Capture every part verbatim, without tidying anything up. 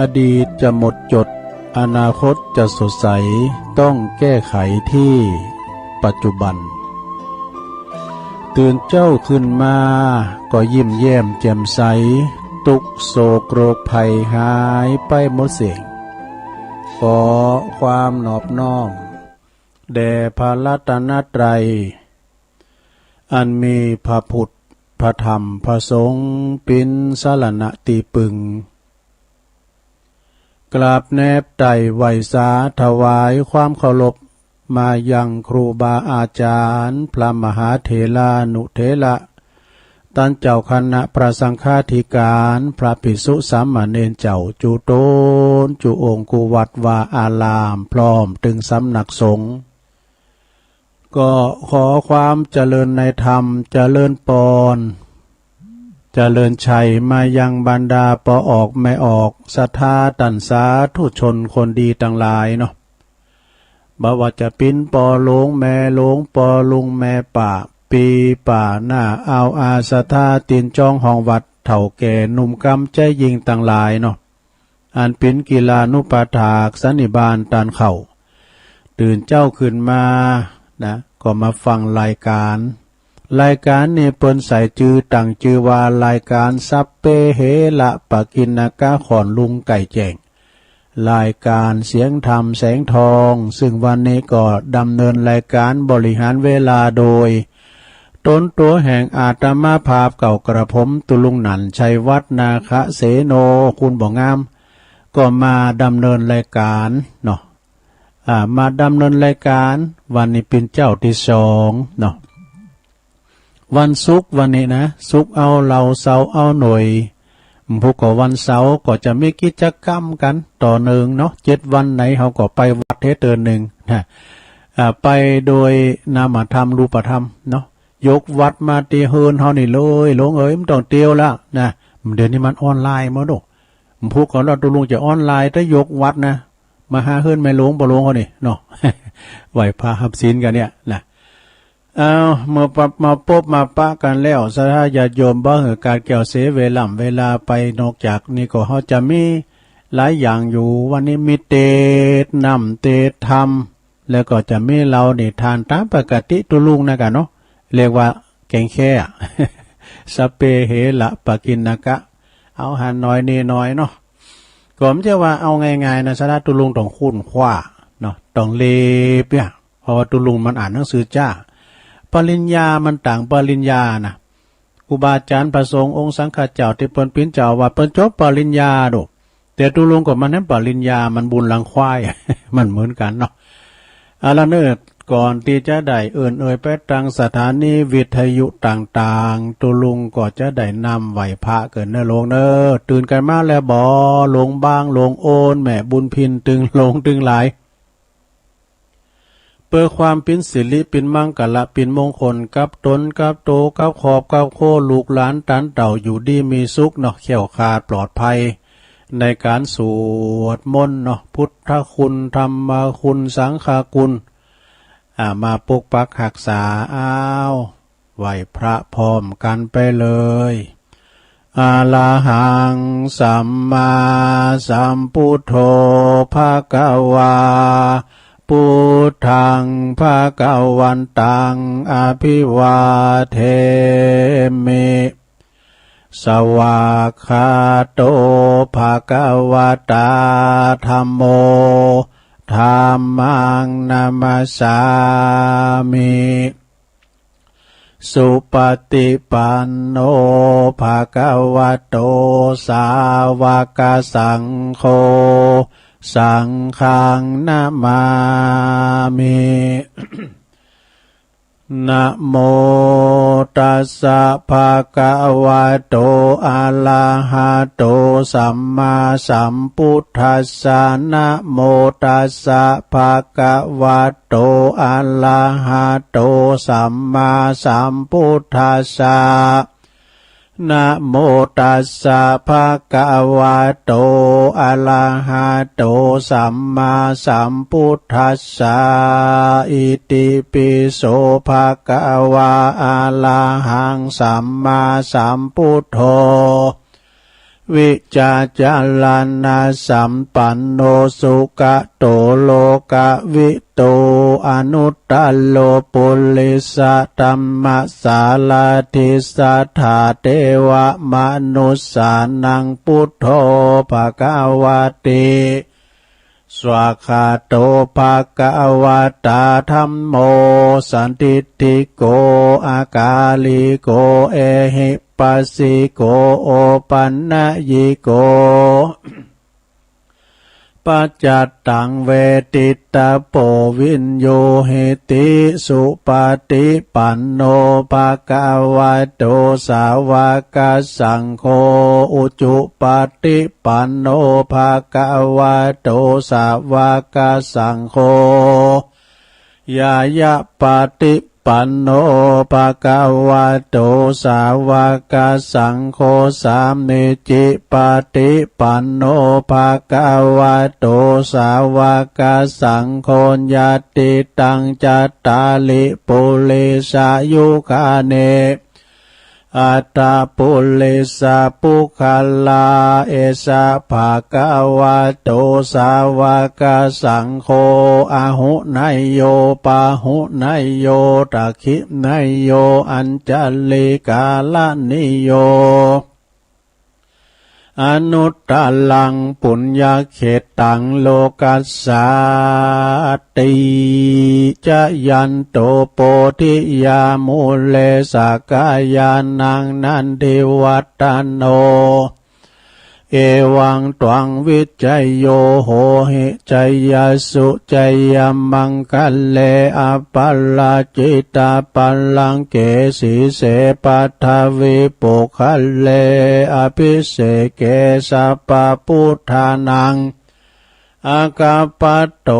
อดีตจะหมดจด อนาคตจะสดใส ต้องแก้ไขที่ปัจจุบัน ตื่นเจ๊าขึ้นมาก็ยิ้มแย้มแจ่มใส ตุ๊กข์โศกโรคภัยหายไปหมดเสี้ยง ขอความนอบน้อมแด่พระรัตนตรัย อันมีพระพุทธ พระธรรม พระสงฆ์ เป๋นสรณะตี้ปึง กราบแนบไต่ไหว้สาถวายความเคารพ มายังครูบาอาจารย์ พระมหาเถรานุเถระ ต้านเจ้าคณะพระสังฆาธิการ พระภิกษุสามเณรเจ้า จุ๊ต๋นจุ๊องค์ กู้วัดวาอาราม พร้อมเถิงสำนักสงฆ์ ก็ขอความเจริญในธรรม เจริญปอน เจริญชัย มายังบรรดาป้อออกแม่ออก ศรัทธาต้านสาธุชนคนดีตังหลายเนาะ บ่ว่าจะเป๋นป้อหลวงแม่หลวง ป้อลุงแม่ป้า ปี้ป้าน้า อ่าว อา ศรัทธาตี๋นจองห้องวัด เฒ่าแก่หนุ่มกำใจ๋ยิ่งตังหลายเนาะ อันเป๋นกิลานุปัฏฐากสันนิบาตต้านเค้า ตื่นเจ๊าขึ้นมานะ ก็มาฟังรายการ รายการนี้เปิ้นใส่จื้อ ตั้งจื้อว่ารายการสัพเพเหระปกิณณกะ ค่อนรุ่งใก้แจ้ง รายการเสียงธรรมแสงทอง ซึ่งวันนี้ก็ดำเนินรายการบริหารเวลาโดย ตนตั๋วแห่งอาตมาภาพเก่ากระผม ตุ๊ลุงหนั่น ชัยวัฒน์ นาคเสโน คุณบ่งาม ก็มาดำเนินรายการเนาะ อ่า มาดำเนินรายการ วันนี้เป๋นเจ๊าตี้สองเนาะ วันศุกร์วันนี้นะ ศุกร์เอาเหล้า เสาร์เอาหน่วย พุธก็วันเสาร์ก็จะมีกิจกรรมกั๋นต่อเนื่องเนาะ เจ็ดวันไหนเฮาก็ไปวัดเต๊อะเตื้อนึ่งนะ อ่า ไปโดยนามธรรมรูปธรรมเนาะ ยกวัดมาตี้เฮือนเฮานี่เลย หลวงเอ๋ย บ่ต้องเตียวละนะ เดี๋ยวนี้มันออนไลน์หมดโอ้ พุธก็แล้วตุ๊ลุงจะออนไลน์ แต่ยกวัดนะ มาหาเฮือนแม่หลวงป้อหลวงเฮานี่เนาะ ไหว้พระฮับศีลกั๋นเนี่ยนะ เอา เมื่อปะ มาปบมาปะกั๋นแล้ว ศรัทธาญาติโยม บ่หื้อก๋านแก้วเสียเวล่ำเวลาไป นอกจากนี้ก็เฮาจะมีหลายอย่างอยู่ วันนี้มีเตสน์น้ำเตสน์ธรรม แล้วก็จะมีเล่านิทานต๋ามปกติตุ๊ลุงนะกั๋นเนาะ เรียกว่าแกงแค่ สัพเพเหระปกิณณกะ เอาหันหน้อยนี่หน้อยเนาะ ก็บ่ใจ้ว่าเอาง่ายๆ นะ ศรัทธาตุ๊ลุงต้องค้นคว้าเนาะ ต้องเล็บเนี่ย เพราะว่าตุ๊ลุงมันอ่านหนังสือจ๊า ปริญญามันต่างปริญญานะ ครูบาอาจ๋ารย์พระสงฆ์องค์สังฆเจ้าตี้เปิ้นเป๋นเจ้าอาวาสเปิ้นจบปริญญาโด แต่ตุ๊ลุงก็บ่แหมปริญญา มันบุญหลังควาย มันเหมือนกั๋นเนาะ เอาละเน่อ ก่อนตี้จะได้เอิ้นเอ่ยไปตางสถานีวิทยุต่างๆ ตุ๊ลุงก็จะได้นำไหว้พระเกิ่นเน่อหลวงเน่อ ตื่นกั๋นมาแล้วบ่ หลวงบาง หลวงโอน แม่บุญพิน ตึงหลวงตึงหลาย เปื้อความเป๋นสิริเป๋นมังคละเป๋นมงคลกับตนกับโตกับครอบกับครัวลูกหลานต้านเต้าอยู่ดีมีสุขเนาะ แคล้วคลาดปลอดภัย ในก๋านสวดมนต์เนาะ พุทธคุณ ธรรมคุณ สังฆคุณ อ่า มาปกปักฮักษา อ้าว ไหว้พระพร้อมกั๋นไปเลย อะระหังสัมมาสัมพุทโธ ภะคะวา พุทธัง ภะคะวันตัง อะภิวาเทมิ สวากขาโต ภะคะวะตา ธัมโม ธัมมัง นะมัสสามิ สุปะติปันโน ภะคะวะโต สาวะกะสังโฆ สังฆัง นะมามิ นะโมตัสสะ ภะคะวะโต อะระหะโต สัมมาสัมพุทธัสสะ นะโมตัสสะ ภะคะวะโต อะระหะโต สัมมาสัมพุทธัสสะ นะโมตัสสะ ภะคะวะโต อะระหะโต สัมมาสัมพุทธัสสะ อิติปิโส ภะคะวา อะระหัง สัมมาสัมพุทโธ วิจารณญาณสัมปันโนสุขะโตโลกะวิ โต อนุตตโร ปุริสธัมมสารถิ สัทธาเทวมนุสสานัง พุทโธ ภะคะวะติ สวากขาโต ภะคะวะตา ธัมโม สันทิฏฐิโก อากาลิโก เอหิปัสสิโก โอปัญญิโก ปัจจัตตัง เวทิตะโพ วิญญูหิติ สุปะฏิปันโน ภะคะวะโต สาวะกะสังโฆ อุจุปะฏิปันโน ภะคะวะโต สาวะกะสังโฆ ญาณะปะฏิปันโน ภะคะวะโต สาวะกะสังโฆ สามีจิปะฏิปันโน ภะคะวะโต สาวะกะสังโฆ ญาติตัง จัตตาริ ปุริสายุคานิ อัตถะปุริสะปุคคละ เอสะ ภะคะวะโต สาวะกะสังโฆ อาหุเนยโย ปาหุเนยโย ดักขิเนยโย อัญชลีกะรณีโย อนุตตรัง ปุญญะเขตตัง โลกัสสาติ จะยันโต โพธิยา มูเล สะกะยานัง นันทิวัตตะโน เอวังตวัง วิจโย โหหิ จยสุ จยมังคะเล อะปะราจิตะปะลังเก สีเส ปัทวี ปุคคะเล อะภิเสเก สัพพะพุทธานัง อะกะปะโต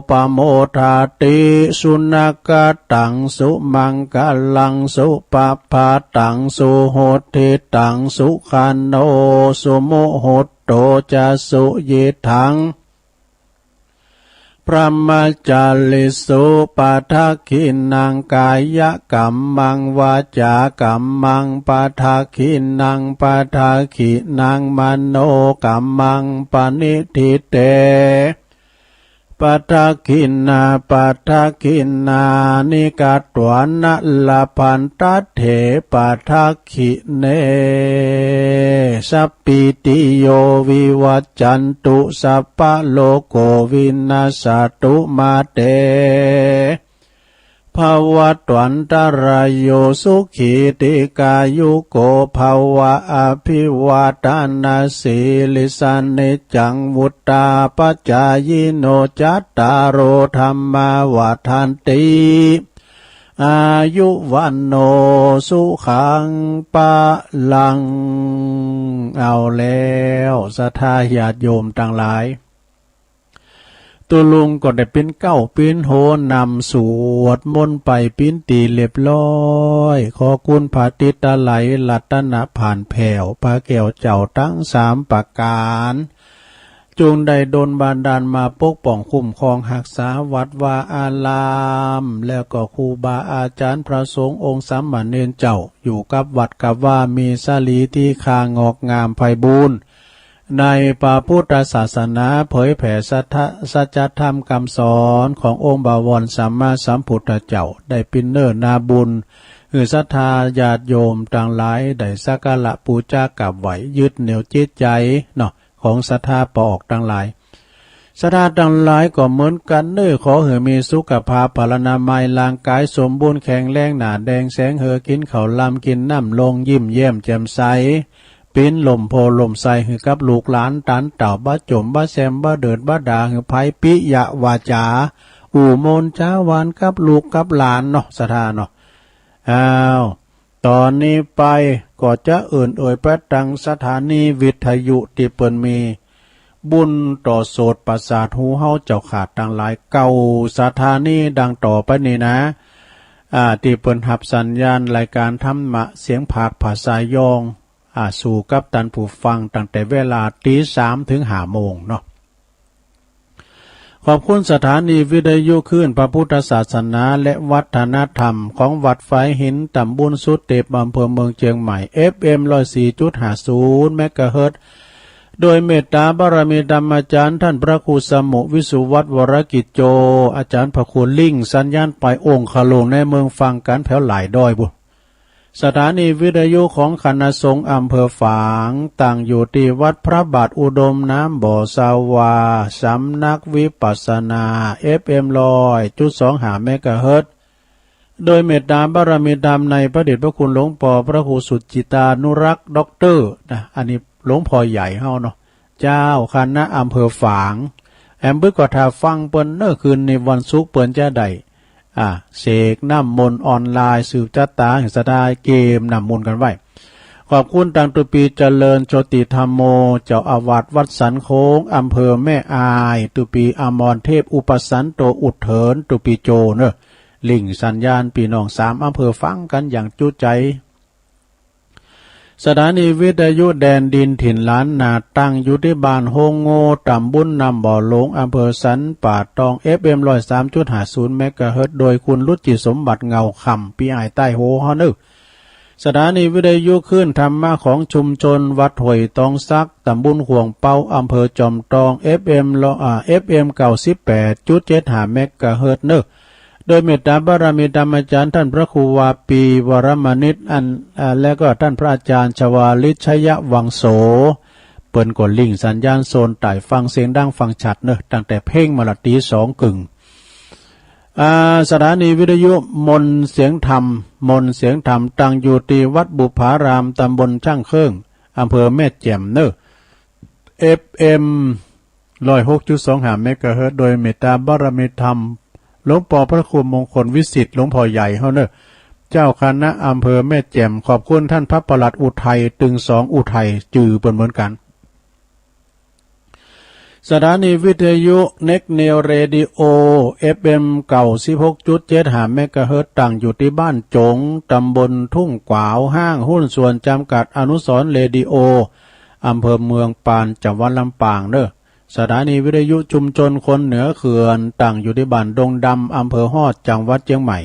ปะโมทาติ สุนะกะตัง สุมังคะลัง สุปะพาตัง สุหุตติตัง สุขันโน สุมุหุตโต จะ สุยิตถัง พรหมจาริสุ ปะทักขิณัง กายะกัมมัง วาจากัมมัง ปะทักขิณัง ปะทักขิณัง มโนกัมมัง ปะณิฏฐิเต ปะทักขิณา ปะทักขิณานิ กัตวานะ ละพันตะเถ ปะทักขิเณ สัพ ปีติโย วิวัจจันตุ สัพพะโรโค วินัสสะตุ มาเต ภะวัตวันตะราโย สุขี ทีฆายุโก ภะวะ อะภิวาทะนะสีลิสสะ นิจจัง วุฑฒาปะจายิโน จัตตาโร ธัมมา วัฑฒันติ อายุ วัณโณ สุขัง พะลัง เอาแล้ว ศรัทธาญาติโยมตังหลาย ตุ๊ลุงก็ได้ปิ้นเก๊าปิ้นโฮนำสวดมนต์ไปปิ้นตี้เรียบร้อย ขอคุณพระติตะไลรัตนผ่านแผ้ว พระแก้วเจ้าตังสามประก๋าน จุ่งได้ดลบันดาลมาปกป้องคุ้มครองฮักษาวัดวาอาราม แล้วก็ครูบาอาจ๋ารย์พระสงฆ์องค์สามเณรเจ้า อยู่กับวัดกับวา มีสรีตี้ค่างอกงามไพบูลย์ ในพระพุทธศาสนา เผยแผ่สัทธะ สัจธรรมกำสอนขององค์บวรสัมมาสัมพุทธเจ้า ได้ปิ้นเนื้อนาบุญ หื้อศรัทธาญาติโยมตังหลายได้สักการะปู๋จากราบไหว้ ยึดเหนี่ยวจิตใจ๋เนาะ ของศรัทธาป้อออกตังหลาย ศรัทธาตังหลายก็เหมือนกั๋นเน้อ ขอหื้อมีสุขภาพพลานามัย ร่างก๋ายสมบูรณ์แข็งแรง หน้าแด่งแสงเฮอ กิ๋นข้าวลำกิ๋นน้ำลง ยิ้มแย้มแจ่มใส เป๋นล่มโพธิ์ล่มไทรหื้อกับลูกหลานต๋านเต้า บ่จ๋มบ่แซม บ่เดิดบ่ด่าหื้อใผ ปิยะวาจ๋า อู้มนจ๋าหวานกับลูกกับหลานเนาะ ศรัทธาเนาะ อ้าว ต๋อนนี้ไปก็จะเอิ้นเอ่ยไปตังสถานีวิทยุตี้เปิ้นมีบุญต่อโสตประสาทหูเฮาเจ้าข้าตังหลาย เก้าสถานีดังต่อไปนี้นะ อ่า ตี้เปิ้นฮับสัญญาณรายก๋านธรรมะเสียงผากภาษายอง อ่า สู่กับต้านผู้ฟังตั้งแต่เวลาตีสามเถิงห้าโมงเนาะ ขอบคุณสถานีวิทยุคลื่นพระพุทธศาสนาและวัฒนธรรมของวัดฝายหิน ตำบลสุเต็ป อำเภอเมืองเจียงใหม่ เอฟเอ็ม ร้อยสี่จุดห้าศูนย์ เมกะเฮิรตซ์ โดยเมตตาบารมีธรรมอาจารย์ท่านพระครูสมุ วิสุวัฒน์ วรกิจโจ อาจารย์พระครู ลิ่งสัญญาณไปองคลุงในเมืองฟังกั๋นแผวหลายด้อยบุ สถานีวิทยุของคณะสงฆ์อำเภอฝาง ตั้งอยู่ตี้วัดพระบาทอุดมน้ำบ่อสาวา สำนักวิปัสสนา เอฟเอ็ม ร้อยจุดสองห้า เมกะเฮิรตซ์ โดยเมตตาบารมีธรรมในพระเดชพระคุณหลวงป้อพระครูสุจิตานุรักษ์ ด็อกเตอร์ นะ อันนี้หลวงป้อใหญ่เฮาเนาะ เจ้าคณะอำเภอฝาง แอมบึกก็ถ้าฟังเปิ้นเน้อ คืนนี้วันศุกร์เปิ้นจะได้ อ่า เสกน้ำมนต์ออนไลน์ สืบจะต๋าแห่งศรัทธา เกมน้ำมนต์กั๋นไว้ ขอบคุณตังตุปีเจริญโชติธัมโม เจ้าอาวาสวัดสันโค้ง อำเภอแม่อาย ตุปีอมรเทพ อุปสันโต อุดเถิน ตุปีโจเน้อ ลิ่งสัญญาณ ปี้น้องสามอำเภอฟังกั๋นอย่างจุใจ๋ สถานีวิทยุแดนดินถิ่นล้านนา ตั้งอยู่ตี้บ้านโฮงโง่ ตำบลน้ำบ่อหลวง อำเภอสันป่าตอง เอฟเอ็ม ร้อยสามจุดห้าศูนย์ เมกะเฮิรตซ์ โดยคุณรุจิสมบัติ เงาคำ ปี้อ้ายใต้โฮเฮาเน้อ สถานีวิทยุคลื่นธรรมะของชุมชนวัดห้วยตองสัก ตำบลข่วงเปา อำเภอจอมตอง เอฟเอ็ม ร้อย อ่า เอฟเอ็ม เก้าสิบแปดจุดเจ็ดห้า เมกะเฮิรตซ์ เน้อ โดยเมตตาบารมีธรรมอาจารย์ท่านพระครูวาปี วรมณิช อัน อ่า และก็ท่านพระอาจารย์ชวาลิชยวังโส เปิ้นก็ลิ่งสัญญาณโซนใต้ ฟังเสียงดังฟังชัดเน้อ ตั้งแต่เพ็งมาละตีสองกึ่ง อ่า สถานีวิทยุมนต์เสียงธรรม มนต์เสียงธรรม ตั้งอยู่ตี้วัดบุพาราม ตำบลช่างเครื่อง อำเภอแม่แจ่มเน้อ เอฟเอ็ม ร้อยหกจุดสองห้า เมกะเฮิรตซ์ โดยเมตตาบารมีธรรม หลวงป้อพระครูมงคลวิสิทธิ์ หลวงป้อใหญ่เฮาเน้อ เจ้าคณะอำเภอแม่แจ่ม ขอบคุณท่านพระปลัดอุทัย ตึงสองอุทัย จื้อเปิ้นเหมือนกั๋น สถานีวิทยุเน็กเนวเรดิโอ เอฟเอ็ม เก้าสิบหกจุดเจ็ดห้า เมกะเฮิรตซ์ ตั้งอยู่ตี้บ้านจง ตำบลทุ่งกวาว ห้างหุ้นส่วนจำกัดอนุสรณ์เรดิโอ อำเภอเมืองปาน จังหวัดลำปางเน้อ สถานีวิทยุชุมชนคนเหนือเขื่อน ตั้งอยู่ตี้บ้านดงดำ อำเภอฮอด จังหวัดเจียงใหม่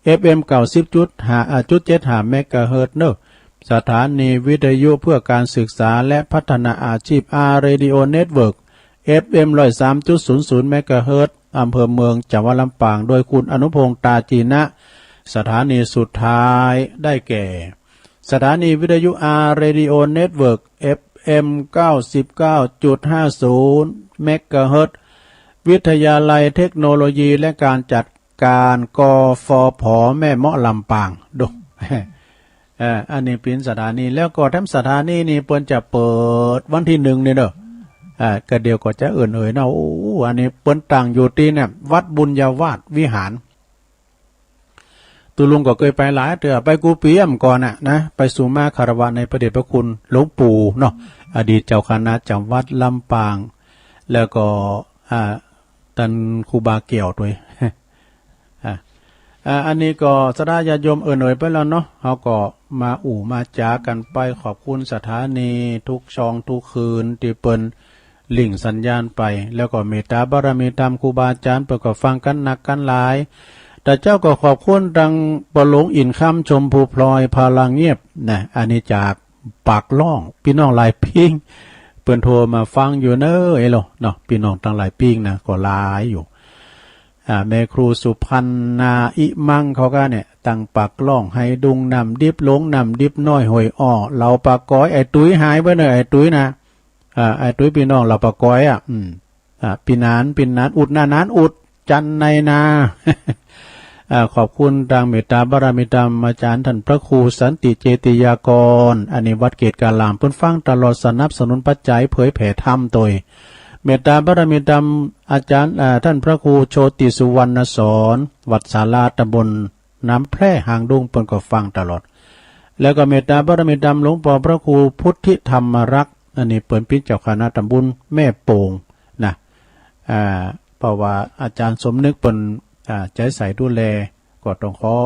เอฟเอ็ม เก้าสิบจุดห้า อ่า จุดเจ็ดห้า เมกะเฮิรตซ์ เน้อ สถานีวิทยุเพื่อการศึกษาและพัฒนาอาชีพ อาร์ เรดิโอ เน็ตเวิร์ก เอฟเอ็ม ร้อยสามจุดศูนย์ศูนย์ เมกะเฮิรตซ์ อำเภอเมือง จังหวัดลำปาง โดยคุณอนุพงษ์ ตาจีนะ สถานีสุดท้ายได้แก่ สถานีวิทยุ อาร์ เรดิโอ เน็ตเวิร์ก เอฟเอ็ม เก้าสิบเก้าจุดห้าศูนย์ เมกะเฮิรตซ์ วิทยาลัยเทคโนโลยีและการจัดการ กฟผ แม่เมาะ ลำปาง ดู เอ่อ อันนี้เป๋นสถานี แล้วก็แถมสถานีนี่เปิ้นจะเปิดวันตี้หนึ่งนี่เน้อ อ่า ก็เดี๋ยวก็จะเอิ้นเอ่ยเนาะ โอ้ อันนี้เปิ้นตั้งอยู่ตี้เนี่ย วัดบุญญาวาสวิหาร ตุ๊ลุงก็เกยไปหลายเตื้อ ไปกู้ปี๋ก่อนน่ะนะ ไปสู่มาคารวะในพระเดชพระคุณหลวงปู่เนาะ อดีตเจ้าคณะจังหวัดลำปาง แล้วก็ อ่า ต้านครูบาแก้วตวย อ่ะ อ่า อันนี้ก็ศรัทธาญาติโยมเอิ้นเอ่ยไปแล้วเนาะ เฮาก็มาอู้มาจ๋ากั๋นไป ขอบคุณสถานีทุกช่องทุกคืนตี้เปิ้นลิ่งสัญญาณไป แล้วก็เมตตาบารมีธรรมครูบาอาจ๋ารย์เปิ้นก็ฟังกั๋นนักกั๋นหลาย แต่เจ้าก็ขอบคุณตังป้อหลวงอินคำ ชมพูพลอย พลังเงียบนะ อันนี้จาก ปากล่อง ปี้น้องหลายปิ้ง เปิ้นโทรมาฟังอยู่เน้อ เอ้ยโลเนาะ ปี้น้องตังหลายปิ้งนะ ก็หลายอยู่ อ่า แม่ครูสุพรรณา อิมัง เขาก็เนี่ย ตังปากล่อง ไหดุง น้ำดิบหลวง น้ำดิบน้อย ห้วยอ้อ เหล่าป่ากอย ไอ้ตุ๋ยหายไปเน้อ ไอ้ตุ๋ยนะ อ่า ไอ้ตุ๋ยปี้น้องเหล่าป่ากอยอ่ะ อืม อ่า ปี้หนาน ปี้หนานอุด หน้าหนานอุด จันในนา อ่า ขอบคุณตังเมตตาบารมีธรรมอาจ๋ารย์ต้านพระครูสันติเจติยากร อันนี้วัดเกตุการาม เปิ้นฟังตลอด สนับสนุนปัจจัยเผยแผ่ธรรมตวย เมตตาบารมีธรรมอาจ๋ารย์ อ่า ต้านพระครูโชติสุวรรณสอน วัดศาลาตำบลน้ำแพร่ หางดง เปิ้นก็ฟังตลอด แล้วก็เมตตาบารมีธรรมหลวงป้อพระครูพุทธิธรรมรักษ์ อันนี้เปิ้นเป๋นเจ้าคณะตำบลแม่โป่งนะ อ่า เพราะว่าอาจ๋ารย์สมนึกเปิ้น อ่า ใจ๋ใส่ดูแล ก็ต้องขอ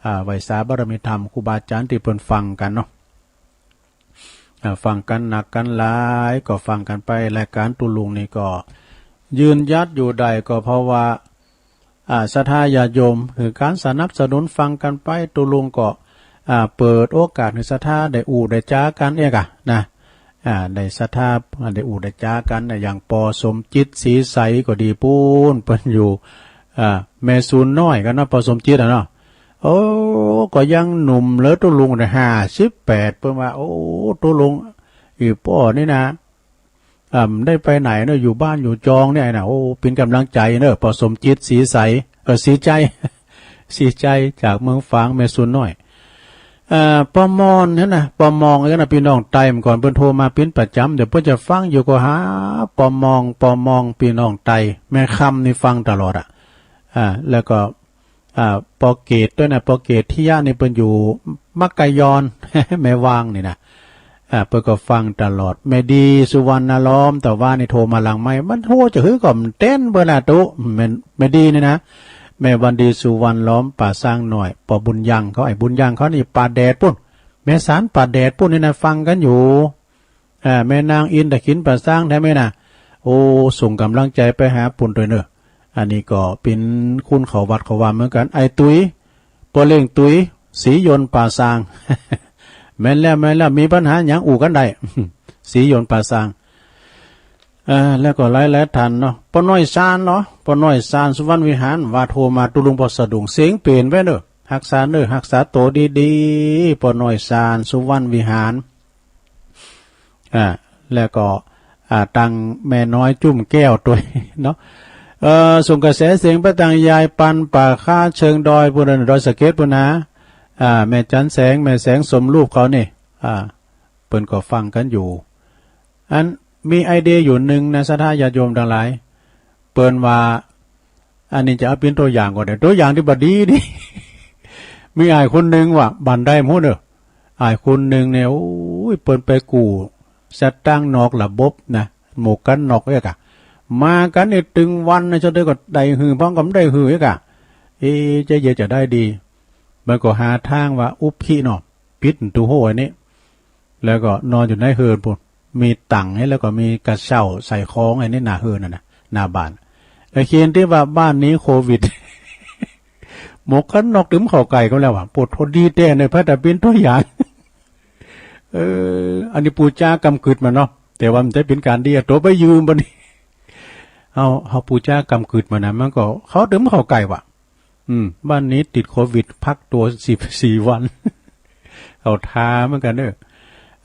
อ่า ไหว้สาบารมีธรรมครูบาอาจ๋ารย์ตี้เปิ้นฟังกั๋นเนาะ อ่า ฟังกั๋นนักกั๋นหลาย ก็ฟังกั๋นไป รายก๋านตุ๊ลุงนี่ก็ ยืนหยัดอยู่ได้ก็เพราะว่า อ่า ศรัทธาญาติโยมหื้อก๋านสนับสนุนฟังกั๋นไป ตุ๊ลุงก็ อ่า เปิดโอกาสหื้อศรัทธาได้อู้ได้จ๋ากั๋นเอกอะนะ อ่า ได้ศรัทธา ได้อู้ได้จ๋ากั๋นนะ อย่างป้อสมจิต ศรีใส ก็ดีปู๊น เปิ้นอยู่ อ่า แม่สูนน้อยกั๋นเนาะ ป้อสมจิตอะเนาะ โอ้ ก็ยังหนุ่มเหลือตุ๊ลุงนะ ห้าสิบแปด เปิ้นว่า โอ้ ตุ๊ลุง อีป้อนี่นะ อ่า ได้ไปไหนเนาะ อยู่บ้านอยู่จองเนี่ยนะ โอ้ เป๋นก๋ำลังใจ๋เนาะ ป้อสมจิต ศรีใส เออ ศรีใจ๋ ศรีใจ๋ จากเมืองฝาง แม่สูนน้อย อ่า ป้อมอนหั้นนะ ป้อมองหั้นนะ ปี้น้องใต้ เมื่อก่อนเปิ้นโทรมาเป๋นประจ๋ำ เดี๋ยวเปิ้นจะฟังอยู่ก็หา ป้อมอง ป้อมอง ปี้น้องใต้ แม่คำนี่ฟังตลอดอะ อ่า แล้วก็ อ่า ป้อเกตด้วยนะ ป้อเกตทิยะนี่เปิ้นอยู่มักกะยอน แม่วางนี่นะ อ่า เปิ้นก็ฟังตลอด แม่ดี สุวรรณล้อม แต่ว่านี่โทรมาหลังไมค์ มันโทรจะหื้อก็บ่เต้นเปิ้นละตุ๊ แม่ แม่ดีนี่นะ แม่วันดี สุวรรณล้อม ป่าซางน้อย ป้อบุญยังเขา ไอ้บุญยังเขานี่ป่าแดดปู๊น แม่สานป่าแดดปู๊นนี่นะ ฟังกั๋นอยู่ อ่า แม่นางอินทขิน ป่าซางแท้ไหมนะ โอ้ ส่งก๋ำลังใจ๋ไปหาปู๊นตวยเนาะ อันนี้ก็เป๋นคุณเขาวัดเขาวาเหมือนกั๋น ไอ้ตุ๋ย ป้อเล่งตุ๋ย ศรียนต์ ป่าซาง แม่นแล้ว แม่นแล้ว มีปัญหาหยังอู้กั๋นได้ ศรียนต์ ป่าซาง อ่า แล้วก็หลายๆ ท่านเนาะ ป้อน้อยซานเนาะ ป้อน้อยซาน สุวรรณวิหาร ว่าโทรมาตุ๊ลุงป้อสะดุ้ง เสียงเป๋นไปเนาะ ฮักษาเนาะ ฮักษาตั๋วดีๆ ป้อน้อยซาน สุวรรณวิหาร อ่า แล้วก็ อ่า ตังแม่น้อยจุ่มแก้วตวยเนาะ เอ่อ ส่งกระแสเสียงไปตังยายปัน ป่าค้าเชิงดอย ปู๊นนะ ดอยสะเก็ดปู๊นนะ อ่า แม่จันแสง แม่แสงสมรูปเขานี่ อ่า เปิ้นก็ฟังกั๋นอยู่ อันมีไอเดียอยู่นึ่งนะ ศรัทธาญาติโยมตังหลาย เปิ้นว่า อันนี้จะเอาเป๋นตั๋วอย่างก่อนเนาะ ตั๋วอย่างตี้บ่ดีนี่ มีอ้ายคนนึ่งว่า บ่อนใดบ่ฮู้เนาะ อ้ายคนนึ่งเนี่ย โอ้ย เปิ้นไปกู้สตางค์นอกระบบนะ หมวกกั๋นน็อกเอกอะ มากั๋นนี่ตึงวันนะ จะได้ก็ได้หื้อ พ่องก็บ่ได้หื้อเอกอะ เอ๊ะ จะเยียะจะได้ดี มันก็หาตางว่าอุบขี้เนาะ ปิดประตู๋อันนี้ แล้วก็นอนอยู่ในเฮือนปู๊น มีตั๋งไว้ แล้วก็มีกระเช้าใส่ของไว้ในหน้าเฮือนนั่นน่ะ หน้าบ้าน ไอ้เขียนตี้ว่าบ้านหนีโควิด หมวกกั๋นน็อกตึงเข้าใก้ก็แล้วอะ โผดโผดีแต๊ในพระตะปินตั๋วอย่าง เออ อันนี้ปู๋จาก้ำกึ่งมาเนาะ แต่ว่ามันจะเป๋นก๋านดีอะ ตั๋วไปยืมบ่านี้ เฮา เฮาปู๋จาก้ำกึ่งมานะ มันก็เข้าตึงเข้าใก้ว่ะ อืม บ้านนี้ติดโควิด พักตัวสิบสี่วัน เข้าท่าเหมือนกั๋นเนาะ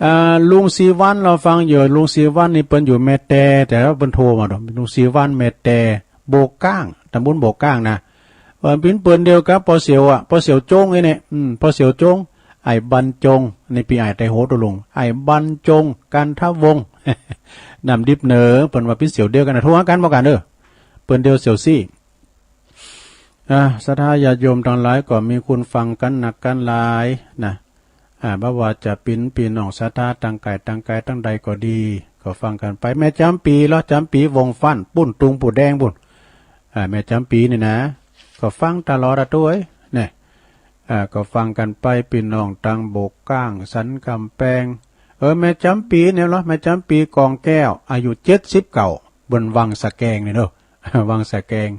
อ่า ลุงศรีวรรณ เฮาฟังอยู่ ลุงศรีวรรณนี่เปิ้นอยู่แม่แต แต่ว่าเปิ้นโทรมาดอก ลุงศรีวรรณ แม่แต โบกก้าง ตำบลโบกก้างนะ เปิ้นเป๋นเปิ้นเดียวกับป้อเสี่ยวอะ ป้อเสี่ยวจงไอ้เนี่ย อืม ป้อเสี่ยวจง ไอ้บรรจง นี่ปี้อ้ายไตโหตกลง ไอ้บรรจง กันทวงศ์ น้ำดิบเน่อ เปิ้นว่าเป๋นเสี่ยวเดียวกั๋นนะ โทรหากั๋นบ่กั๋นเน่อ เปิ้นเดียวเสี่ยวซี้ อ่า ศรัทธาญาติโยมตังหลายก็มีคุณฟังกั๋นนักกั๋นหลายนะ อ่า บ่ว่าจะเป๋นปี้น้องศรัทธาตังก๋ายตังไก๋ตังใดก็ดี ก็ฟังกั๋นไป แม่จ๋ำปี๋ลอ จ๋ำปี๋วงศ์ฟั่น ปุ้นตุงปู่แดงปุ้น อ่า แม่จ๋ำปี๋นี่นะ ก็ฟังตลอดอะตุ๊เอ้ย เนี่ย อ่า ก็ฟังกั๋นไป ปี้น้องตังโบกก้าง สันก๋ำแปง เออ แม่จ๋ำปี๋เนี่ยลอ แม่จ๋ำปี๋กองแก้ว อายุเจ็ดสิบเก้า บนวังสะแกงนี่เนาะ วังสะแกง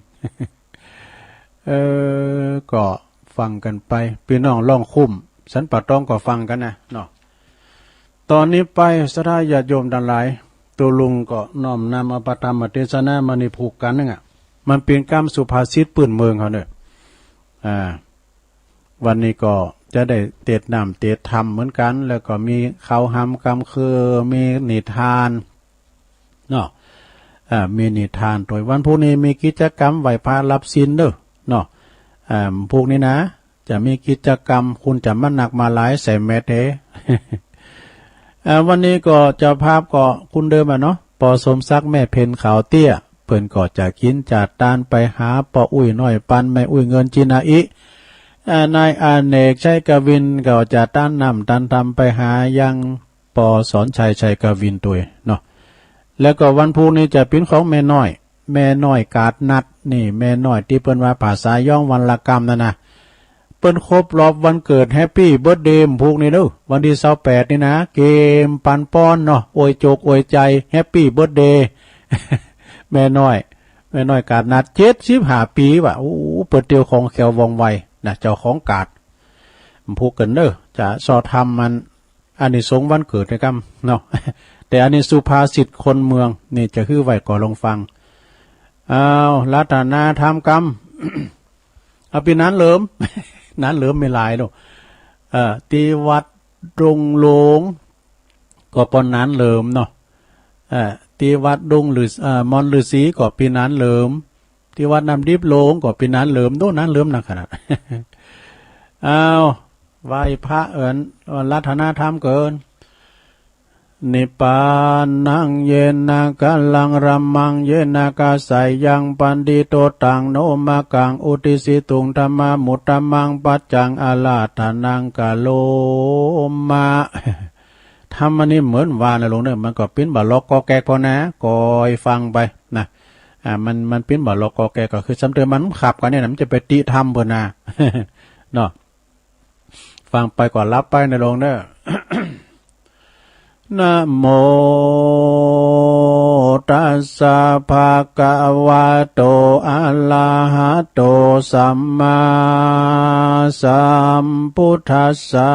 เออ ก็ฟังกั๋นไป ปี้น้องร่องคุ้ม สันป่าตองก็ฟังกั๋นนะเนาะ ต๋อนนี้ไป ศรัทธาญาติโยมตังหลาย ตุ๊ลุงก็น้อมนำเอาพระธรรมเตสนามานี่ผูกกั๋นนึ่งอะ มันเป๋นกำสุภาษิตปื้นเมืองเฮาเนาะ อ่า วันนี้ก็จะได้เตสน้ำเตสธรรมเหมือนกั๋น แล้วก็มีข้าวหำกำคือ มีนิทานเนาะ อ่า มีนิทานตวย วันพูกนี้มีกิจกรรมไหว้พระรับศีลเนาะ เนาะ อ่า พูกนี้นะ จะมีกิจกรรม คุณจะมานักมาหลายใส่แมสเด้ อ่า วันนี้ก็เจ้าภาพก็คนเดิมอะเนาะ ป้อสมศักดิ์ แม่เพ็ญ ขาวเตี้ย เปิ้นก็จะกิ๋นจะตานไปหาป้ออุ๊ยน้อยปัน แม่อุ๊ยเงิน จินาอิ อ่า นายอเนก ชัยกวิน ก็จะตานน้ำตานธรรมไปหายังป้อสอนชัย ชัยกวินตวยเนาะ แล้วก็วันพูกนี้จะเป๋นของแม่น้อย แม่น้อยกาดนัด นี่แม่น้อยตี้เปิ้นว่าภาษาย้องวันละกำนั่นนะ เปิ้นครบรอบวันเกิด แฮปปี้เบิร์ธเดย์ พูกนี้เนาะ วันตี้ซาวแปดนี่นะ เกมปันป้อนเนาะ อวยจกอวยใจ๋ แฮปปี้เบิร์ธเดย์ แม่น้อย น้อยๆ กาดหนาด เจ็ดสิบห้าปี๋ว่ะ โอ้ เปิ้นเตียวคล่องแคล่วว่องไวนะ เจ้าของกาด ผูกเกิ๋นเน่อ จะเซาะทำมัน อานิสงส์วันเกิดในกำเนาะ แต่อันนี้สุภาษิตคนเมืองนี่จะหื้อไว้ก่อลองฟัง อ้าว รัตนาธรรมกำ เอาปี้หนานเหลิม หนานเหลิมมีหลายลูก เอ่อ ตี้วัดดงหลวง ก็ป้อหนานเหลิมเนาะ เอ่อ ตี้วัดดงฤาษี เอ่อ มอนฤาษีก็ปี้หนานเหลิม ตี้วัดน้ำดิบหลวงก็ปี้หนานเหลิม โน้นหนานเหลิมนักขนาด อ้าว ไหว้พระเอิ้น รัตนาธรรมเกิ๋น นิพพานัง เยนะ กะลัง รัมมัง เยนะ กะสายัง ปันทิโต ตัง โน มะกัง อุตติสสิตุง ธัมมานุตตะมัง ปัจจัง อาราธนัง กะโรมะ ธรรมะนี่เหมือนว่านะหลวงเน่อ มันก็ปิ้นบ่าล็อกก็แก๊กพอนะ ก็ฟังไปนะ อ่า มัน มันปิ้นบ่าล็อกก็แก๊ก ก็คือซ้ำเติมมันขับกั๋นเนี่ยนะ มันจะไปติธรรมเปิ้นนะ เนาะ ฟังไปก็หลับไปนะหลวงเน่อ นะโมตัสสะ ภะคะวะโต อะระหะโต สัมมาสัมพุทธัสสะ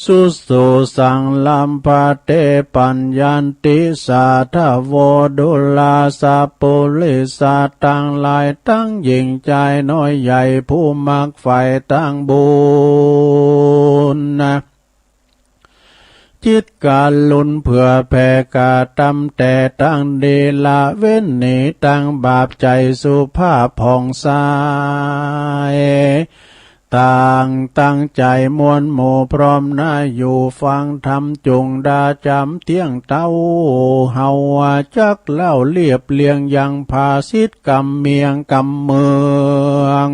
สุสุสัง ลัพพะเต ปัญญันติ สาธะโว ดูราสะ ปุริสะตังหลาย ตังหญิงจายน้อยใหญ่ ผู้มักใฝ่ตังบุญนะ จิตกรุณาเผื่อแผ่กระตำแต่ตังดี ละเว้นหนีตังบาป ใจ๋สุภาพผ่องใส ต่างตั้งใจ๋มวลหมู่พร้อมหน้า อยู่ฟังธรรมจุ่งดาจ๋ำเตี้ยงเต้า เฮาจักเล่าเรียบเรียงยังภาษิตกำเมียงกำเมือง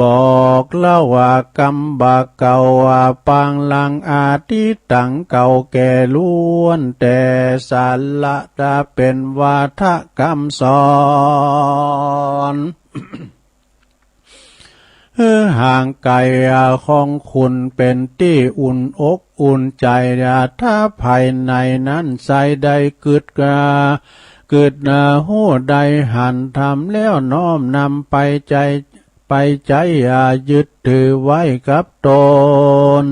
บอกเล่าว่ากำบ่าเก่าว่าปางหลังอดีตตังเก่าแก่ล้วนแต่ สาระจะเป๋นวาทะกำสอน หื้อห่างไก๋ของคุณเป๋นตี้อุ่นอกอุ่นใจ๋ ถ้าภายในนั้นใสได้กึ๊ดกา กึ๊ดนาฮู้ได้หันธรรมแล้วน้อมนำไปใจ๊ ไปใจ๊อย่ายึดถือไว้กับตน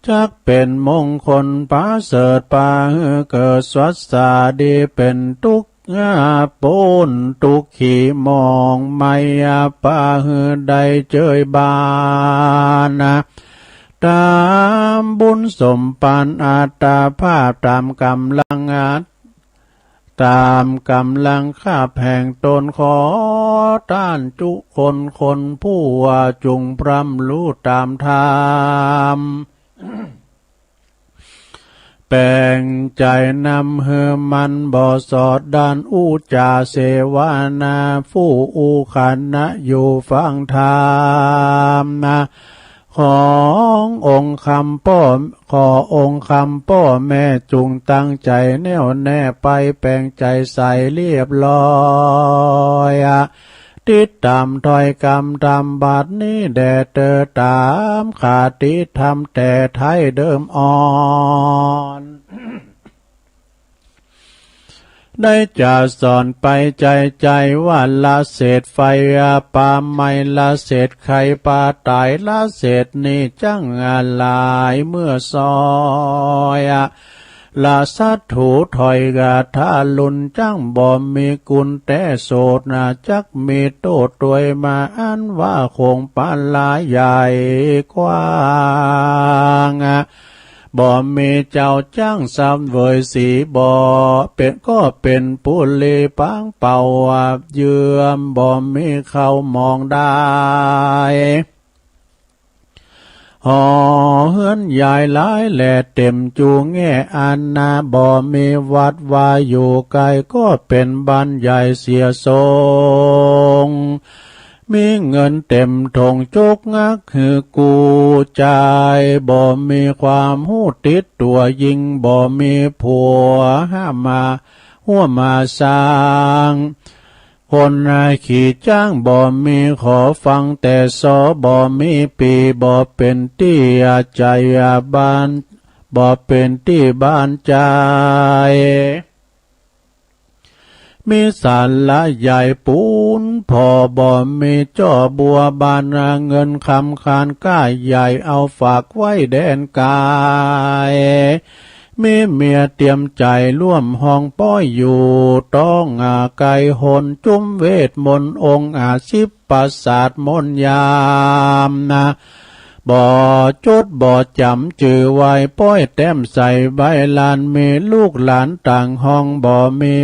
จักเป๋นมงคลประเสริฐ ปาหื้อเกิดสวัสสาดี เป๋นตุ๊กข์ อ่า ป๊นตุ๊กข์ขีหมองไหม้ อ่า ปาหื้อได้เจยบานนะ ต๋ามบุญสมปานอัตตภาพ ต๋ามก๋ำลังอัต ต๋ามก๋ำลังคาบแห่งตน ขอต้านจุคนคนผู้ว่าจุ่งพร่ำฮู้ต๋ามธรรม แป๋งใจ๋นำหื้อมันบ่สอดด้าน อู้จ๋าเสวนา ผู้อู้ขณะอยู่ฟังธรรมนะ ขององค์คำป้อ ขอองค์คำป้อแม่จุ่งตั้งใจ๋แน่วแน่ไป แป๋งใจ๋ใสเรียบร้อยอะ ติดต๋ามถ้อยกำธรรมบัดนี้แด่เตอ ต๋ามคติธรรมแต่ไท้เดิมอ่อน ได้จะสอนไปใจ๋ใจ๋ว่า ละเสดไฟปาไหม้ ละเสดไข่ปาต๋าย ละเสดหนี้จั้งหลายเมื่อซอย ละสัตถูถ้อยคาถารุณจั้งบ่มีกุณแต๊โสดนะ จักมีโต้ษตวยมาอันว่าคงปาลาใหญ่กว้าง บ่มีเจ้าจั้งเสวยสี บ่เป๋น ก็เป๋นปุรีปางเป่า เยื่อมบ่มีเข้าหมองได้ หอเฮือนใหญ่หลายแลเต๋มจูแง่อันนา บ่มีวัดวาอยู่ไก๋ ก็เป๋นบ้านใหญ่เสียทรง มีเงินเต๋มถงจุกงักหื้อกู้จ่าย บ่มีความฮู้ติดตั๋วยิ่ง บ่มีผัวห้ามมาฮั่วมาสร้าง คนขี่จ้างบ่มีขอฟังแต่ซอ บ่มีปี บ่เป๋นตี้ใจ๋บ้าน บ่เป๋นตี้บ้านใจ๋ มีศาลาใหญ่ปูนผ่อ บ่มีจ้อบัวบาน เงินคำคานก้าใหญ่ เอาฝากไว้แดนไกล มีเมียเตรียมใจ๋ร่วมห้องป้อยอยู่ ต้องอาไกลหน จุ้มเวทมนต์องค์อาสิบประสาทมนต์ยามนา บ่จดบ่จ๋ำจื้อไว้ ป้อยแต้มใส่ใบลาน มีลูกหลานต่างห้อง บ่มี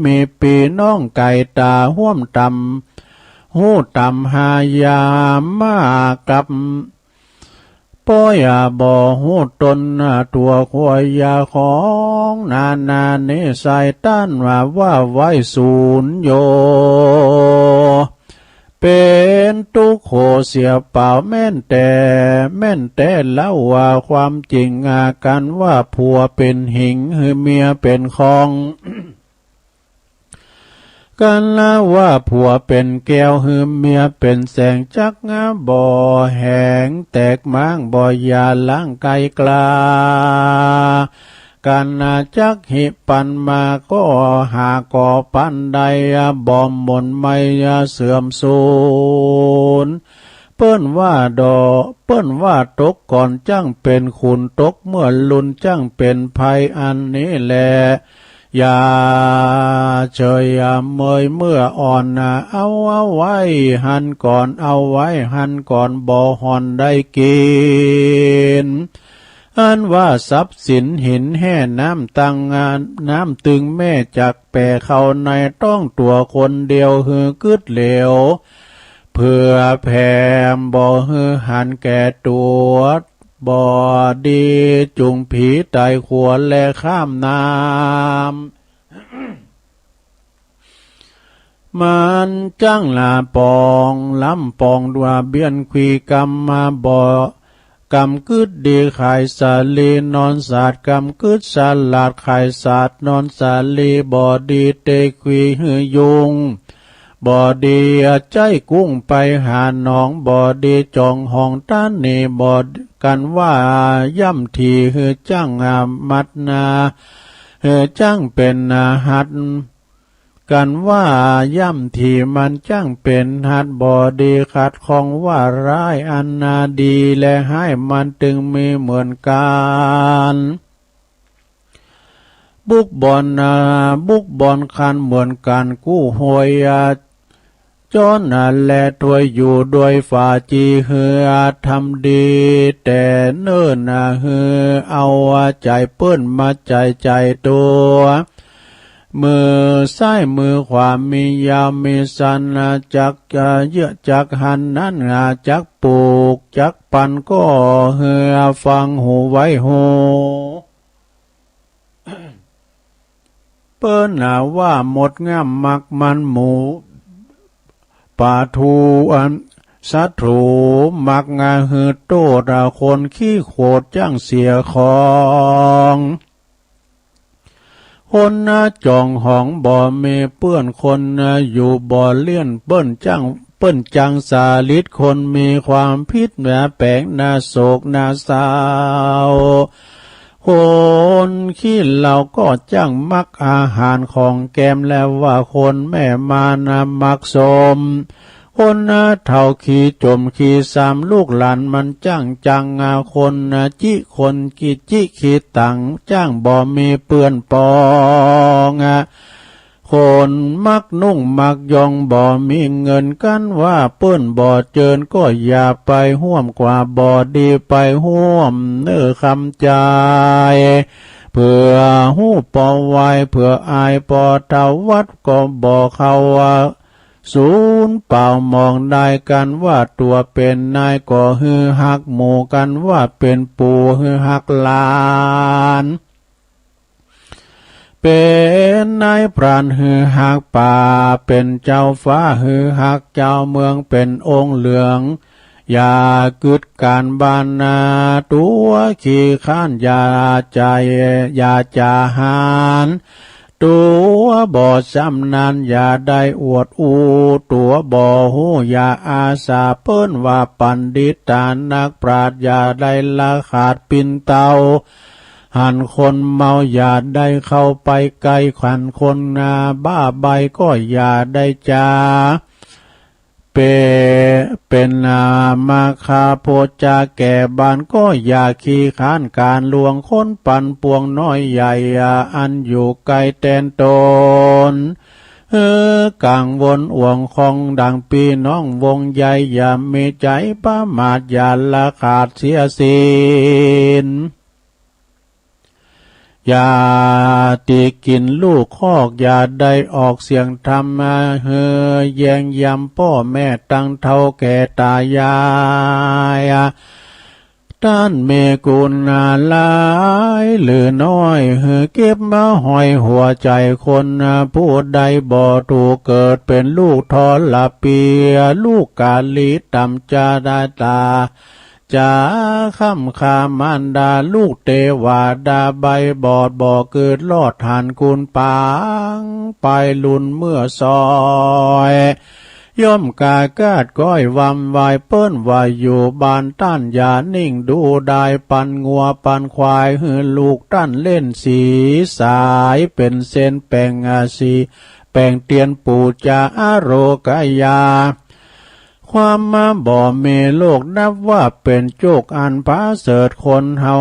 มีปี้น้องไก่ต๋า ฮ่วมต๋ำ ฮู้ต๋ำหายามมากับ ป้อยบ่ฮู้ตน ตั๋วขัวยาของนานา นิสัยต้านว่า ว่าไว้สูญโย เป๋นตุ๊กข์โขเสียเปล่า แม่นแต๊ แม่นแต๊เล่าว่าความจริง อา กันว่าผัวเป๋นหิง หื้อเมียเป๋นคอง กันละว่าผัวเป๋นแก้ว หื้อเมียเป๋นแสง จักงาบ่แหงแตกม้าง บ่อย่าล้างไกลกล้า กันจักหิปันมา ก็หาก่อปันได้ บ่หม่นไหม้เสื่อมสูญ เปิ้นว่าดอก เปิ้นว่าตกก่อนจั้งเป๋นขุน ตกเมื่อลุนจั้งเป๋นไพร อันนี้แล อย่าเฉยเมยเมื่ออ่อน เอา เอาไว้หั้นก่อน เอาไว้หั้นก่อน บ่ห่อนได้กิ๋น อันว่าทรัพย์สินหินแฮ่น้ำตัง น้ำตึงแม่จักแป๋เข้าในต๊องตั๋วคนเดียว หื้อกึ๊ดเหลว เผื่อแผ่ บ่หื้อหันแก่ตั๋ว บ่ดีจุ่งผีต๋ายขัวแลข้ามน้ำ มันจั้งละปอง ล้ำปองดัวเบียนขีกรรมมา บ่กำกึ๊ดดีขายสาลี นอนสาดกำกึ๊ดสลาด ขายสาดนอนสาลี บ่ดีเตะขีหื้อยุง บ่ดีใจ๊กุ้งไปหาหนอง บ่ดีจองห้องต๋านี บ่ กันว่าย่ำถี่หื้อจั้งมัดนา หื้อจั้งเป๋นหัด กันว่าย่ำถี่มันจั้งเป๋นหัด บ่ดีขัดข้องว่าร้าย อันนาดีและฮ้ายมันตึงมีเหมือนกั๋น บุกบ่อนนา บุกบ่อนคันเหมือนกั๋น กู้หวยอา จ้อนนาแลถ้วยอยู่ด้วยฝาจี หื้อทำดีแต๊เนิ่นนา หื้อเอาใจ๋เปิ้นมาใจ๋ใจ๋ตั๋ว มือซ้ายมือขวามียาวมีสั้น จักเยื้อจักหั่นนั้น จักปลูกจักปัน ก็หื้อฟังหูไว้หู เปิ้นหาว่าหมดง่ำมักมันหมู ป๋าทูอันศัตรูมักงาหื้อโต้ษ คนขี้โขดจั้งเสียของ คนนาจองหองบ่มีเปื้อน คนนาอยู่บ่เลี้ยน เปิ้นจั้ง เปิ้นจั้งสาลิด คนมีความผิดนาแป๋งนาโศกนาเศร้า คนขี้เหล้าก็จั้งมักอาหารของแกม และว่าคนแม่มานามักส้ม คนนาเฒ่าขี้จมขี้ซ้ำ ลูกหลานมันจั้งจัง คนนาจิคนขี้จิขี้ตัง จั้งบ่มีเปื้อนปอง คนมักนุ่งมักย่องบ่มีเงิน กันว่าเปิ้นบ่เจิญ ก็อย่าไปฮ่วม กว่าบ่ดีไปฮ่วม เน่อคำใจ๋ เผื่อฮู้ปอไหว้ เผื่ออายปอเฒ่า วัดก็บ่เข้า สูญเปล่ามองได้ กันว่าตั๋วเป๋นนายก็หื้อฮักหมู่ กันว่าเป๋นปู่หื้อฮักหลาน เป๋นนายพรานหื้อฮักป่า เป๋นเจ้าฟ้าหื้อฮักเจ้าเมือง เป๋นองค์เหลือง อย่ากึ๊ดก๋านบ้านนา ตั๋วขี้คร้านอย่าใจ๋ อย่าจ๋าหาญ ตั๋วบ่ชำนาญอย่าได้อวดอู้ ตั๋วบ่ฮู้อย่าอาสา เปิ้นว่าปัณฑิตานักปราชญ์ อย่าได้ละขาดปิ่นเตา หันคนเมาอย่าได้เข้าไปใกล้ หันคนบ้าใบ้ก็อย่าได้จา เป- เป๋นมัคคาโพจาแก่บ้าน ก็อย่าขี้ค้านก๋านลวง คนปันปวงน้อยใหญ่ อันอยู่ใก้แตนต๋น หื้อกังวลอ่วงคองดังปี้น้องวงใหญ่ อย่ามีใจ๋ประมาท อย่าละขาดเสียศีล อย่าติกิ๋นลูกคอก อย่าได้ออกเสียงธรรมะ หื้อแย้งย้ำป้อแม่ตังเฒ่าแก่ต๋ายาย ต้านมีกุณหลายหรือน้อย หื้อเก็บมาห้อยหัวใจ๋คน ผู้ใดบ่ถูกเกิดเป๋นลูกทรพี ลูกกาลีต่ำจาดาต๋า จ๋าค่ำคามารดา ลูกเตวดาใบ้บอดบ่เกิดรอด หันกุณปางไปลุนเมื่อซอย ย่อมกากาดก้อยวำวาย เปิ้นว่าอยู่บ้านต้านอย่านิ่งดูดาย ปันงัวปันควาย หื้อลูกต้านเล่นสีสาย เป๋นเส้นแป๋งอาสี แป๋งเตียนปู๋จาอโรคยา ความมาบ่มีโรค นับว่าเป๋นโจคอันประเสริฐ คนเฮา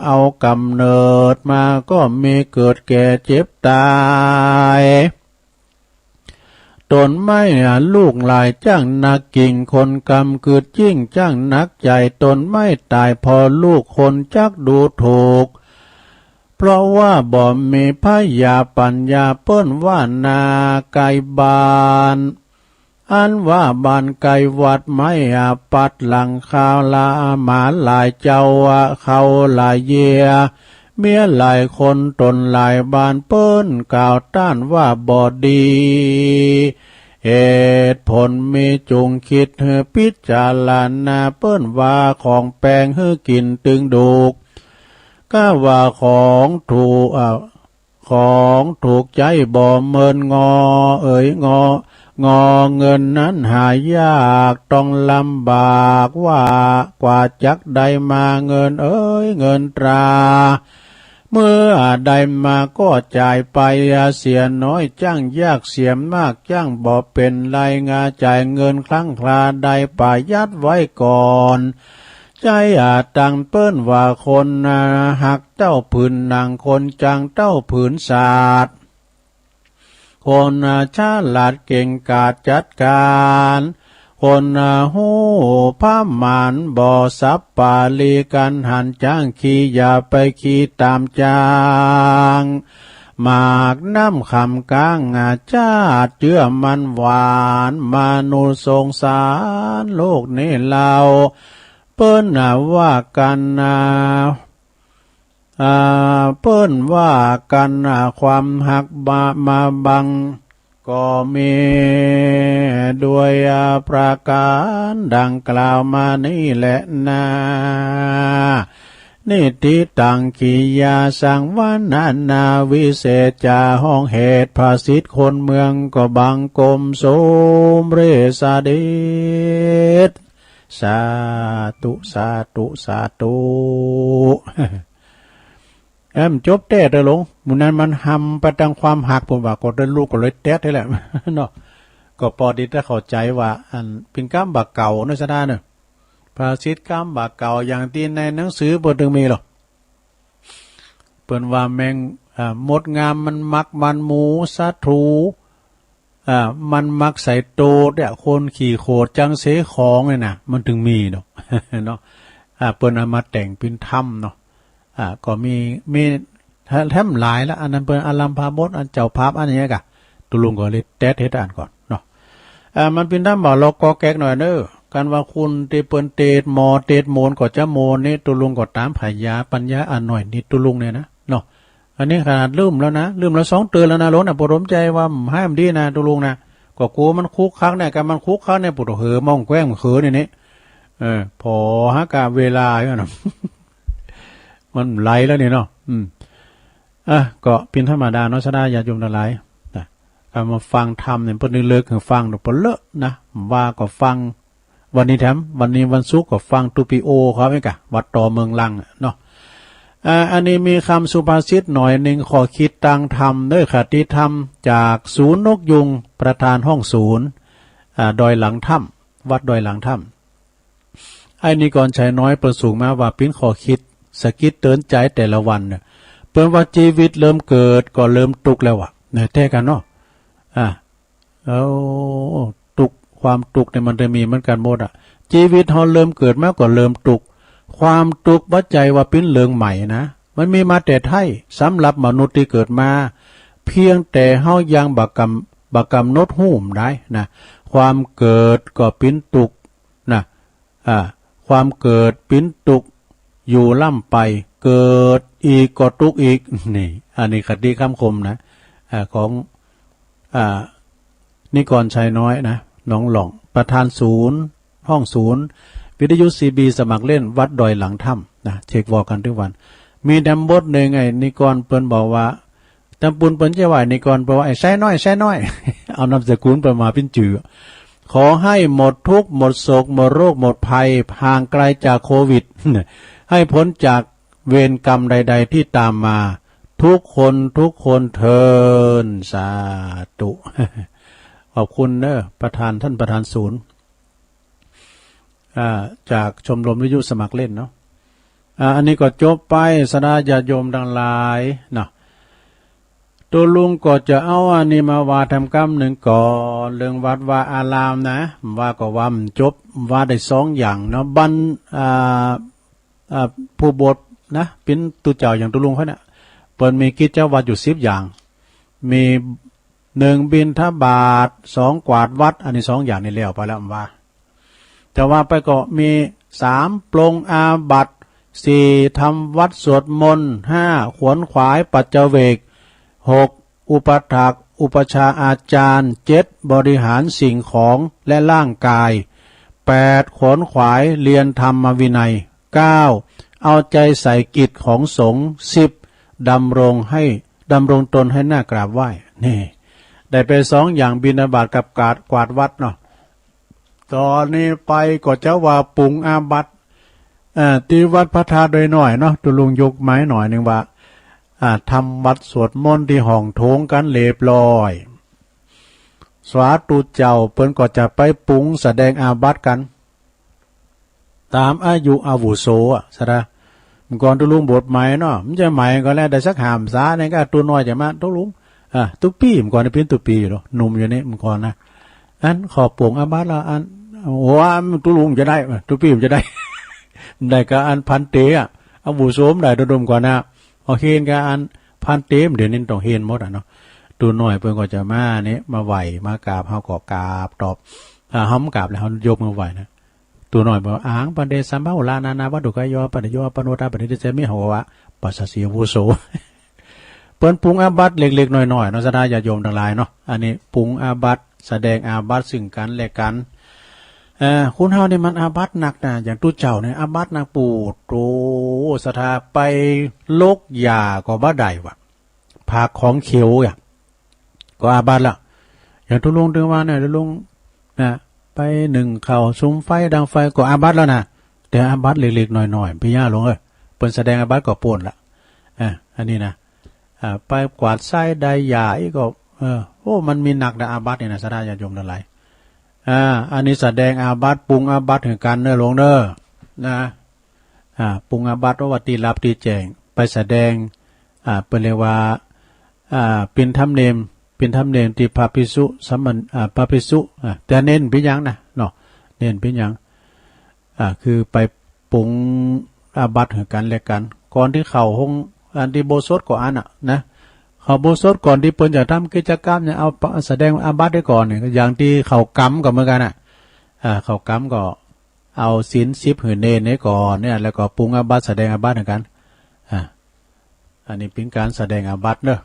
เอากำเนิดมา ก็มีเกิดแก่เจ็บต๋าย ต้นไม้ลูกหลายจ้างนักกิ่ง คนกำกึ๊ดยิ่งจ้างนักใจ๋ ต้นไม้ต๋ายเพราะลูก คนจักดูถูก เพราะว่าบ่มีผญาปั๋ญญา เปิ้นว่านาไก่บ้าน อันว่าบ้านไก่วัดไม้อาปัดหลังคาลาหมาหลายเจ้า เขาหลายเยีย เมียหลายคน ต้นหลายบ้าน เปิ้นกล่าวต้านว่าบ่ดี เหตุผลมีจุ่งกึ๊ดหื้อพิจารณา เปิ้นว่าของแปงหื้อกิ๋นตึงดูก ก้าว่าของถูก อ่า ของถูกใจ๊บ่เมินงอ เอ๋ย งอ งอเงินนั้นหายาก ต้องลำบากว่ากว่าจักได้มา เงินเอ๋ย เงินตรา เมื่อได้มาก็จ่ายไปเสียน้อย จ้างยากเสียมาก จ้างบ่เป๋นไรงา จ่ายเงินครั้งคราได้ ประหยัดไว้ก่อน ใจ๊อาตัง เปิ้นว่าคนฮักเต้าผืนหนัง คนจังเต้าผืนสาด คนฉลาดเก่งกาจจัดก๋าน คนฮู้ประมาณบ่สับปาลี กั๋นหันจ้างขี่ อย่าไปขี่ต๋ามจ้าง หมากน้ำขำก๊าง จาดเจื้อมันหวาน มนุษย์สงสารโลกนี้เล่า เปิ้นว่ากั๋น อ่า เปิ้นว่ากั๋น ความฮักบา มาบัง ก็มีด้วยประก๋านดังกล่าวมานี้แหละนา นิฏฐิตัง กิริยาสังวรรณนา วิเศษจาฮ้องเหตุ ภาษิตคนเมืองก็บังคมสมเร็จเสด็จ สาธุ สาธุ สาธุ แอมจบแต๊เต๊อะหลวง หมู่นั้นมันหำไปตางความฮัก ผมว่าก็ได้ลูกก็เลยแต๊นี่แหละ เนาะ ก็ปอดีถ้าเข้าใจ๋ว่า อันเป๋นกำบ่าเก่าเนาะ สะดาเนาะ ภาษิตกำบ่าเก่า อย่างตี้ในหนังสือเปิ้นตึงมีหรอก เปิ้นว่าแมง อ่า มดงามมันมักมันหมู ศัตรู อ่า มันมักใส่โตดเนี่ย คนขี้โขดจังเสของเนี่ยนะ มันตึงมีเนาะ เนาะ อ่า เปิ้นเอามาแต่งเป๋นธรรมเนาะ อ่า ก็มี มีแถมหลายละ อันนั้นเปิ้นอารัมภบท อันเจ้าภาพ อันอย่างเงี้ยกะ ตุลุงก็เลยแต๊เฮ็ดอ่านก่อนเนาะ อ่า มันเป๋นธรรมบ่าลอกกอกแกกหน่อยเน้อ กันว่าคุณตี้เปิ้นเตศน์หมอเตศน์โมนก็จะโมนนี้ ตุลุงก็ต๋ามผญาปัญญาอ่านหน่อยนี้ ตุลุงเนี่ยนะ เนาะ อันนี้ขนาดลืมแล้วนะ ลืมแล้วสองเตือนแล้วนะ หลวงนะ ปวดหัวใจ๋ว่าบ่หื้อมันดีนะ ตุลุงนะ ก็กลัวมันคุกคักเนี่ย กันมันคุกคักเนี่ย ปวดหัวมองแกว้งเขินเนี่ยนี่ เออ ผ่อหากาเวลาอยู่นะ มันไหลแล้วนี่เนาะ อืม อ่ะ ก็เป๋นธรรมดาเนาะ ศรัทธาญาติโยมตังหลาย นะ การมาฟังธรรมเนี่ย เปิ้นเลิกๆ หื้อฟังเนาะ เปิ้นเลอะนะ ว่าก็ฟัง วันนี้แถม วันนี้วันศุกร์ก็ฟังตูปิโอเขาเองกะ วัดตอเมืองลังเนาะ อ่า อันนี้มีกำสุภาษิตหน่อยนึ่ง ข้อคิดตางธรรมเด้อ คติธรรม จากศูนย์นกยูง ประธานห้องศูนย์ อ่า ดอยหลังถ้ำ วัดดอยหลังถ้ำ ไอ้นิกรชัยน้อยเปิ้นส่งมาว่าเป๋นข้อคิดสะกิดเตื๋อนใจ๋แต่ละวันเนี่ย เปิ้นว่า "จีวิตเริ่มเกิดก็เริ่มตุ๊กแล้ว" อะ เนี่ย แต๊กั๋นเนาะ อ่า โอ้ ตุ๊กข์ ความตุ๊กข์เนี่ยมันจะมีเหมือนกั๋นหมดอะ จีวิตเฮาเริ่มเกิดมาก็เริ่มตุ๊กข์ ความตุ๊กข์บ่ใจ้ว่าเป๋นเรื่องใหม่นะ มันมีมาแต่ไท้ สำหรับมนุษย์ตี้เกิดมา เพียงแต่เฮายังบ่กำ บ่กำหนดฮู้มันได้นะ ความเกิดก็เป๋นตุ๊กข์นะ อ่า ความเกิดเป๋นตุ๊กข์อยู่ร่ำไป เกิดอีกก็ตุ๊กข์อีก นี่ อันนี้คติคำคมนะ อ่า ของ อ่า นิกรชัยน้อยนะ หนองหล่อง ประธานศูนย์ ห้องศูนย์ วิทยุ ซีบี สมัครเล่น วัดดอยหลังถ้ำนะ เช็กวอลกั๋นตึงวัน มีแถมบทนึ่ง ไอ้นิกรเปิ้นบอกว่า ตำปูนเปิ้นจะว่า ไอ้นิกรเปิ้นว่า "ไอ้ไส้น้อย ไส้น้อย" เอานามสกุลเปิ้นมาเป๋นจื้อ ขอให้หมดทุกข์ หมดโศก หมดโรค หมดภัย ห่างไกลจากโควิด ให้พ้นจากเวรกรรมใดๆ ที่ตามมา ทุกคน ทุกคนเทอญ สาธุ ขอบคุณเน้อ ประธาน ท่านประธานศูนย์ อ่า จากชมรมวิทยุสมัครเล่นเนาะ อ่า อันนี้ก็จบไป ศรัทธาญาติโยมตังหลายเนาะ ตุ๊ลุงก็จะเอาอันนี้มาว่าแถมกำนึ่งก่อน เรื่องวัดวาอารามนะ ว่าก็ว่ามันจบ ว่าได้สองอย่างเนาะ บัน อ่า อ่า ผู้บวชนะ เป๋นตุ๊เจ้าอย่างตุ๊ลุงข้อยเนี่ย เปิ้นมีกิจวัตรอยู่สิบอย่าง มี หนึ่ง บิณฑบาต สอง กวาดวัด อันนี้สองอย่างนี้แล้วไปแล้วว่า จะว่าไปก็มี สาม ปลงอาบัติ สี่ ทำวัตรสวดมนต์ ห้า ขวนขวายปัจจเวก หก อุปัฏฐากอุปัชฌาย์อาจารย์ เจ็ด บริหารสิ่งของและร่างกาย แปด ขวนขวายเรียนธรรมวินัย เก้า เอาใจใส่กิจของสงฆ์ สิบ ดำรงให้ ดำรงตนให้น่ากราบไหว้ นี่ ได้ไปสองอย่าง บิณฑบาตกับกวาด กวาดวัดเนาะ ต๋อนนี้ไปก็จะว่าปลงอาบัติ เอ่อ ตี้วัดพระธาตุดอยน้อยเนาะ ตุ๊ลุงยกมาหน่อยนึ่งว่า อ่า ทำวัตรสวดมนต์ตี้ห้องโถงกั๋นเรียบร้อย สาธุเจ้า เปิ้นก็จะไปปลงแสดงอาบัติกั๋น ต๋ามอายุอาวุโสอะ ศรัทธา เมื่อก่อนตุ๊ลุงบวชใหม่เนาะ มันจะใหม่ก็แล้ว ได้สักห้าพรรษาเนี่ยก็ตุ๊น้อยจะมา ตุ๊ลุง อ่า ตุ๊ปี้ เมื่อก่อนนี่เป๋นตุ๊ปี้อยู่เนาะ หนุ่มอยู่นี่เมื่อก่อนนะ อันขอปลงอาบัติแล้ว อัน โอ้ ตุ๊ลุงจะได้ ตุ๊ปี้มันจะได้ ได้กับอันพันเตอะ อาวุโสมันได้ตุ๊ลุงก่อนนะ พอเฮนกับอันพันเต เดี๋ยวนี้ต้องเฮนหมดอะเนาะ ตุ๊น้อยเปิ้นก็จะมานี่ มาไหว้ มากราบ เฮาก็กราบตอบ อ่า เฮาบ่กราบแล้ว เฮายกมือไหว้นะ ตุ๊น้อยบอก "อะหัง ภันเต สัมภาหุรา นานาวัตถุกาโย ปัจจโย อัปปะโนทา ปะทิฏฐาสิสสามิ" เฮาว่า "ปัสสะสีอาวุโส" เปิ้นปลงอาบัติเล็กๆ น้อยๆ เนาะ ศรัทธาญาติโยมตังหลายเนาะ อันนี้ปลงอาบัติ แสดงอาบัติซึ่งกั๋นและกั๋น เอ่อ คนเฮานี่มันอาบัติหนักนะ อย่างตุ๊เจ้าเนี่ยอาบัติหนัก ปู๊ดโธ่ ศรัทธา ไปลกหญ้าก็บ่ได้วะ ผากของเขียวอะ ก็อาบัติละ อย่างตุ๊ลุงตึงว่าเนี่ย ตุ๊ลุงนะ ไปนึ่งข้าว สุมไฟ ดังไฟ ก็อาบัติแล้วนะ แต่อาบัติเล็กๆ น้อยๆ ปี้ญาติโยมเอ้ย เปิ้นแสดงอาบัติก็ป๊นละ อ่ะ อันนี้นะ อ่า ไปกวาดไส้ไดหญ้าอี้ก็ เออ โอ้ มันมีหนักนะอาบัตินี่นะ ศรัทธาญาติโยมตังหลาย อ่า อันนี้แสดงอาบัติ ปลงอาบัติหื้อกั๋นเน้อโยมเน้อ นะ อ่า ปลงอาบัติ ว่าตี้ลับตี้แจ้ง ไปแสดง อ่า เปิ้นเรียกว่า อ่า เป๋นธรรมเนียม เป๋นธรรมเนียมตี้พระภิกษุ สามเณร อ่า พระภิกษุ อ่า แต่เณรเป๋นหยังนะ เนาะ เณรเป๋นหยัง อ่า คือไปปลงอาบัติหื้อกั๋นและกั๋น ก่อนตี้เข้าห้อง อันตี้อุโบสถก็อั้นน่ะนะ เข้าอุโบสถก่อนตี้เปิ้นจะทำกิจกรรมเนี่ย เอาปะ แสดงอาบัติไว้ก่อนเนี่ย อย่างตี้เข้ากรรมก็เหมือนกั๋นน่ะ อ่า เข้ากรรมก็ เอาศีลสิบหื้อเณรไว้ก่อนเนี่ย แล้วก็ปลงอาบัติ แสดงอาบัติหื้อกั๋น อ่า อันนี้เป๋นก๋านแสดงอาบัติเน้อ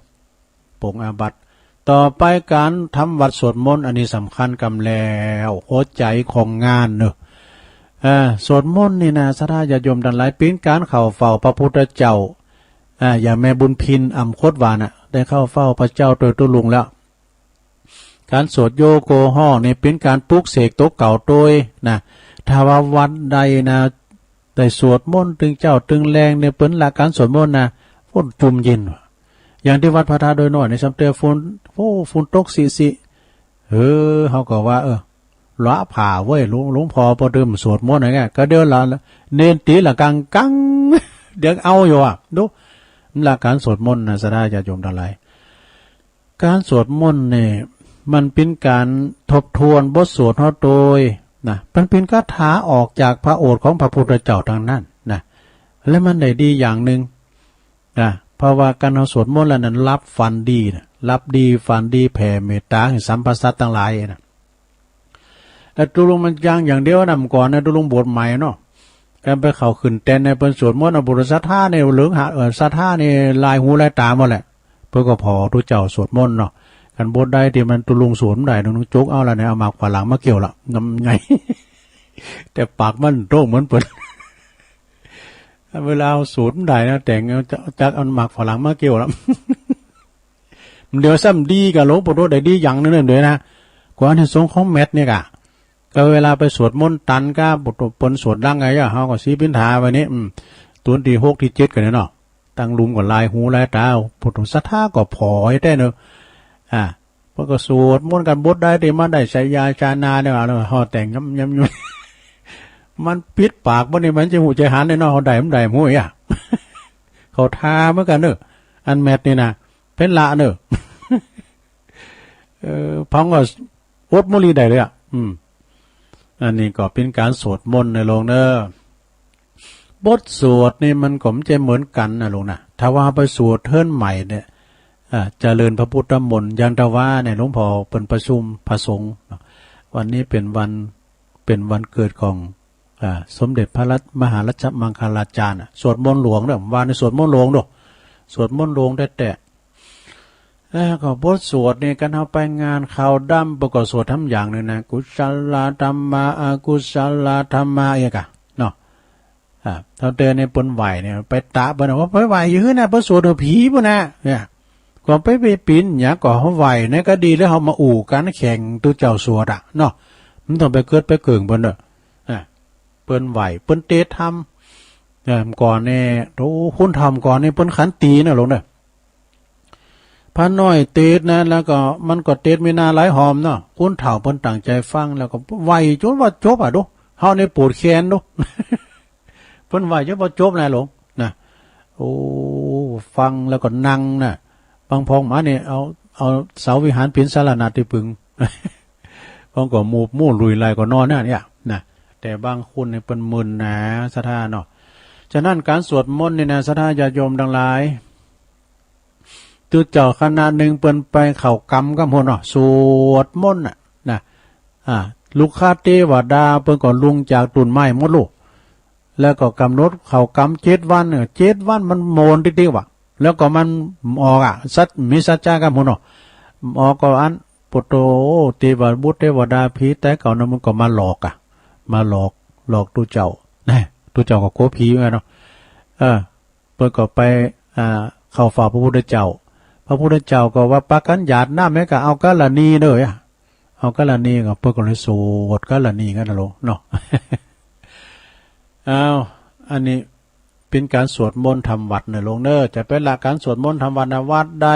ปลงอาบัติ ต่อไปก๋านทำวัตรสวดมนต์ อันนี้สำคัญกำแล้ว หัวใจ๋ของงานเน้อ อ่า สวดมนต์นี่นะ ศรัทธาญาติโยมตังหลาย เป๋นก๋านเข้าเฝ้าพระพุทธเจ้า อ่า อย่างแม่บุญพิน อ่ำคดหวานน่ะ ได้เข้าเฝ้าพระเจ้าโตยตุ๊ลุงแล้ว ก๋านสวดโยโกห้องนี่เป๋นก๋านปลุกเสกตั๋วเก่าโตยนะ ถ้าว่าวัดใดนะ ได้สวดมนต์ตึงเจ๊าตึงแลงเนี่ย เปิ้นละก๋านสวดมนต์นะ ฝนจุ่มเย็นว่ะ อย่างตี้วัดพระธาตุดอยน้อยนี่ ซ้ำแต่ฝน โอ้ ฝนตกสิสิ เออ เฮาก็ว่า เออ ละผ่าเว้ย หลวง หลวงพ่อปอเติมสวดมนต์อย่างเงี้ย ก็เดี๋ยวละ เณรตี๋ละกังกัง เดี๋ยวเอาอยู่อะ ดู ละก๋านสวดมนต์นะ ศรัทธาญาติโยมตังหลาย ก๋านสวดมนต์เนี่ย มันเป๋นก๋านทบทวนบทสวดเฮาโตยนะ มันเป๋นคาถาออกจากพระโอษฐ์ของพระพุทธเจ้าตังนั้นนะ และมันได้ดีอย่างนึ่งนะ เพราะว่าก๋านเฮาสวดมนต์แล้วนั้น หลับฝันดีนะ หลับดีฝันดี แผ่เมตตาหื้อสรรพสัตว์ตังหลายนะ แต่ตุ๊ลุงมันยังอย่างเดียวนะ เมื่อก่อนนะ ตุ๊ลุงบวชใหม่เนาะ ก๋านไปเข้าขึ้นแตนเนี่ย เปิ้นสวดมนต์นะ โอ้โห ศรัทธาเนี่ยเหลืองหา เออ ศรัทธาเนี่ยลายหูลายต๋าหมดแหละ เปิ้นก็ผ่อตุ๊เจ้าสวดมนต์เนาะ ก๋านบทใดตี้มันตุ๊ลุงสวดบ่ได้ ตุ๊ลุงจุกเอาละเนี่ย เอาหมากฝรั่งมาเกี่ยวละ นำไง แต่ปากมันโต้งเหมือนเปิ้น เวลาเอาสวดบ่ได้นะ แต่งเอาจะ จักเอาหมากฝรั่งมาเกี่ยวละ เดี๋ยวซ้ำดีกาหลวงปู่ทวด ได้ดีอย่างนึ่งเนี่ย เดี๋ยวนะ กว่าอานิสงส์ของแมทเนี่ยกะ ก็เวลาไปสวดมนต์ตันกา ปู่ทวดเปิ้นสวดดังไงอะ เฮาก็สีปิณฑาไว้นี่ อืม ต๋นตี้หกตี้เจ็ดกั๋นเนี่ยเนาะ ตังลุ่มก็ลายหูลายต๋า ปู่ทวดศรัทธาก็ผ่อแต๊เนาะ อ่า เปิ้นก็สวดมนต์กั๋นบทใดตี้มันได้ชัยยาชนะเนี่ย เอาละ เฮาแต่งย้ำๆๆ มันปิดปากบ่นี่ มันจะฮู้จะหันเนี่ยเนาะ เฮาได้บ่ได้บ่ฮู้อะ เข้าท่าเหมือนกั๋นเนาะ อันแมทนี่นะ เป๋นละเนาะ เออ ฟังก็อดบ่ลีได้เลยอะ อืม อันนี้ก็เป๋นก๋านสวดมนต์นะโยมเนาะ บทสวดนี่มันก็บ่ใจ้เหมือนกั๋นนะโยมนะ ถ้าว่าไปสวดเฮิรนใหม่เนี่ย อ่า เจริญพระพุทธมนต์ อย่างตะวาเนี่ย หลวงพ่อเปิ้นประชุมพระสงฆ์เนาะ วันนี้เป๋นวัน เป๋นวันเกิดของ อ่า สมเด็จพระรัต มหารัชมังคลาจารย์อะ สวดมนต์หลวงเนาะ วันนี้สวดมนต์หลวงเนาะ สวดมนต์หลวงแต๊ๆ แล้วก็บทสวดนี่ ก๋านเฮาไปงานขาวดำ เปิ้นก็สวดทำอย่างนึ่งนะ กุศลธัมมา อกุศลธัมมา เอียกะเนาะ อ่า เท่าแต่นี่เปิ้นไหว้เนี่ย ไปตะเปิ้นว่า ไปไหว้อยู่หื้อนะ เปิ้นสวดหื้อผีปู้นนะ เนี่ย ก็ไป ไปปิ๋นหยัง ก็เฮาไหว้เนี่ยก็ดีแล้ว เฮามาอู้กั๋นแข่งตุ๊เจ้าสวดอะเนาะ บ่ต้องไปเกิดไปเกิ่งเปิ้นเนาะ อ่า เปิ้นไหว้ เปิ้นเตสธรรม เออ ก่อนนี่ โอ้ คนเฒ่าก่อนนี่เปิ้นขันตีนะโยมเนาะ พระน้อยเตสนะ แล้วก็มันก็เตสมีหน้าหลายหอมเนาะ คนเฒ่าเปิ้นตั้งใจ๋ฟัง แล้วก็ไหว้จ๋นว่าจบอะดู เฮานี่ปวดแขนดู เปิ้นไหว้จ๋นว่าจบนะโยมนะ โอ้ ฟังแล้วก็นั่งนะ บางพองมานี่ เอา เอาเสาวิหารเป๋นสรณะตี้ปึง บางก็มูบมู่ลุยไล่ก็นอนนะเนี่ยนะ แต่บางคนนี่เปิ้นมึนนะ ศรัทธาเนาะ ฉะนั้นก๋านสวดมนต์นี่นะ ศรัทธาญาติโยมตังหลาย ตุ๊เจ้าคณะนึ่งเปิ้นไปเข้ากรรมกำพู้นเนาะ สวดมนต์น่ะนะ อ่า รุกขเตวดาเปิ้นก็ลุงจากต้นไม้หมดลูก แล้วก็ก๋ำหนดเข้ากรรมเจ็ดวัน เออ เจ็ดวันมันโหมนติ๊กๆ ว่ะ แล้วก็มันออกอะ สัจ มีสัจจะกำพู้นเนาะ ออกก็อัน โปโต เตวบุตรเตวดาผีต๋ายเก่านั้นมันก็มาหลอกอะ มาหลอก หลอกตุ๊เจ้า นะ ตุ๊เจ้าก็กั๋วผีเหมือนกั๋นเนาะ เออ เปิ้นก็ไป อ่า เข้าเฝ้าพระพุทธเจ้า พระพุทธเจ้าก็ว่า ปากั๋นหยาดน้ำแม่กะ เอากรณีเน่อ เอากรณีก็ เปิ้นก็เลยสวดกรณีกั๋นนะโยมเนาะ อ้าว อันนี้เป๋นก๋านสวดมนต์ทำวัตรเน่อโยมเน่อ จะไปละก๋านสวดมนต์ทำวัตรนะ วัดใด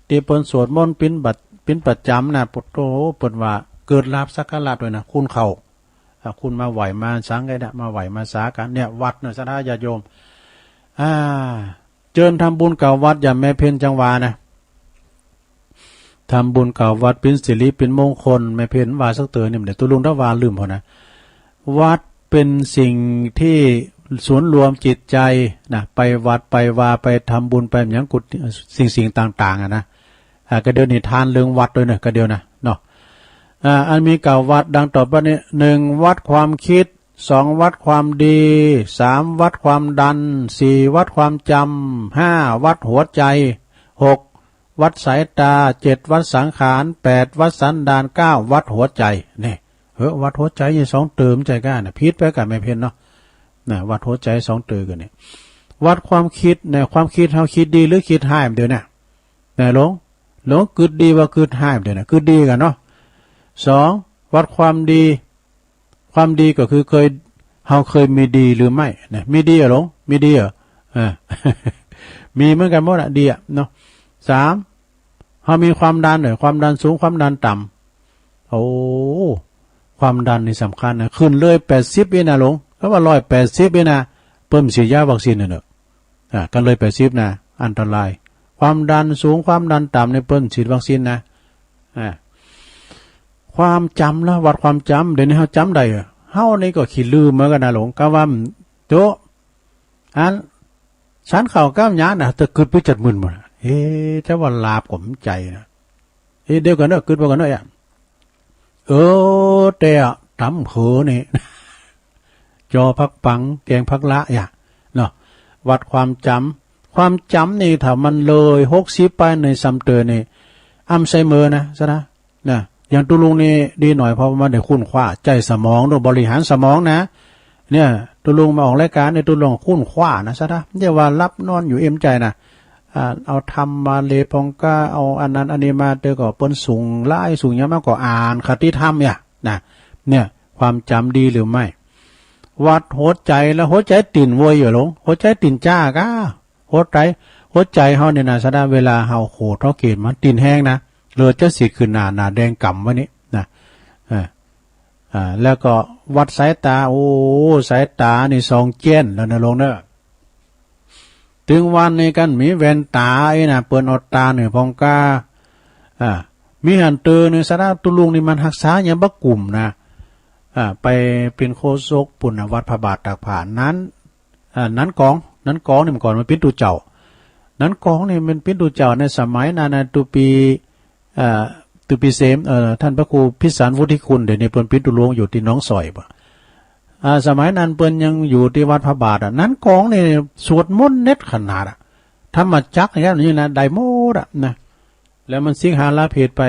ตี้เปิ้นสวดมนต์เป๋นประ เป๋นประจ๋ำนะ โปโต เปิ้นว่าเกิดลาภสักการะตวยนะ คุณเข้า อ่ะ คุณมาไหว้มาสังกั๋นเนี่ย มาไหว้มาสากั๋นเนี่ย วัดเน่อ ศรัทธาญาติโยม อ่า เจิญทำบุญเก้าวัด อย่างแม่เพ็ญจังหวานะ ทำบุญเก้าวัด เป๋นสิริเป๋นมงคล แม่เพ็ญว่าสักเตื้อนี่ เดี๋ยวตุ๊ลุงตะวาลืมพอนะ วัดเป๋นสิ่งตี้ศูนย์รวมจิตใจ๋นะ ไปวัดไปวา ไปทำบุญไปหยังกุฏิ สิ่งๆ ต่างๆ อะนะ อ่า ก็เดี๋ยวนี้ทานเรื่องวัดตวยเน่อ ก็เดี๋ยวนะ เนาะ อ่า อันมีเก้าวัดดังต่อไปนี้ หนึ่ง วัดความคิด สอง วัดความดี สาม วัดความดัน สี่ วัดความจ๋ำ ห้า วัดหัวใจ๋ หก วัดสายต๋า เจ็ด วัดสังขาร แปด วัดสันดาน เก้า วัดหัวใจ๋ นี่ เฮ้อ วัดหัวใจ๋นี่สองเตื้อ บ่ใจ้ก้านะ ผิดไปก้าแม่เพ็ญเนาะ นะ วัดหัวใจ๋สองเตื้อกั๋นนี่ วัดความคิดเนี่ย ความคิดเฮาคิดดีหรือคิดฮ้ายเดี๋ยวนี้ นะโยม โยมกึ๊ดดีบ่ากึ๊ดฮ้ายเดี๋ยวนี้ กึ๊ดดีกั๋นเนาะ สอง วัดความดี ความดีก็คือเคย เฮาเคยมีดีหรือไม่นะ มีดีอะหลง มีดีอะ เออ มีเหมือนกั๋นหมดอะ ดีอะเนาะ สาม เฮามีความดันเน่อ ความดันสูง ความดันต่ำ โอ้ ความดันนี่สำคัญนะ ขึ้นเลยแปดสิบอี้นะหลง ถ้าว่าร้อยแปดสิบอี้นะ เปิ้นบ่ฉีดยาวัคซีนเน่อ อ่า กันเลยแปดสิบนะ อันตราย ความดันสูง ความดันต่ำนี่เปิ้นบ่ฉีดวัคซีนนะ อ่า ความจ๋ำละ วัดความจ๋ำ เดี๋ยวนี้เฮาจ๋ำได้เหรอ เฮานี่ก็ขี้ลืมเหมือนกั๋นนะหลง กาว่า โจ๊ะ อัน ฉันข้าวกับหยังนะ แต่กึ๊ดไปจัดมึนหมด เอ๊ะ จะว่าหลับก็บ่ใจ้นะ เอ๊ะ เดี๋ยวก่อนเน่อ กึ๊ดไปก่อนเน่อ เออ แต่ต๋ำเผลอนี่ จอผักปัง แกงผักละ อย่า เนาะ วัดความจ๋ำ ความจ๋ำนี่ ถ้ามันเลยหกสิบไปในซ้ำเต๋อนี่ อัลไซเมอร์นะ ซะนะ นะ อย่างตุ๊ลุงนี่ดีหน่อย เพราะว่ามันได้ค้นคว้า ใจ๊สมองด้วย บริหารสมองนะ เนี่ย ตุ๊ลุงมาออกรายก๋านนี่ ตุ๊ลุงค้นคว้านะ ซะนะ บ่ใจ้ว่าหลับนอนอยู่เอ็มใจ๋นะ อ่า เอาธรรมมาเลพองก้า เอาอันนั้นอันนี้มา เต๋อก็เปิ้นสูงหลาย สูงหยังมาก็อ่านคติธรรมเนี่ย นะ เนี่ย ความจ๋ำดีหรือไม่ วัดหัวใจ๋ละ หัวใจ๋เต้นไวอยู่หลง หัวใจ๋เต้นจ๊าก้า หัวใจ๋ หัวใจ๋เฮานี่นะ ซะนะ เวลาเฮาโขเทาะเกณฑ์มันเต้นแฮงนะ เลือดจะสีขึ้นหน้า หน้าแดงก่ำไว้นี่นะ เออ อ่า แล้วก็วัดสายต๋า โอ้ สายต๋านี่ส่องแจ้นแล้วนะหลงเน่อ ตึงวันนี้กั๋นมีแว่นต๋าอี้นะ เปิ้นเอาต๋าหื้อพองก้า อ่า มีหั้นเต๋อนึ่ง สะดาตุ๊ลุงนี่มันฮักษาหยังบ่กุ้มนะ อ่า ไปเป๋นโฆษกปุ้นนะ วัดพระบาทตากผ้า นัน อ่า นันกอง นันกองนี่เมื่อก่อนมันเป๋นตุ๊เจ้า นันกองนี่มันเป๋นตุ๊เจ้าในสมัยนั้นนะ ตุ๊ปี อ่า ตุ๊ปีเสม เอ่อ ท่านพระครูพิสารวุฒิคุณ เดี๋ยวนี้เปิ้นเป๋นตุ๊หลวงอยู่ตี้หนองสอยบ่ อ่า สมัยนั้นเปิ้นยังอยู่ตี้วัดพระบาทอะ นันกองนี่สวดมนต์เด็ดขนาดอะ ธรรมจักรอย่างนี้นะ ได้หมดอะนะ แล้วมันสิงหาลาเพสไป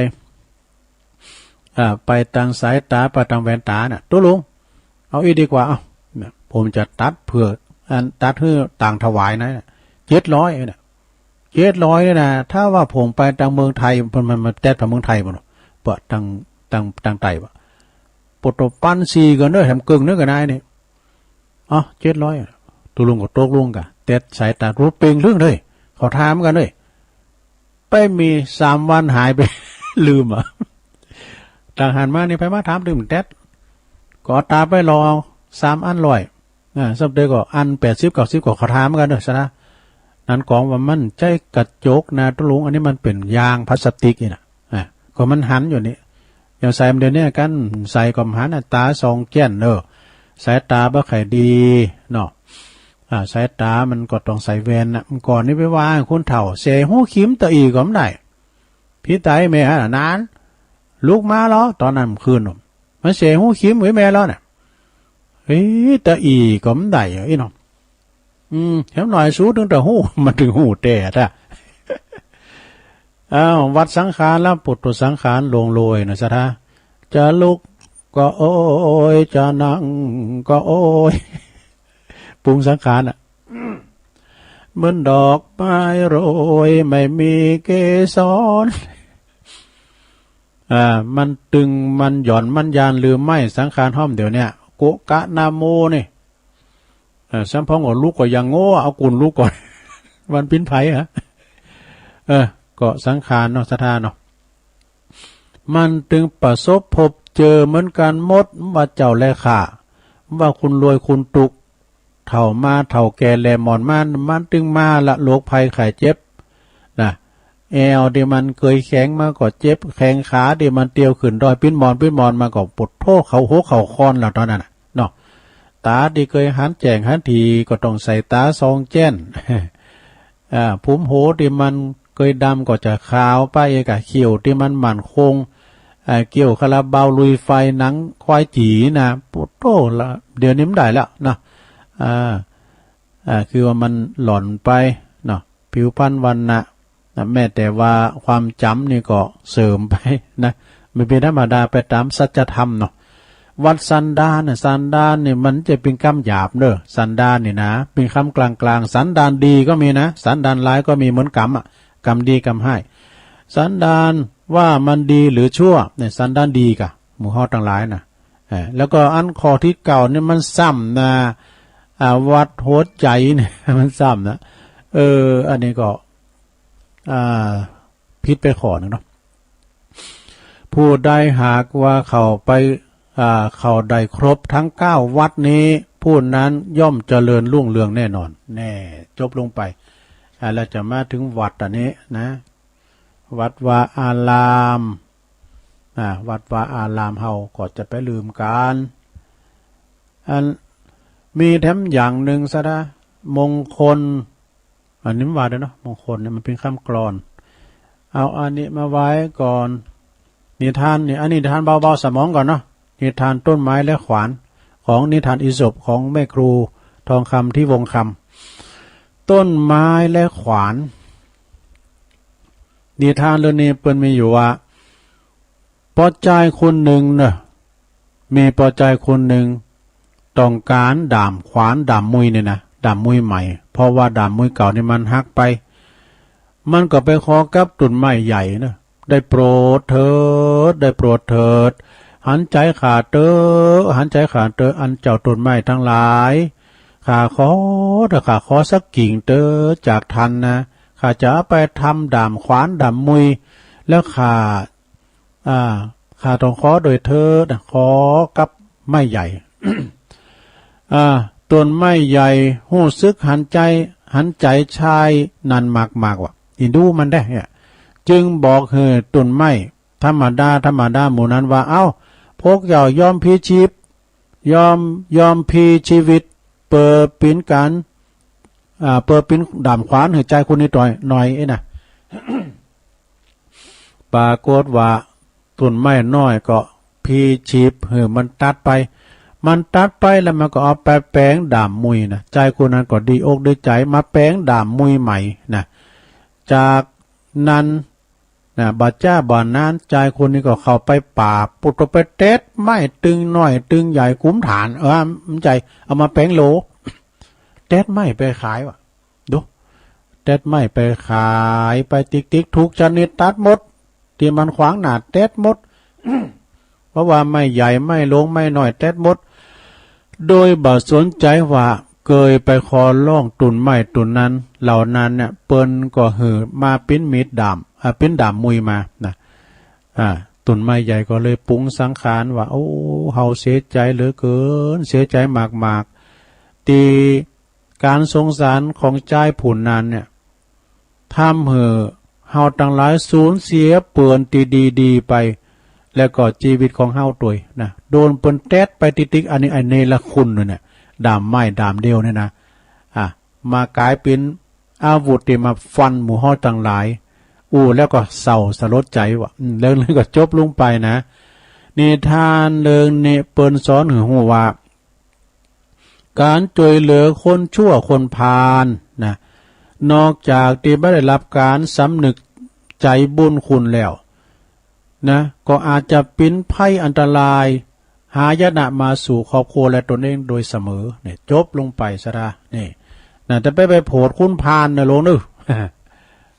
อ่า ไปตางสายต๋า ไปตางแว่นต๋าน่ะ ตุ๊ลุง เอาอี้ดีกว่า เอ้า เนี่ย ผมจะตัดเผื่อ อันตัดหื้อต่างถวายนะ เจ็ดร้อยเนี่ย เจ็ดร้อยเนี่ยนะ ถ้าว่าผมไปตางเมืองไทย มัน มัน มันแต๊ดไปเมืองไทยบ่เนาะ บ่ตาง ตาง ตางใต้บ่ ปดตบปันสี่ก่อนเด้อ แถมเกิ่งเด้อ กะนายนี่ อ๋อ เจ็ดร้อย ตุ๊ลุงก็ตกลงกะ แต๊ดสายต๋า ตุ๊ลุงเป่งลึ่งเลย เขาถามกั๋นเลย ไปมีสามวันหายไป ลืมอะ ตางหันมานี่ ไปมาถามลืมแต๊ด ก็เอาต๋าไปหล่อสามอันร้อย อ่า ซ้ำเตยก็อันแปดสิบ เก้าสิบ ก็เขาถามกั๋นเด้อ ซะนะ นันกองว่ามันใจ้กระจกนะตุ๊ลุง อันนี้มันเป๋นยางพลาสติกนี่นะ อ่า ก็มันหันอยู่นี่ อย่างใส่เดี๋ยวนี้กั๋น ใส่ก็บ่หันน่ะ ต๋าส่องแจ้นเนอะ สายต๋าบ่ใค่ดีเนาะ อ่า สายต๋ามันก็ต้องใส่แว่นน่ะ เมื่อก่อนนี่ไปว่าคนเฒ่า แส่ฮูคิมตะอี้ก็บ่ได้ ผีต๋ายแม่หั่นน่ะ นาน ลุกมาแล้ว ต๋อนนั้นคืนน่ะ มาแส่ฮูคิมไว้แม่แล้วน่ะ เฮ้ย ตะอี้ก็บ่ได้อะ อี้เนาะ อืม แถมหน่อยสูตึงตะฮู้ มันตึงฮู้แต๊ถ้า อ้าว วัดสังขารแล้ว ปุตตุสังขารลวงโลยนะ ศรัทธา จะลุกก็โอย จะนั่งก็โอย ปรุงสังขารน่ะ เหมือนดอกไม้โรยไม่มีเกสร อ่า มันตึง มันหย่อน มันยานหรือไม่ สังขารห้อมเดี๋ยวเนี้ย กุกะนะโมนี่ เอ่อ ซ้ำพ่องก็ลุกก็ยังโง่ เอากุ่นลุกก่อน วันปิ้นไผฮะ เออ ก็สังขารเนาะ ศรัทธาเนาะ มันตึงประสบพบเจอเหมือนกั๋นหมด ว่าเจ้าและข้า ว่าคนรวยคนตุ๊ก เฒ่ามาเฒ่าแก่แหล่หมอนมา มันตึงมาละโรคภัยไข้เจ็บ นะ แอวตี้มันเกยแข็งมาก็เจ็บ แข้งขาตี้มันเตียวขึ้นดอย ปิ้นหมอน ปิ้นหมอนมาก็ปวดโธ่ เข่าหกเข่าคอนแล้วต๋อนนั้นน่ะ เนาะ ต๋าตี้เกยหันแจ้งหันถี่ก็ต้องใส่ต๋าส่องแจ้น อ่า ผมโหตี้มันเกยดำก็จะขาวไป กะเขี้ยวตี้มันมั่นคง อ่า เขี้ยวคาราบาวลุยไฟหนังควายจี๋นะ ปวดโธ่ละ เดี๋ยวนี้มันได้แล้วนะ อ่า อ่า คือว่ามันหล่อนไปเนาะ ผิวพรรณวรรณะ นะ แม้แต่ว่าความจ๋ำนี่ก็เสื่อมไปนะ มันเป๋นธรรมดาไปต๋ามสัจธรรมเนาะ วัดสันดานน่ะ สันดานนี่มันจะเป๋นกำหยาบเด้อ สันดานนี่นะ เป๋นกำกลางๆ สันดานดีก็มีนะ สันดานร้ายก็มีเหมือนกั๋นอะ กำดีกำฮ้าย สันดานว่ามันดีหรือชั่วเนี่ย สันดานดีกะ หมู่เฮาตังหลายน่ะ อ่า แล้วก็อันข้อตี้เก้านี่มันซ้ำนะ อ่า วัดหัวใจ๋เนี่ย มันซ้ำนะ เออ อันนี้ก็ อ่า ผิดไปข้อนึ่งเนาะ ผู้ใดหากว่าเข้าไป อ่า เข้าได้ครบตึงเก้าวัดนี้ ผู้นั้นย่อมเจริญรุ่งเรืองแน่นอน แน่ จบลงไป อ่า แล้วจะมาเถิงวัดอันนี้นะ วัดวาอาราม อ่า วัดวาอารามเฮาก็จะไปลืมกั๋น อัน มีแถมอย่างนึ่งซะนะ มงคล อันนี้มันว่าเด้อเนาะ มงคลเนี่ยมันเป๋นกำกลอน เอาอันนี้มาไว้ก่อน นิทานนี่ อันนี้นิทานเบาๆสมองก่อนเนาะ นิทานต้นไม้และขวาน ของนิทานอีสปของแม่ครูทองคำ ทิวงศ์คำ ต้นไม้และขวาน นิทานเรื่องนี้เปิ้นมีอยู่ว่า ป้อจายคนนึ่งเนาะ มีป้อจายคนนึ่ง ต้องก๋านด้ามขวานด้ามมุยเนี่ยนะ ด้ามมุยใหม่ เพราะว่าด้ามมุยเก่านี่มันหักไป มันก็ไปขอกับต้นไม้ใหญ่เนาะ ได้โปรดเถิด ได้โปรดเถิด หันใจ๋ข้าเต๊อะ หันใจ๋ข้าเต๊อะ อันเจ้าต้นไม้ตังหลาย ข้าขอเต๊อะ ข้าขอสักกิ่งเต๊อะ จากต้านนะ ข้าจะเอาไปทำด้ามขวานด้ามมุย แล้วข้า อ่า ข้าต้องขอโดยเถิดนะ ขอกับไม้ใหญ่ อ่า ต้นไม้ใหญ่ฮู้สึกหันใจ๋ หันใจ๋จายนั้นมากๆ ว่า อินดูมันได้เนี่ย จึงบอกหื้อต้นไม้ธรรมดา ธรรมดาหมู่นั้นว่า เอ้า พวกเจ้ายอมพลีจีบ ยอม ยอมพลีจีวิต เปื้อเป๋นก๋าน อ่า เปื้อเป๋นด้ามขวานหื้อจายคนนี้หน่อย หน่อยเอ้ยนะ ปรากฏว่าต้นไม้น้อยก็พลีจีบหื้อมันตัดไป มันตัดไปแล้วมันก็เอาไปแป๋งด้ามมุยนะ จายคนนั้นก็ดีอกดีใจ๋ มาแป๋งด้ามมุยใหม่นะ จากนั้นนะ บ่จ๊าบ่านาน จายคนนี้ก็เข้าไปป่า ปุดไปเต็ดไม้ตึงน้อยตึงใหญ่กุมฐาน เออ มันใจ๋ เอามาแป๋งโหล เต็ดไม้ไปขายว่ะ ดู เต็ดไม้ไปขาย ไปติ๊กๆ ถูกชนิดตัดหมด ตี้มันขวางหน้าเต็ดหมด เพราะว่าไม้ใหญ่ ไม้หลวง ไม้น้อยเต็ดหมด โดยบ่สนใจ๋ว่าเกยไปขอร้องต้นไม้ต้นนั้น เหล่านั้นเนี่ย เปิ้นก็หื้อมาเป๋นมีดด้าม อ่า เป๋นด้ามมุยมานะ อ่า ต้นไม้ใหญ่ก็เลยปรุงสังขารว่า โอ้ เฮาเสียใจ๋เหลือเกิน เสียใจ๋มากๆ ตี้ก๋านสงสารของจายผู้นั้นเนี่ย ทำหื้อเฮาตังหลายสูญเสียเปื้อนตี้ดีๆ ไป แล้วก็จีวิตของเฮาตวยนะ โดนเปิ้นเต็ดไปติ๊กๆ อันนี้ไอ้เนรคุณเนี่ย ด้ามไม้ด้ามเดียวเนี่ยนะ อ่ะ มากลายเป๋นอาวุธตี้มาฟันหมู่เฮาตังหลาย อู้ แล้วก็เศร้าสลดใจ๋ว่ะ อืม เรื่องนี้ก็จบลงไปนะ นิทานเรื่องนี้เปิ้นสอนหื้อฮู้ว่า ก๋านจ้วยเหลือคนชั่วคนพาลนะ นอกจากตี้บ่ได้ฮับก๋านสำนึกใจ๋บุญคุณแล้วนะ ก็อาจจะเป๋นภัยอันตราย หายนะมาสู่ครอบครัวและตนเองโดยเสมอ เนี่ย จบลงไปซะละ นี่นะ แต่ไป ไปโผดคนพาลนะโลงเนอะ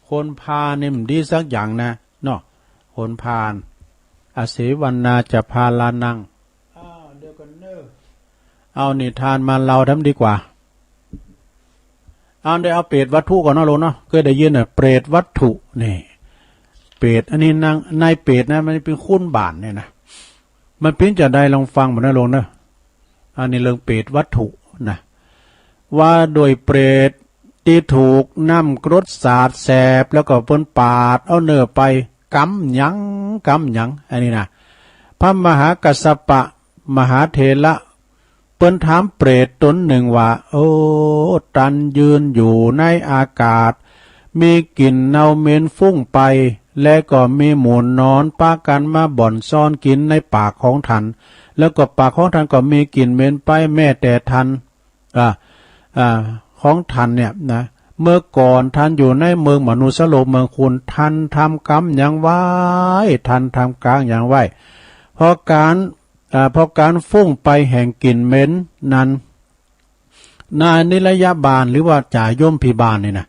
คนพาลนี่มันดีสักอย่างนะ เนาะ คนพาล อเสวนาจะพาลานัง อ้าว เดี๋ยวก่อนเนอะ เอานิทานมาเล่าทำดีกว่า เอา เดี๋ยวเอาเปรตวัตถุก่อนเนาะโลงเนาะ เกยได้ยินน่ะ เปรตวัตถุ นี่ เปรต อันนี้นาง นายเปรตนะ มันเป๋นคนบ้านเนี่ยนะ มันเป๋นจาใดลองฟังบ่านะโลงเนอะ อันนี้เรื่องเปรตวัตถุนะ ว่าโดยเปรตตี้ถูกน้ำกรดสาดแสบ แล้วก็เปิ้นปาดเอาเนื้อไป กำหยัง กำหยัง อันนี้นะ พระมหากัสสปะมหาเถระ เปิ้นถามเปรตตนนึ่งว่า โอ้ ต้านยืนอยู่ในอากาศ มีกลิ่นเน่าเหม็นฟุ้งไป และก็มีหมู่หนอนปะกั๋นมาบ่อนซ่อนกิ๋นในปากของต้าน แล้วก็ปากของต้านก็มีกลิ่นเหม็นไปแม้แต่ต้าน อ่า อ่า ของต้านเนี่ยนะ เมื่อก่อนต้านอยู่ในเมืองมนุสสโลกเมืองคุณ ต้านทำกรรมหยังไว้ ต้านทำกรรมหยังไว้ เพราะก๋าน อ่า เพราะก๋านฟุ้งไปแห่งกลิ่นเหม็นนั้น นายนิรยาบาลหรือว่าจ่ายมพิบาลนี่นะ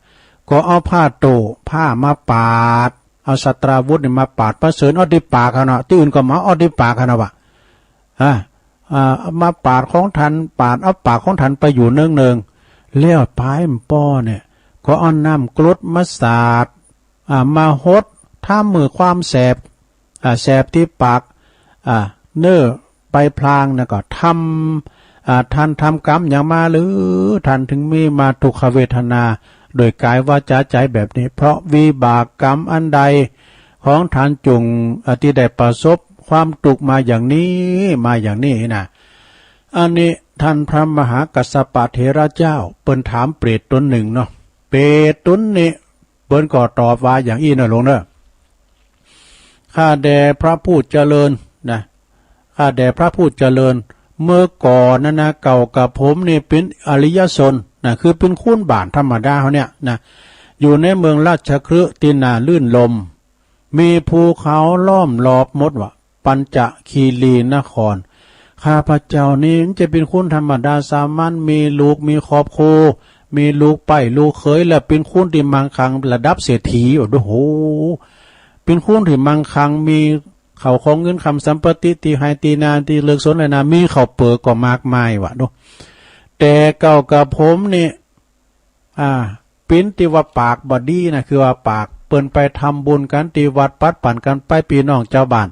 ก็เอาผ้าโต้ ผ้ามาปาด เอาสัตราวุธนี่มาปาด ประเสริญเอาตี้ปากหั้นเนาะ ตี้อื่นก็มาเอาตี้ปากหั้นเนาะว่ะ อ่า อ่า มาปาดของต้าน ปาดเอาปากของต้านไปอยู่เนืองๆ แล้วปายป้อเนี่ย ก็เอาน้ำกรดมาสาด อ่า มาหดทำหื้อความแสบ อ่า แสบตี้ปาก อ่า เน่อไปพลางนะ ก็ทำ อ่า ต้านทำกรรมหยังมาหรือ ต้านถึงมีมาทุกขเวทนา โดยกายวาจาใจ๋แบบนี้ เพราะวิบากกรรมอันใดของต้านจุ่ง อ่า ตี้ได้ประสบความตุ๊กข์มาอย่างนี้ มาอย่างนี้นะ อันนี้ต้านพระมหากัสสปะเถระเจ้า เปิ้นถามเปรตตนนึ่งเนาะ เปรตตนนี้ เปิ้นก็ตอบว่าอย่างอี้เน่อหลวงเน่อ ข้าแต่พระผู้เจริญนะ ข้าแต่พระผู้เจริญ เมื่อก่อนนั้นนะ เก่ากับผมนี่เป๋นอริยชนนะ คือเป๋นคนบ้านธรรมดาเฮาเนี่ยนะ อยู่ในเมืองราชคฤห์ตี้น่ารื่นรมย์ มีภูเขาล้อมรอบหมดว่า ปัญจคีรีนคร ข้าพเจ้านี่มันจะเป๋นคนธรรมดาสามัญ มีลูกมีครอบครัว มีลูกใป๊ลูกเขย และเป๋นคนตี้มั่งคั่งระดับเศรษฐี โอ้โห เป๋นคนตี้มั่งคั่ง มีข้าวของเงินคำสัมปติ ตี้ไฮ่ตี้นา ตี้เลือกสวนไฮ่นา มีข้าวเปลือกก็มากมายว่าดู แต่เก่ากับผมนี่ อ่า เป๋นตี้ว่าปากบ่ดีนะ คือว่าปาก เปิ้นไปทำบุญกั๋นตี้วัด ปัดปั๋นกั๋นไปปี้น้องจาวบ้าน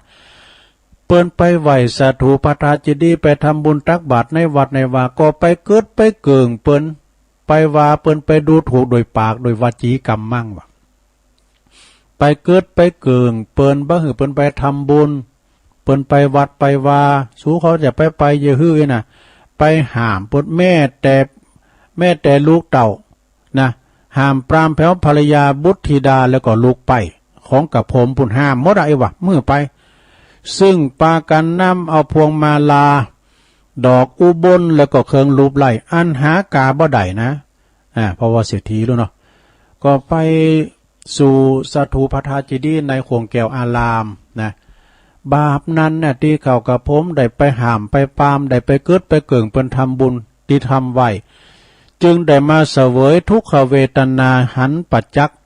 เปิ้นไปไหว้สถูปพระธาตุเจดีย์ ไปทำบุญตักบาตรในวัดในวา ก็ไปเกิดไปเกิ่งเปิ้น ไปว่าเปิ้น ไปดูถูกโดยปาก โดยวจีกรรมมั่งว่า ไปเกิดไปเกิ่งเปิ้น บ่หื้อเปิ้นไปทำบุญ เปิ้นไปวัดไปวา สูเขาจะไปไปเยียะหื้อนะ ไปห้ามเปิ้น แม้แต่ แม้แต่ลูกเต้านะ ห้ามปรามแผวภรรยาบุตรธิดา แล้วก็ลูกใป๊ของกับผมปุ้น ห้ามหมดอะ ไอ้วะ บ่หื้อไป ซึ่งปากั๋นนำเอาพวงมาลา ดอกอุบล แล้วก็เครื่องลูบไล้ อันหากาบ่ได้นะ อ่า เพราะว่าเศรษฐีแล้วเนาะ ก็ไปสู่สถูปพระธาตุเจดีย์ในข่วงแก้วอารามนะ บาปนั้นน่ะ ตี้เก่ากับผมได้ไปห้ามไปปราม ได้ไปเกิดไปเกิ่งเปิ้นทำบุญตี้ทำไว้ จึงได้มาเสวยทุกขเวทนาหันประจักษ์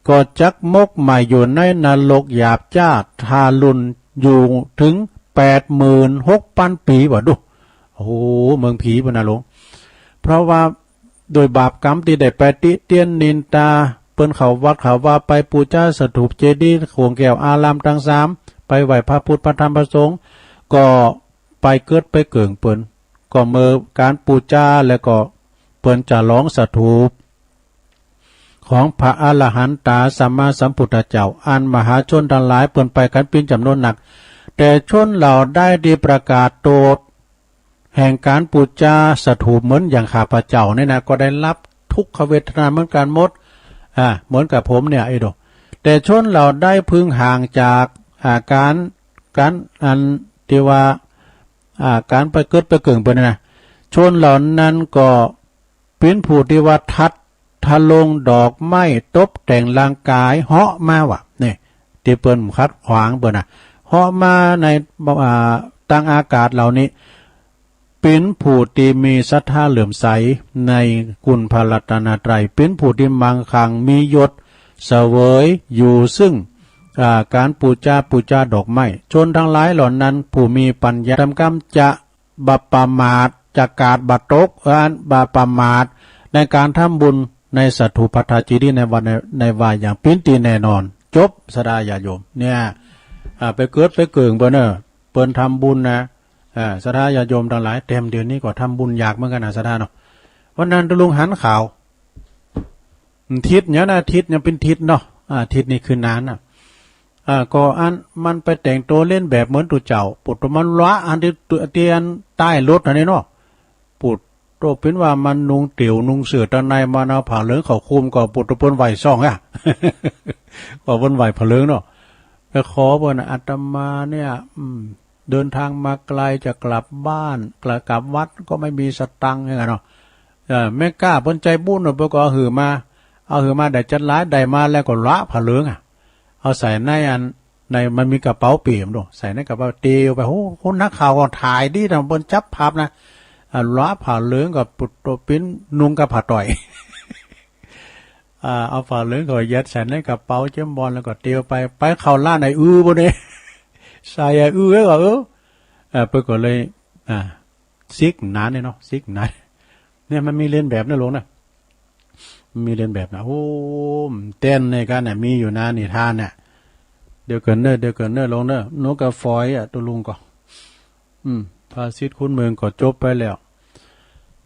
ก็จักหมกไหม้อยู่ในนรกหยาบจ้าทารุณอยู่ถึงแปดหมื่นหกปันปี๋ว่าดู โอ้โห เมืองผีปุ้นนะหลวง เพราะว่าโดยบาปกรรมตี้ได้ไปติเตียนนินตา เปิ้นเข้าวัดเข้าวา ไปปู๋จาสถูปเจดีย์ข่วงแก้วอารามตังสาม ไปไหว้พระพุทธพระธรรมพระสงฆ์ ก็ไปเกิดไปเกิ่งเปิ้น ก็เมื่อก๋านปู๋จาแล้วก็เปิ้นจะหลองสถูป ของพระอรหันตาสัมมาสัมพุทธเจ้า อันมหาชนตังหลายเปิ้นไปกั๋นเป๋นจ๋ำนวนนัก แต่ชนเหล่าใดตี้ประกาศโตษแห่งก๋านปู๋จาสถูปเหมือนอย่างข้าพเจ้านี่นะ ก็ได้ฮับทุกขเวทนาเหมือนกั๋นหมด อ่า เหมือนกับผมเนี่ย ไอ้โด แต่ชนเหล่าใดพึงห่างจาก อ่า ก๋าน ก๋านอันตี้ว่า อ่า ก๋านไปเกิดไปเกิ่งเปิ้นนะ ชนเหล่านั้นก็ เป๋นผู้ตี้ว่าทัดทะลงดอกไม้ตบแต่งร่างก๋ายเหาะมาว่า นี่ ตี้เปิ้นขัดขวางเปิ้นนะ เหาะมาใน อ่า ตางอากาศเหล่านี้ เป๋นผู้ตี้มีศรัทธาเหลื่อมใสในคุณพระรัตนตรัย เป๋นผู้ตี้มั่งคั่งมียศเสวยอยู่ซึ่ง อ่า ก๋านปู๋จา ปู๋จาดอกไม้ ชนตังหลายเหล่านั้น ผู้มีปัญญาทำกรรมจะ บ่ประมาท จะกาดบ่ตก อันบ่ประมาทในก๋านทำบุญในสถูปพระธาตุเจดีย์ในวันใน ในวาอย่างเป๋นตี้แน่นอน จบ ศรัทธาญาติโยม เนี่ย อ่า ไปเกิดไปเกิ่งเปิ้นเน่อ เปิ้นทำบุญนะ อ่า ศรัทธาญาติโยมตังหลาย แถมเดี๋ยวนี้ก็ทำบุญยากเหมือนกั๋นนะ ศรัทธาเนาะ วันนั้นตะลุงหันข่าว ทิศเนี่ยนะ ทิศเนี่ยเป๋นทิศเนาะ อ่า ทิศนี่คือนานนะ อ่า ก็อันมันไปแต่งตั๋วเลียนแบบเหมือนตุ๊เจ้า ปุ้น ตั๋วมันละอันตี้ ตั๋วตี้อันใต้รถอันนี้เนาะ ปุ้น ตั๋วเป๋นว่ามันนุ่งเตี่ยวนุ่งเสื้อตังใน มันเอาผ้าเหลืองเข้าคลุม ก็ปุ้น ตั๋วเปิ้นไหว้ซ่องอะ ก็เปิ้นไหว้ผ้าเหลืองเนาะ ไปขอเปิ้น อาตมาเนี่ย อืม เดินทางมาไกลจะกลับบ้าน กลับ กลับวัดก็ไม่มีสตางค์เนี่ยเนาะ เออ แม่ก๊าเปิ้นใจ๋บุญเนาะ เปิ้นก็เอาหื้อมา เอาหื้อมาได้จัดหลาย ได้มาแล้วก็ละผ้าเหลืองอะ เอาใส่ในอัน ใน มันมีกระเป๋าเป๋เนาะ ใส่ในกระเป๋าเตียวไป โห คนนักข่าวก็ถ่ายดีนะ เปิ้นจับภาพนะ อ่า ละผ้าเหลืองก็ปุ้น ตั๋วเป๋นนุ่งกับผ้าต่อย อ่า เอาผ้าเหลืองก็ยัดใส่ในกระเป๋าเจ๊มบอลแล้วก็เตียวไป ไปเข้าร้านไอ้อื้อปุ้นนี่ ใส่ไอ้อื้อไว้ก่อน เออ เออ เปิ้นก็เลย อ่า สิกหนาเนี่ยเนาะ สิกหนา เนี่ยมันมีเลียนแบบนะหลวงนะ มันมีเลียนแบบนะ โอ้ เต้นในกันน่ะ มีอยู่นะ นิทานน่ะ เดี๋ยวเกินเน้อ เดี๋ยวเกินเน้อหลวงเน้อ หนูกาฝอยอะ ตุ๊ลุงก็ อืม ภาษิตขุนเมืองก็จบไปแล้ว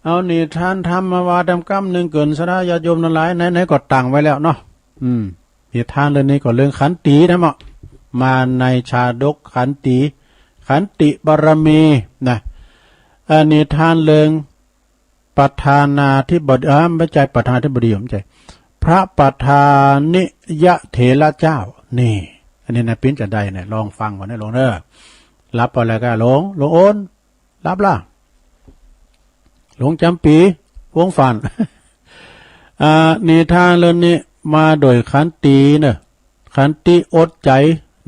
เอานิทานธรรมมาว่าตำกำนึ่งเกินสาระญาติโยมตังหลาย ไหนๆ ก็ตั้งไว้แล้วเนาะ อืม นิทานเรื่องนี้ก็เรื่องขันตีนะเมาะ มาในชาดกขันตี ขันติบารมีนะ อ่า นิทานเรื่องประธานาธิบดี อ่า ไม่ใช่ประธานาธิบดี ไม่ใช่ พระประธานิยะเถระเจ้า นี่ อันนี้นะ ปิ้นจะได้เนี่ย ลองฟังก่อนนะหลวงเน้อ หลับไปแล้วก็หลวง หลวงโอน หลับละ หลวงจ๋ำปี๋ วงศ์ฝาน อ่า นิทานเรื่องนี้มาโดยขันตีเนอะ ขันติอดใจ๋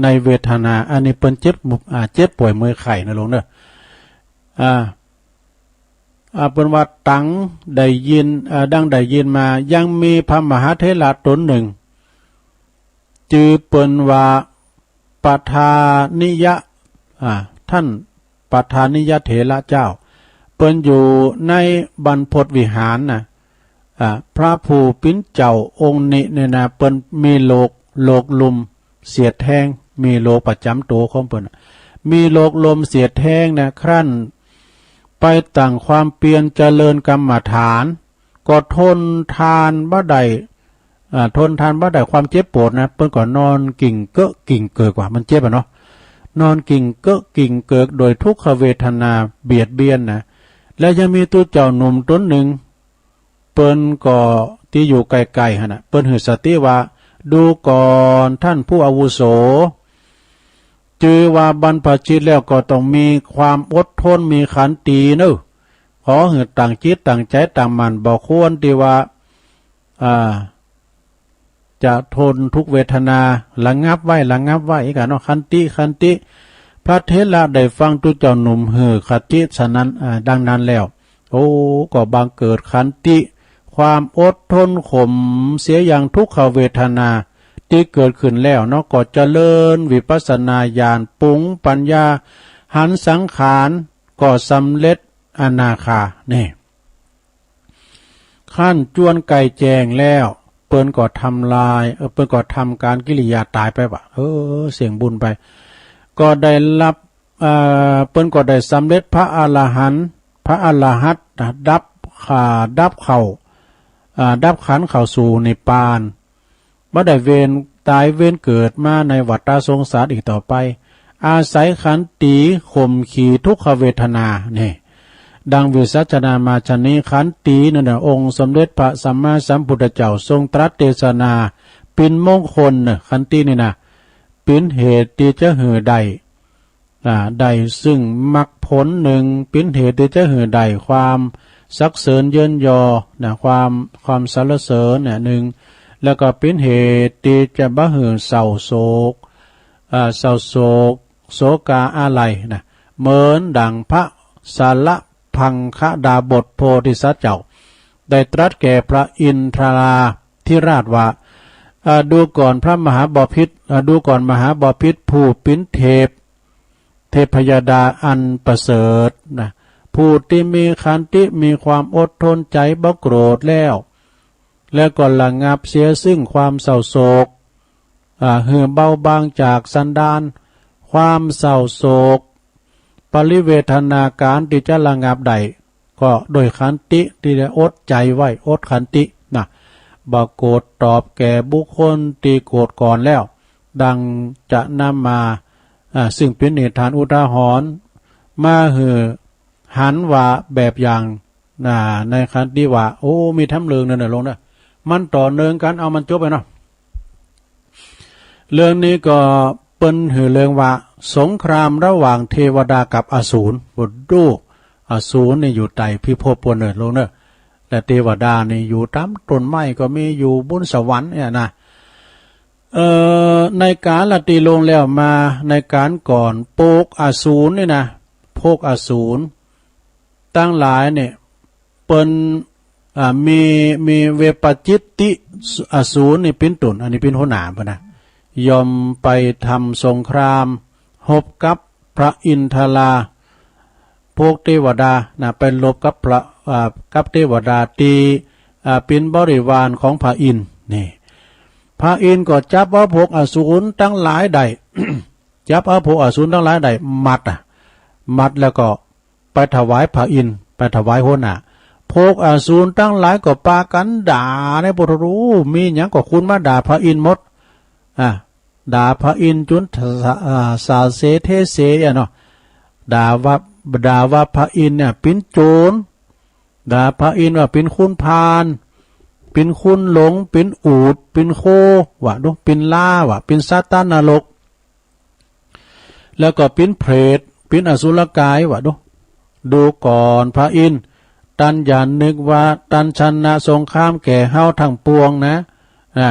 ในเวทนา อันนี้เปิ้นเจ็บ อ่า เจ็บป่วยเมื่อยไข้นะหลวงเนอะ อ่า อ่า เปิ้นว่าตังได้ยิน อ่า ดังได้ยินมา ยังมีพระมหาเถระต๋นนึ่ง จื้อเปิ้นว่าประธานิยะ อ่า ท่านประธานิยะเถระเจ้า เปิ้นอยู่ในบรรพตวิหารนะ อ่า พระผู้เป๋นเจ้าองค์นี้เนี่ยนะ เปิ้นมีโรค โรคลุ่มเสียดแท้ง มีโรคประจ๋ำตั๋วของเปิ้น มีโรคลุ่มเสียดแท้งนะ ครั้นไปตั้งความเปียรเจริญกรรมฐาน ก็ทนทานบ่ได้ อ่า ทนทานบ่ได้ความเจ็บปวดนะ เปิ้นก็นอนกิ่งเกอะกิ่งเกิกว่า มันเจ็บอะเนาะ นอนกิ่งเกอะกิ่งเกิกโดยทุกขเวทนาเบียดเบียนนะ และยังมีตุ๊เจ้าหนุ่มต๋นนึ่ง เปิ้นก็ตี้อยู่ใก้ๆ หั้นนะ เปิ้นหื้อสติว่า ดูก่อนท่านผู้อาวุโส จื้อว่าบรรพชิตแล้วก็ต้องมีความอดทน มีขันตีเนอะ ขอหื้อตั้งจิตตั้งใจ๋ตั้งมั่น บ่ควรตี้ว่า อ่า จะทนทุกข์เวทนา ระงับไว้ ระงับไว้ อีกอะเนาะ ขันติ ขันติ พระเถระได้ฟังตุ๊เจ้าหนุ่มหื้อคติฉะนั้น อ่า ดังนั้นแล้ว โอ้ ก็บังเกิดขันติ ความอดทนข่มเสียยังทุกขเวทนาตี้เกิดขึ้นแล้วเนาะ ก็เจริญวิปัสสนาญาณ ปรุงปัญญา หันสังขาร ก็สำเร็จอนาคา นี่ ครั้นจวนใก้แจ้งแล้ว เปิ้นก็ทำลาย เออ เปิ้นก็ทำก๋านกิริยาต๋ายไปว่า เออ เสี่ยงบุญไป ก็ได้รับ เอ่อ เปิ้นก็ได้สำเร็จพระอรหันต์ พระอรหัตตะ ดับ อ่า ดับเข้า อ่า ดับขันธ์เข้าสู่นิพพาน บ่ได้เวียนต๋ายเวียนเกิดมาในวัฏฏะสงสารอีกต่อไป อาศัยขันติข่มขีทุกขเวทนา นี่ ดังวิสัชนามาชะนี้ ขันตินั่นนะ องค์สมเด็จพระสัมมาสัมพุทธเจ้าทรงตรัสเทศนา เป๋นมงคลนะ ขันตินี่นะ เป๋นเหตุตี้จะหื้อได้ อ่า ได้ซึ่งมรรคผลนึ่ง เป๋นเหตุตี้จะหื้อได้ความสรรเสริญเยินยอนะ ความ ความสรรเสริญเนี่ยนึ่ง แล้วก็เป๋นเหตุตี้จะบ่หื้อเศร้าโศก อ่า เศร้าโศก โศกาอาลัยนะ เหมือนดังพระสารพังคดาบสโพธิสัตว์เจ้า ได้ตรัสแก่พระอินทราธิราชว่า อ่า ดูก่อนพระมหาบพิตร อ่า ดูก่อนมหาบพิตร ผู้เป๋นเทพ เทพยดาอันประเสริฐนะ ผู้ตี้มีขันติ มีความอดทนใจ๋บ่โกรธแล้ว แล้วก็ระงับเสียซึ่งความเศร้าโศก อ่า หื้อเบาบางจากสันดาน ความเศร้าโศก ปริเวทนาก๋านตี้จะระงับได้ ก็โดยขันติตี้ได้อดใจ๋ไว้ อดขันตินะ บ่โกรธตอบแก่บุคคลตี้โกรธก่อนแล้ว ดังจะนำมา อ่า ซึ่งเป๋นนิทานอุทาหรณ์ มาหื้อหันว่าแบบอย่าง อ่า ในขันติว่า โอ้ มีธรรมเรื่องนั้นนะหลวงนะ มันต่อเนื่องกั๋น เอามันจบไปเนาะ เรื่องนี้ก็เปิ้นหื้อเรื่องว่า สงครามระหว่างเทวดากับอสูร บ่ดู อสูรนี่อยู่ใต้พิภพปู๊นเน่อหลวงเน่อ และเทวดานี่อยู่ต๋ามต้นไม้ก็มี อยู่บนสวรรค์เนี่ยนะ เอ่อ ในก๋าลตี้ล่วงแล้วมา ในก๋าลก่อน ปวกอสูรนี่นะ พวกอสูรตังหลายเนี่ย เปิ้น อ่า มี มีเวปจิตติอสูรนี่เป๋นต้น อันนี้เป๋นหัวหน้าเปิ้นนะ ย่อมไปทำสงคราม รบกับพระอินทรา ปวกเตวดานะ ไปรบกับพระ อ่า กับเตวดาตี้ อ่า เป๋นบริวารของพระอินทร์นี่ พระอินทร์ก็จับเอาพวกอสูรตังหลายได้ จับเอาพวกอสูรตังหลายได้ มัดอะ มัดแล้วก็ไปถวายพระอินทร์ ไปถวายหัวหน้า พวกอสูรตังหลายก็ปากั๋นด่าในปุทธรูป มีหยังก็คุณมาด่าพระอินทร์หมด อ่ะ ด่าพระอินทร์จุนสา อ่า สาเสเทเสอะเนาะ ด่าว่า ด่าว่าพระอินทร์เนี่ยเป๋นโจ๋ร ด่าพระอินทร์ว่าเป๋นคนพาล เป๋นคนหลง เป๋นอูฐ เป๋นโค ว่าดู เป๋นล้า ว่าเป๋นสัตว์ตานรก แล้วก็เป๋นเปรต เป๋นอสุรกาย ว่าดู ดูก่อนพระอินทร์ ต้านอย่านึกว่าต้านชนะสงครามแก่เฮาตังปวงนะ นะ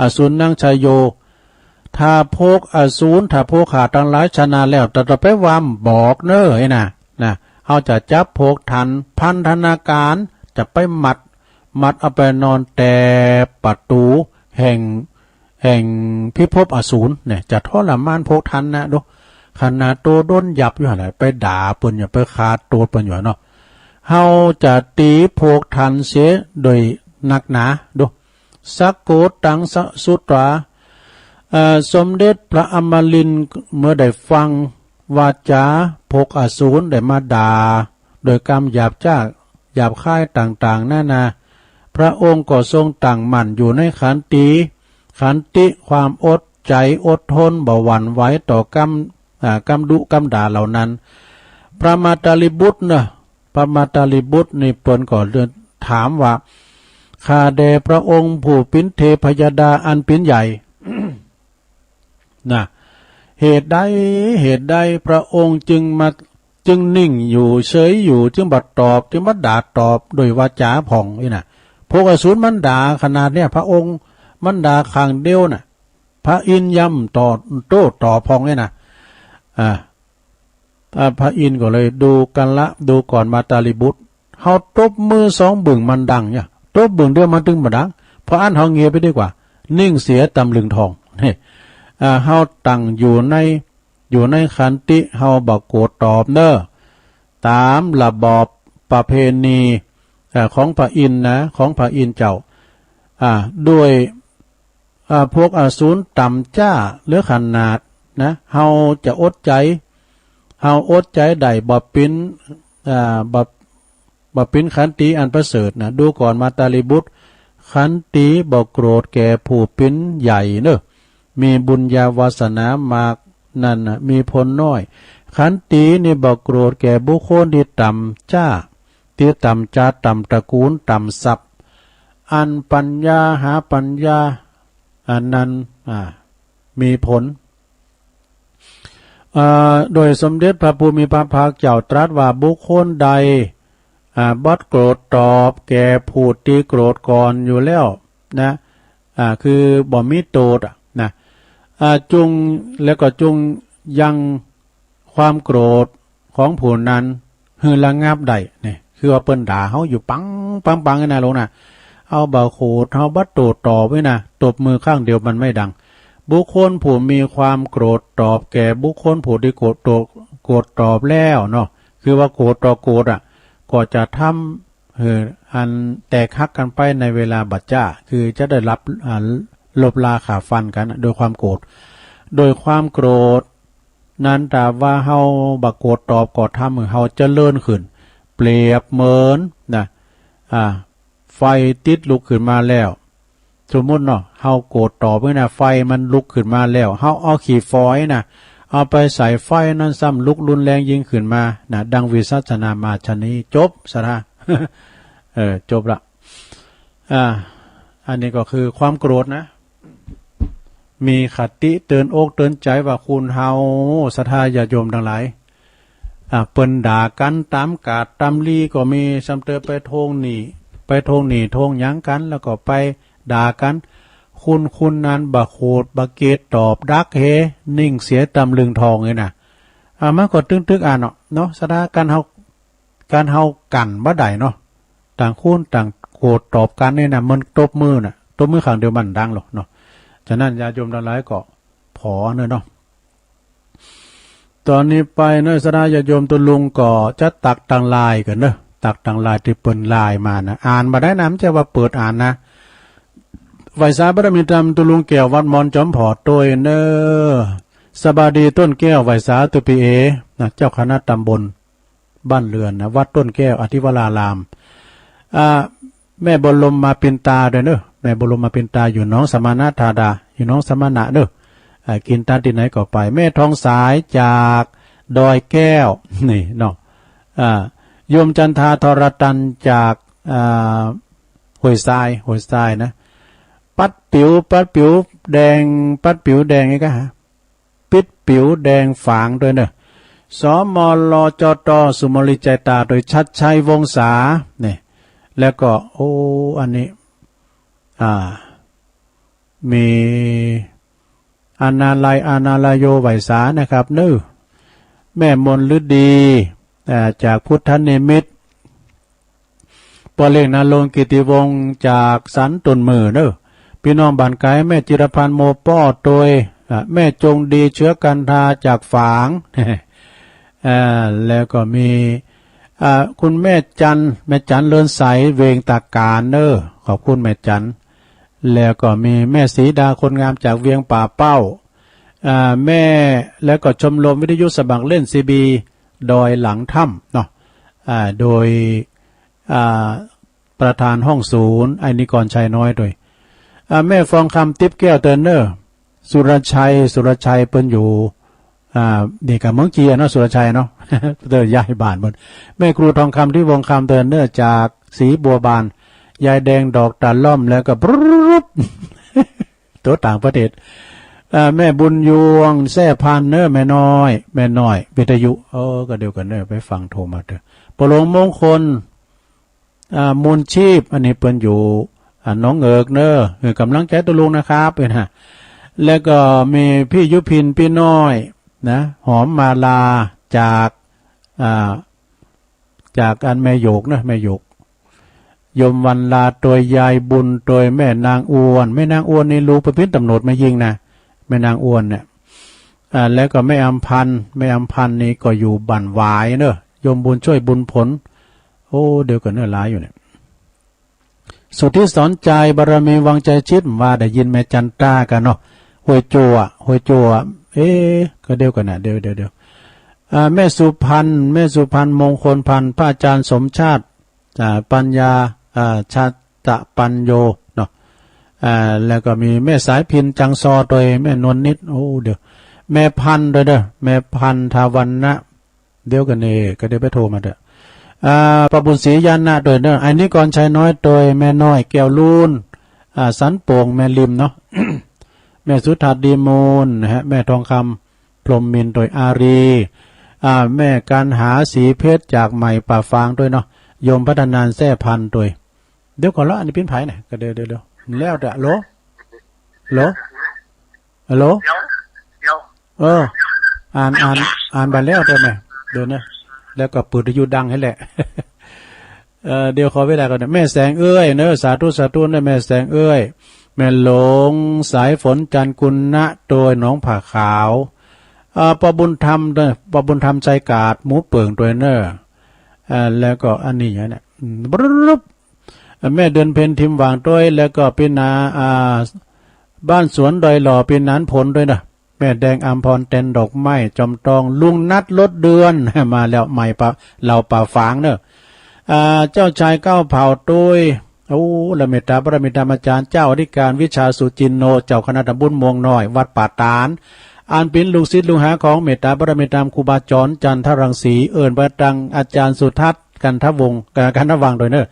อสูรนังชโย ถ้าพวกอสูร ถ้าพวกข้าตังหลายชนะแล้ว แต่ต่อไปว่าบอกเน่อไอ้นะ นะ เฮาจะจับพวกท่านพันธนาการ จะไปมัด มัดเอาไปนอนแต่ประตู๋แห่ง แห่งพิภพอสูรเนี่ย จะทรมานพวกท่านนะ ดู ขนาดโตด้นยับอยู่หั้นแหละ ไปด่าเปิ้นอยู่ ไปฆ่าโตดเปิ้นอยู่เนาะ เฮาจะตี๋พวกท่านเสียโดยนักหนา ดู สักโกตังสะสุตรา เอ่อ สมเด็จพระอมรินทร์เมื่อได้ฟังวาจาพวกอสูรได้มาด่า โดยกำหยาบจ๊า หยาบคายต่างๆ นานา พระองค์ก็ทรงตั้งมั่นอยู่ในขันติ ขันติความอดใจ๋อดทน บ่หวั่นไหวต่อกำ อ่า กำดุกำด่าเหล่านั้น พระมาตาลีบุตรเนาะ พระมาตาลีบุตรนี่เปิ้นก็เลยถามว่า ข้าแด่พระองค์ผู้เป๋นเทพยดาอันเป๋นใหญ่ นะ เหตุใด เหตุใดพระองค์จึงมา จึงนิ่งอยู่เฉยอยู่ จึงบ่ตอบ จึงบ่ด่าตอบด้วยวาจาพ่องอี้นะ พวกอสูรมันด่าขนาดเนี้ย พระองค์มันด่าข้างเดียวน่ะ พระอินทร์ย่ำตอบ โต้ตอบพ่องอี้นะ อ่า อ่า พระอินทร์ก็เลย ดูกัลละ ดูก่อนมาตาลีบุตร เฮาตบมือสองบึ่งมันดังเนี่ย ตบบึ่งเดียวมันตึงบ่ดัง เพราะอั้นเฮาเงียบไปดีกว่า นิ่งเสียตำลึงทอง นี่ อ่า เฮาตั้งอยู่ใน อยู่ในขันติ เฮาบ่โกรธตอบเน่อ ต๋ามระบอบประเพณี อ่า ของพระอินทร์นะ ของพระอินทร์เจ้า อ่า ด้วย อ่า พวกอสูรต่ำจ๊าเหลือขนาดนะ เฮาจะอดใจ๋ เฮาอดใจ๋ได้บ่เป๋น อ่า บ่ บ่เป๋นขันติอันประเสริฐนะ ดูก่อนมาตาลีบุตร ขันติบ่โกรธแก่ผู้เป๋นใหญ่เน่อ มีบุญญาวาสนามากนั้นนะ มีผลน้อย ขันตินี่บ่โกรธแก่บุคคลตี้ต่ำจ๊า ตี้ต่ำจ๊า ต่ำตระกูล ต่ำทรัพย์ อันปัญญาหาปัญญา อันนั้น อ่า มีผล อ่า โดยสมเด็จพระผู้มีพระภาคเจ้าตรัสว่า บุคคลใด อ่า บ่โกรธตอบแก่ผู้ตี้โกรธก่อนอยู่แล้วนะ อ่า คือบ่มีโต้ษอะนะ อ่า จุ่ง แล้วก็จุ่งยังความโกรธของผู้นั้นหื้อระงับได้ นี่คือว่าเปิ้นด่าเฮาอยู่ปัง ปัง ปังนี่นะลูกนะ เฮาบ่โกรธ เฮาบ่โต้ตอบไว้นะ ตบมือข้างเดียวมันไม่ดัง บุคคลผู้มีความโกรธตอบแก่บุคคลผู้ตี้โกรธ โกรธตอบแล้วเนาะ คือว่าโกรธต่อโกรธอะ ก็จะทำหื้ออันแตกหักกั๋นไปในเวลาบ่จ๊า คือจะได้รับ อ่า ลบลาฆ่าฟันกั๋นโดยความโกรธ โดยความโกรธนั้น ถ้าว่าเฮาบ่โกรธตอบก็ทำหื้อเฮาเจริญขึ้น เปรียบเหมือนนะ อ่า ไฟติดลุกขึ้นมาแล้ว สมมุติเนาะ เฮาโกรธตอบไว้นะ ไฟมันลุกขึ้นมาแล้ว เฮาเอาขี้ฝอยนะ เอาไปใส่ไฟนั้นซ้ำลุกรุนแรงยิ่งขึ้นมานะ ดังวิสัชนามาชะนี้ จบ ศรัทธา เออ จบละ อ่า อันนี้ก็คือความโกรธนะ มีคติเตือนอกเตือนใจ๋ว่าคนเฮา ศรัทธาญาติโยมตังหลาย อ่า เปิ้นด่ากั๋นต๋ามกาดต๋ามลีก็มี ซ้ำเติมไปทวงหนี้ ไปทวงหนี้ทวงหยังกั๋น แล้วก็ไปด่ากั๋น คนคนนั้นบ่โกรธบ่เกลียดตอบ ดักเฮ นิ่งเสียตำลึงทองนี่นะ อ่า มันก็ตึกๆ อันเนาะ เนาะ ศรัทธา ก๋านเฮา ก๋านเฮากั้นบ่ได้เนาะ ต่างคนต่างโกรธตอบกั๋นนี่นะ มันตบมือน่ะ ตบมือข้างเดียวมันดังหรอกเนาะ ฉะนั้นญาติโยมตังหลายก็ผ่อเน่อเนาะ ต๋อนนี้ไปเนอะ ศรัทธาญาติโยม ตุ๊ลุงก็จะตักตางลายกั๋นเนอะ ตักตางลายตี้เปิ้นลายมานะ อ่านบ่ได้นะ บ่ใจ้ว่าเปิดอ่านนะ ไหว้สาบารมีธรรมตุ๊ลุงแก้ววัดมอนจอมผ่อตวยเนอะ สบายดีต้นแก้ว ไหว้สาตุ๊ปี้เอ๋นะ เจ้าคณะตำบล บ้านเรือนนะ วัดต้นแก้วอธิวราราม อ่า แม่บรมมาปินตาตวยเนอะ แม่บรมมาปินตาอยู่หนองสมณธาดา อยู่หนองสมณะเนอะ อ่า กิ๋นตานตี้ไหนก็ไป แม่ทองสายจากดอยแก้ว นี่เนาะ อ่า โยมจันทาธรตันจาก อ่า ห้วยทราย ห้วยทรายนะ ปั๊ดปิ๋ว ปั๊ดปิ๋วแดง ปั๊ดปิ๋วแดงนี่ก็หา ปิ๊ดปิ๋วแดงฝางตวยเนอะ สมรจต สุมาลีใจตา ตวยชัดชัยวงศา นี่ แล้วก็ โอ้ อันนี้ อ่า มี อานาลัย อานาลายโย ไหว้สานะครับเนอะ แม่มนฤดี อ่า จากพุทธนิมิต ป้อเล็กนรงค์กิตติวงศ์จากสันต้นหมื่นเนอะ ปี้น้องบ้านไก๋ แม่จิรพันธ์โมป้อตวย อ่ะ แม่จงดีเชื้อกันทาจากฝาง อ่า แล้วก็มี อ่า คุณแม่จัน แม่จันเลินใส เวียงตากานเนอะ ขอบคุณแม่จัน แล้วก็มีแม่ศรีดาคนงามจากเวียงป่าเป้า อ่า แม่ แล้วก็ชมรมวิทยุสมัครเล่นซีบี ดอยหลังถ้ำเนาะ อ่า โดย อ่า ประธานห้องศูนย์ ไอ้นิกรชัยน้อยตวย อ่า แม่ฟองคำติ๊บแก้วตวยเนอะ สุรชัย สุรชัยเปิ้นอยู่ อ่า นี่ก็เมืองจีนเนาะ สุรชัยเนาะ เปิ้นย้ายบ้านเปิ้น แม่ครูทองคำ ทิพย์วงศ์คำตวยเนอะ จากศรีบัวบาน ยายแดงดอกตาล่อม แล้วก็ปรึ๊บ ตั๋วต่างประเทศ อ่า แม่บุญยวงศ์แซ่พันเนอะ แม่น้อย แม่น้อยวิทยุ เออ ก็เดียวกั๋นเนอะ ไปฟังโทรมาเถอะ ป้อหลวงมงคล อ่า มูลชีพ อันนี้เปิ้นอยู่ อ่า หนองเอิกเนอะ หื้อก๋ำลังใจ๋ตุ๊ลุงนะครับ เปิ้นฮะ แล้วก็มีพี่ยุพิน ปี้น้อยนะ หอมมาลา จาก อ่า จากอันแม่หยกเนอะ แม่หยก โยมวันลาตวย ยายบุญตวย แม่นางอ้วน แม่นางอ้วนนี่ลูกเปิ้นเป๋นตำรวจแม่ญิงนะ แม่นางอ้วนเนี่ย อ่า แล้วก็แม่อำพันธ์ แม่อำพันธ์นี่ก็อยู่บ้านหวายเนอะ โยมบุญช่วย บุญผล โอ้ เดียวกั๋นเนอะ หลายอยู่เนี่ย สุทธิสอนใจ บารมีวังใจชิด ว่าได้ยินแม่จันตากั๋นเนาะ ห้วยจั่ว ห้วยจั่ว เอ๊ะ ก็เดียวกั๋นนะ เดี๋ยว เดี๋ยว เดี๋ยว อ่า แม่สุพรรณ แม่สุพรรณมงคลพันธ์ พระอาจารย์สมชาติ อ่า ปัญญา อ่า ชาตะปัญโญเนาะ อ่า แล้วก็มีแม่สายพิน จังซอตวย แม่นวลนิด โอ้ เดี๋ยว แม่พันธ์ตวยเนอะ แม่พันธ์ ทาวันนะ เดียวกั๋นเน่ ก็เดี๋ยวไปโทรมาเถอะ อ่า ป้อบุญศรี ญาณะตวยเนอะ ไอ้นิกรชัยน้อยตวย แม่น้อยแก้วลูน อ่า สันโป่งแม่ริมเนาะ แม่สุทัศน์ ดีมูลนะฮะ แม่ทองคำ พรหมมินทร์ตวย อารี อ่า แม่กันหา ศรีเพชร จากใหม่ป่าฟางตวยเนาะ โยมพัฒนาน แซ่พันตวย เดี๋ยวก่อนละ อันนี้เป๋นใผเนี่ย ก็เดี๋ยว เดี๋ยว เดี๋ยว แล้วแต่ ฮัลโหล ฮัลโหล ฮัลโหล เดี๋ยว เดี๋ยว เออ อ่าน อ่าน อ่านไปแล้วใจ้ไหม เดี๋ยวนะ แล้วก็เปิดวิทยุดังหั้นแหละ เอ่อ เดี๋ยวขอเวลาก่อนนะ แม่แสงเอื้อยเนอะ สาธุ สาธุเนอะ แม่แสงเอื้อย แม่หลงสายฝน จันทร์กุณะ ตวยหนองผาขาว อ่า ป้อบุญธรรมเนอะ ป้อบุญธรรม ชัยกาด หมู่เปิ่งตวยเนอะ อ่า แล้วก็อันนี้อย่างเนี้ย อืม บรึบ อ่า แม่เดือนเพ็ญ ทิมหว่างตวย แล้วก็ปี้นา อ่า บ้านสวนดอยหล่อ ปี้นานผลตวยเนอะ แม่แดงอำพร แตนดอกไม้ จอมตอง ลุงนัท รถเดือน มาแล้ว ใหม่ป่า เหล่าป่าฝางเนอะ อ่า เจ้าชายเก้าเผ่าตวย โอ้ และเมตตาบารมีธรรมอาจารย์ เจ้าอธิการวิชาสุจินโน เจ้าคณะตำบลม่วงน้อย วัดป่าตาด อันเป๋นลูกศิษย์ลูกหาของเมตตาบารมีธรรมครูบาจร จันทรังสี เอิ้นว่าตังอาจารย์สุทัศน์ กันทวงศ์ เอ่อ กันทวังตวยเนอะ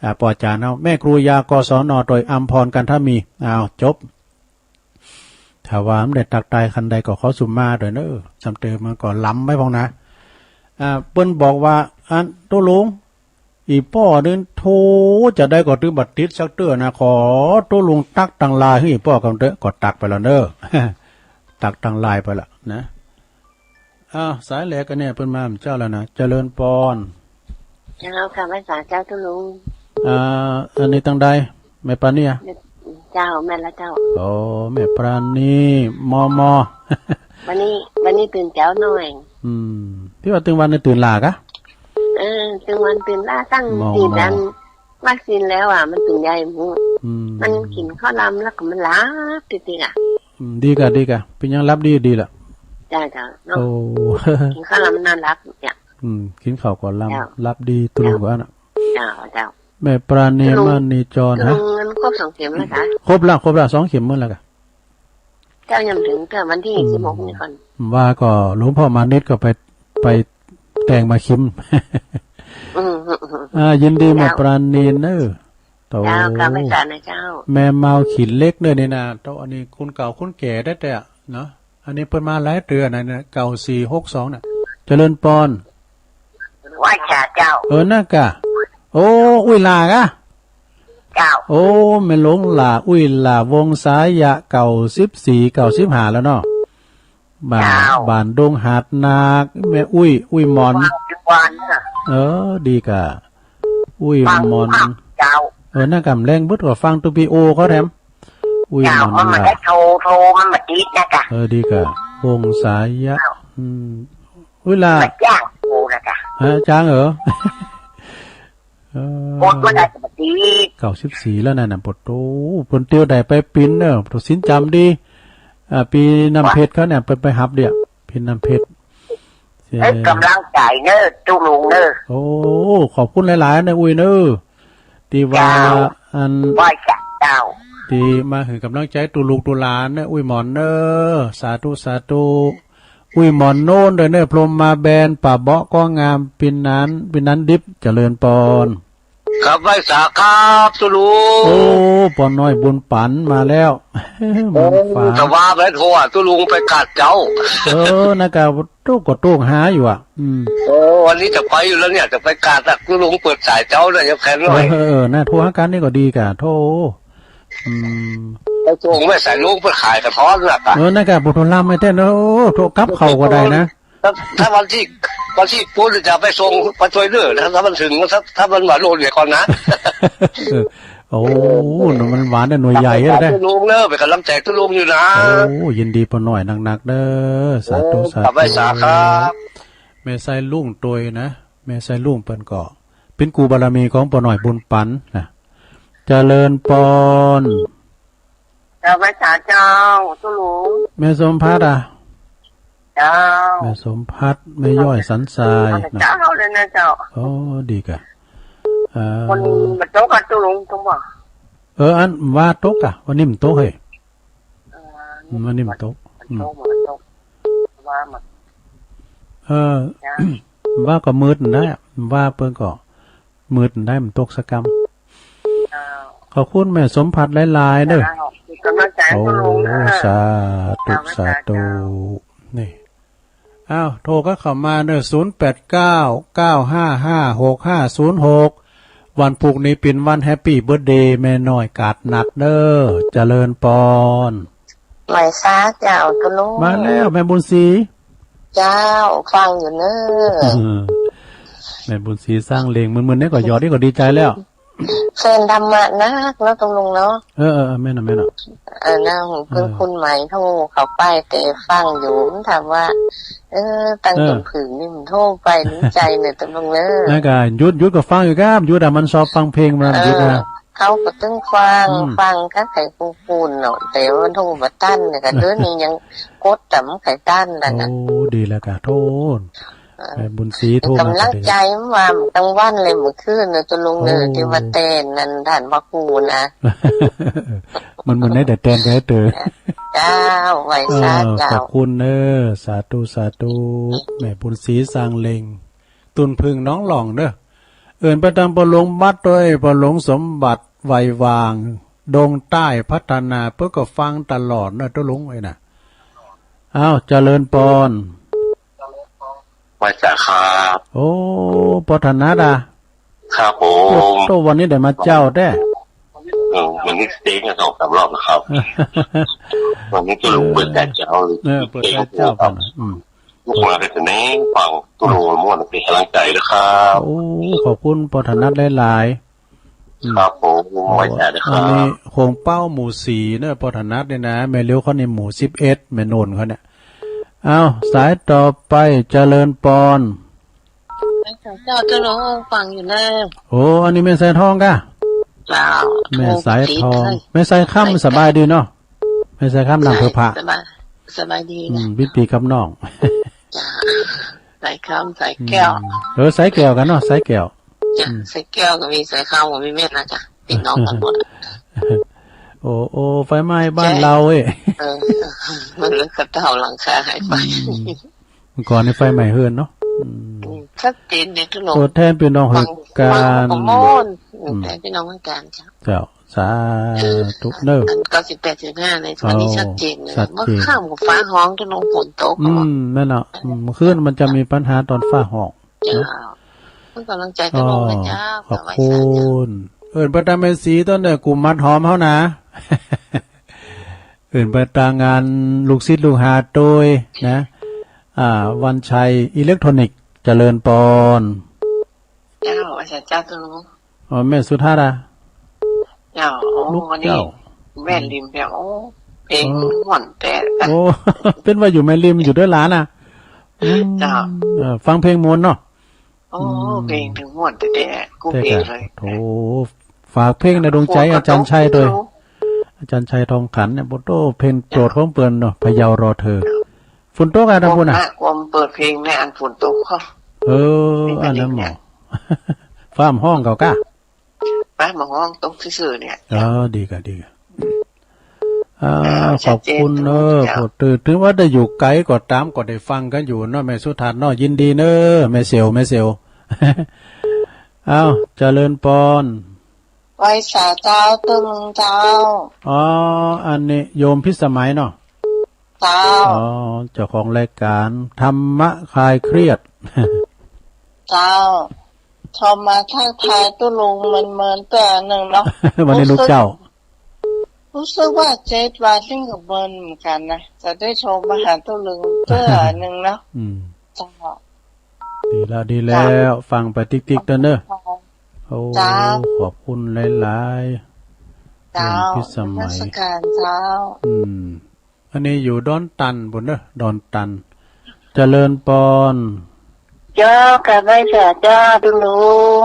อ่า ป้ออาจารย์เฮา แม่ครูยา กศน ตวย อำพร กันทมี อ้าว จบ ถ้าว่าบ่ได้ตักตายคันใดก็ขอสุมาตวยเนอะ ซ้ำเติมมันก็ล้ำไปพ่องนะ อ่า เปิ้นบอกว่า อัน ตุ๊ลุง อี่ป้อนี่โทรจาใดก็ตึงบ่ติดสักเตื้อนะ ขอตุ๊ลุงตักตางลายหื้ออี่ป้อกำเต๊อะ ก็ตักไปแล้วเนอะ ตักตางลายไปละนะ อ้าว สายแหลกอันเนี้ย เปิ้นมาเจ้าแล้วนะ เจริญปอน เจ้าค่ะ ไหว้สาเจ้าตุ๊ลุง อ่า อันนี้ตางใด แม่ปราณีอะ เจ้า แม่นละเจ้า โอ้ แม่ปราณี มอมอ วันนี้ วันนี้ตื่นเจ๊าหน่อย อืม ตี้ว่าตึงวันนี่ตื่นหล้ากะ เออ ตึงวันตื่นหล้า ตั้ง มอง ตี้ มอง ดันวัคซีนแล้วอะ มันตื่นใหญ่หมู่ อืม มันกิ๋นข้าวหลามแล้วก็มันหลับติ๊กๆ อะ อืม ดีกะ ดีกะ เป๋นหยังหลับดี ดีละ เจ้า เจ้า เนาะ โอ้ กิ๋นข้าวหลามนอนหลับเนี่ย อืม กิ๋นข้าวก็หลับ เจ้า หลับดี ตุ๊ลุงก็อั้นน่ะ เจ้า เจ้า แม่ปราณี ตุ๊ลุง มณีจร ตุ๊ลุง ฮะ มันครบสองเข็มแล้วกะ ครบละ ครบละ สองเข็มหมดแล้วกะ เจ้า ยังบ่เถิงเตื้อวันตี้ อืม สิบหกนี่ก่อน ว่าก็หลวงพ่อมานิตก็ไป ไปแต่งมาคิม อืม อ่า ยินดี เจ้า แม่ปราณีเน่อ โต เจ้า กราบไหว้สานะเจ้า แม่เมาขีดเล็กเน่อนี่นา โต อันนี้คนเก่าคนแก่แต๊ๆ เนาะ อันนี้เปิ้นมาหลายเตื้อนะเนี่ย เก้าสี่หกสอง น่ะ เจริญปอน ไหว้สาเจ้า เออ นั่นกะ โอ้ อุ้ยหล้ากะ เจ้า โอ้ แม่หลวงหล้า อุ้ยหล้า วงศายะ เก้าสิบสี่ เก้าสิบห้า แล้วเนาะ บ้าน เจ้า บ้านดงหาดนาค แม่อุ้ย อุ้ยหมอน ฟังทุกวันน่ะ เออ ดีกะ อุ้ยหมอน ฟังทุกวัน เจ้า เออ นั่นกำแลงบึดก็ฟังตุ๊กวิดีโอเขาแถม อุ้ย เจ้า หมอน มันมา หล้า ได้โทร โทรมันมาติดนะกะ เออ ดีกะ วงศายะ เจ้า อืม เวลา มันจ้างโทรนะกะ ฮะ จ้างเหรอ เออ กดมาได้ปกติ เก้าสิบสี่ แล้วนั่นน่ะ ปะโต เปิ้นเตียวได้ไปปิ่นเน่อ ปะโต ศีลจ๋ำดี อ่า ปี๋น้ำเพชรเขาเนี่ย เปิ้นไปฮับเดี่ย ปี๋น้ำเพชร เอ้ย กำลังใจ๋เน่อ ตุ๊ลุงเน่อ โอ้ ขอบคุณหลายๆ เน่อ อุ้ยเน่อ ตี้ว่า เจ้า อัน ไหว้สาเจ้า ตี้มาหื้อกำลังใจ๋ตุ๊ลุกตุ๊หลานเน่อ อุ้ยหมอนเน่อ สาธุ สาธุ อุ้ยหมอนโน้นด้วยเน่อ พรหมมาแบน ป่าเบาะก็งาม ปี๋นั้น ปี๋นั้นดิบ เจริญปอน ครับ ไหว้สาครับ ตุ๊ลุง โอ้ ป้อน้อยบุญปั๋นมาแล้ว โอ้ มาฝาก สว่าไปโทรหาตุ๊ลุงไปกราบเจ้า เออ นั่นกะ ตุ๊ก็ตุ๊หาอยู่อะ อืม โอ้ วันนี้จะไปอยู่แล้วเนี่ย จะไปกราบตุ๊ลุงเปิดสายเจ้าเนี่ย ยังแค่น้อย เออ เออ เออ น่ะ โทรหากั๋นนี่ก็ดีกะ โทร อืม ไปส่งแม่สายลุงไปขายกระท้อนน่ะกะ เออ นั่นกะ บ่โทรลำไม่เต้น โอ้ โทรกลับเขาก็ได้นะ ถ้า ถ้าวันตี้ วันตี้ปู๊นจะไปส่ง ไปช่วยเหลือนะ ถ้ามันเถิง ถ้า ถ้ามันมาโลดเดียวก่อนนะ เออ โอ้ มันหวานน่ะ หน่วยใหญ่เลยนะ ตุ๊ลุงเน่อ เป๋นกำลังใจ๋ตุ๊ลุงอยู่นะ โอ้ ยินดีป้อน้อยนักๆ เน่อ สาธุ เออ สาธุ กราบไหว้สาครับ แม่สายลุงตวยนะ แม่สายลุงเปิ้นก็เป๋นกู้บารมีของป้อน้อยบุญปั๋นนะ เจริญปอน เจ้า ไหว้สาเจ้า ตุ๊ลุง แม่สมภัทรอะ เจ้า แม่สมภัทร แม่ย้อยสันทรายนะ เจ้าเลยนะเจ้า โอ้ ดีกะ เอ่อ วันนี้มันตกอะตุ๊ลุง ตกบ่ เออ อันว่าตกอะ วันนี้มันตกเฮ้ย เออ วันนี้มันตก มันตก อืม มันตก ว่ามัน เออ จ้ะ ว่าก็มืดได้อะ ว่าเปิ้นก็ มืดได้ มันตกสะกำ เจ้า ขอบคุณแม่สมภัทรหลายๆ เน่อ เจ้า กำลังใจ๋ตุ๊ลุงเน่อ โอ้ สาธุ เจ้า สาธุ เจ้า นี่ อ้าว โทรก็เข้ามาเน่อ ศูนย์แปดเก้า เก้าห้าห้า หกห้าศูนย์หก วันพูกนี้เป๋นวันแฮปปี้เบิร์ธเดย์แม่น้อยกาดหนักเน่อ เจริญปอน ไหว้สาเจ้าตุ๊ลุง มาแล้วแม่บุญศรี เจ้า ฟังอยู่เน่อ เออ แม่บุญศรีสร้างเหล่ง มื้อๆ นี่ก็หยอดนี่ก็ดีใจ๋แล้ว แฟนธรรมะนักเนาะตุ๊ลุงเนาะ เออ เออ เออ แม่นน่ะ แม่นน่ะ เออ นะ เปิ้น เออ คุณไหมโทรเข้าไปแต่ฟังอยู่ มันถามว่า เออ ตั้ง เออ เป๋นผึ่งนี่มันโทรไปดีใจ๋เน่อตุ๊ลุงเน่อ นั่นกะ หยุด หยุดก็ฟังอยู่ครับ หยุดอะ มันชอบฟังเพลง มันหยุดอะ เออ เขาก็ตึงฟัง อืม ฟังก็ใค่กูปูนเนาะ แต่ว่าโทรบ่ตันเนี่ย ก็เดี๋ยวนี้ยังกดแต่บ่ใค่ตันแล้วนะ โอ้ ดีแล้วกะ โทร เออ แม่บุญศรีโทรมา กำลังใจ๋ว่าตั้งวันเลยเมื่อคืนน่ะตุ๊ลุงเน่อ โอ้ ตี้ว่าแตนนั่นต้านพระครูนะ มันเหมือนได้แต่แตนกันให้เต๋อ เจ้า ไหว้สา เออ เจ้า ขอบคุณเน่อ สาธุ สาธุ แม่บุญศรีสร้างเหล่ง ตุ่นผึ้งหนองหล่องเน่อ เอิ้นไปตางป้อหลวงบัตรตวย ป้อหลวงสมบัติ ไหวหว่าง ดงใต้พัฒนา เปิ้นก็ฟังตลอดเน่อตุ๊ลุงเอ้ยนะ อ้าว เจริญปอน ไหว้สาครับ โอ้ ป้อถนัดอะ ครับผม โอ้ วันนี้ได้มาเจ้าแต๊ เออ วันนี้เต๊งกันสองสามรอบนะครับ วันนี้ตุ๊ลุงเปิดสายเจ้าเลย เออ เปิดสายเจ้าไปหน่อย อืม ลูกหลานก็จะเน้นฟังตุ๊ลุงม่วนเป๋นกำลังใจ๋ด้วยครับ โอ้ ขอบคุณป้อถนัดหลายๆ อืม ครับผม ไหว้สานะครับ อันนี้โฮงเป๊าหมู่สี่เน่อ ป้อถนัดเนี่ยนะ แม่เลี้ยวเขานี่หมู่สิบเอ็ด แม่โนนเขาเนี่ย เอา สายต่อไป เจริญปอน เจ้า เจ้าหลวงฟังอยู่เน่อ โอ้ อันนี้แม่สายทองก่ะ เจ้า แม่สายทอง โทรติดเลย แม่สายคำ สบายดีเนาะ แม่สายคำ นามเภอพระ สบาย สบายดี อืม นะ ปิ๊นปี้กับน้อง เจ้า สายคำ สายแก้ว อืม เออ สายแก้วกั๋นเนาะ สายแก้ว จ้ะ อืม สายแก้วก็มี สายคำก็มี แม่นนะจ๊ะ ปี้น้องกั๋นหมด โอ้ โอ้ ไฟไหม้บ้านเราเอ้ย เออ มันเลยกระเต้าหลังคาหายไป อืม เมื่อก่อนนี่ไฟไหม้เฮือนเนาะ อืม อืม ชัดเจนเด้อ ตัวแทนปี้น้องเฮือนก๋าน ฟัง ฟังก็ม่วน อืม ตัวแทนปี้น้องเฮือนก๋าน เจ้า เจ้า สาธุเน่อ อันเก้าสิบแปดจุดห้า ในวันนี้ อ๋อ ชัดเจนเลย ชัดเจน เมื่อค่ำก็ฟ้าฮ้อง ตกลงฝนตก อืม แม่นเนาะ อืม เมื่อคืนมันจะมีปัญหาตอนฟ้าฮ้อง เจ้า เนาะ เป็นกำลังใจ๋ตลอดนะเจ้า อ๋อ ขอบคุณ เอิ้นไปตางแม่ศรีตวยเน่อ กุมมัดหอมเฮานะ เอิ้นไปตางอันลูกศิษย์ลูกหาตวยนะ อ่า วันชัยอิเล็กทรอนิกส์ เจริญปอน เจ้า อาจารย์เจ้า ตรง อ๋อ แม่สุทัศน์อะ เจ้า โอ้ ลูก วันนี้ เจ้า แม่ริมแบบ โอ้ เพลง อ๋อ ม่วนแต่ โอ้ เปิ้นว่าอยู่แม่ริม อยู่ตวยหลานอะ อืม เจ้า เออ ฟังเพลงม่วนเนาะ โอ้ อืม เพลงตึงม่วนแต่ แต่กู้เพลงเลย โอ้ ฝากเพลงในดวงใจ๋ อาจ๋ารย์ชัยตวย อาจ๋ารย์ชัยทองขันเนี่ย โอ้โห เพลงโปรดของเปิ้นเนาะ พะเยารอเธอ ฝนตกอะตางปู้นน่ะ ความเปิดเพลงในอันฝนตกเขา เออ อันนั้นหมอ ฟ้าฮ้องเก่าก้า ฟ้าบ่ฮ้อง ตกซื่อๆ เนี่ย เออ ดีก่ะ ดีก่ะ อ่า อ่า ขอบคุณเน่อ ชัดเจน โปรด ถืก ถืกว่าได้อยู่ไก๋ก็ต๋าม ก็ได้ฟังกั๋นอยู่เนาะ แม่สุทัศน์เนาะ ยินดีเน่อ แม่เสี่ยว แม่เสี่ยว อ้าว เจริญปอน ไหว้สาเจ้า ตึงเจ้า อ๋อ อันนี้โยมพิสมัยเนาะ เจ้า อ๋อ เจ้าของรายการธรรมะคลายเครียด เจ้า โทรมาทักทายตุ๊ลุงเมินๆ เตื้อนึ่งเนาะ วันนี้ลูกเจ้า รู้สึกว่าเจ๊ดวันนี้ก็เมินเหมือนกั๋นนะ จะได้โทรมาหาตุ๊ลุงเตื้อนึ่งเนาะ อืม เจ้า ดีแล้ว ดีแล้ว เจ้า ฟังไปติ๊กๆ เต๊อะเน่อ โอ้ เจ้า ขอบคุณหลายๆ เจ้า โยมพิสมัย นมัสการเจ้า อืม อันนี้อยู่ดอนตันปู้นเน่อ ดอนตัน เจริญปอน เจ้า กราบไหว้สาเจ้าตุ๊ลุง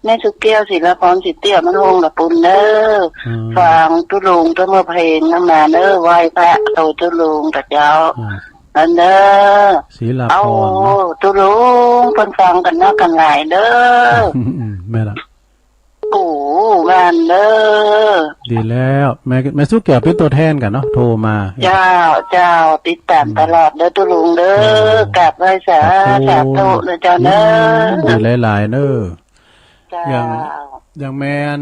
แม่สุแก้ว ศิลาพร สิทธิอมรวงศ์ ละปู้นเน่อ อืม ฟังตุ๊ลุงตวยเมื่อเพลงนั้นมาเน่อ ไหว้พระโตตุ๊ลุงกับเจ้า อืม นั่นเน่อ ศิลาพร เอา เนาะ ตุ๊ลุง เปิ้นฟังกั๋นนักกั๋นหลายเน่อ อืม แม่นละ โอ้ งานเน่อ ดีแล้ว แม่ แม่สุแก้วเป๋นตั๋วแทนกั๋นเนาะ โทรมา เจ้า เจ้า ติดต๋าม อืม ตลอดเน่อตุ๊ลุงเน่อ เออ กราบไหว้สา ขอบคุณ สาธุเน่อเจ้าเน่อ อืม ดีหลายๆ เน่อ เจ้า อย่าง อย่างแม่น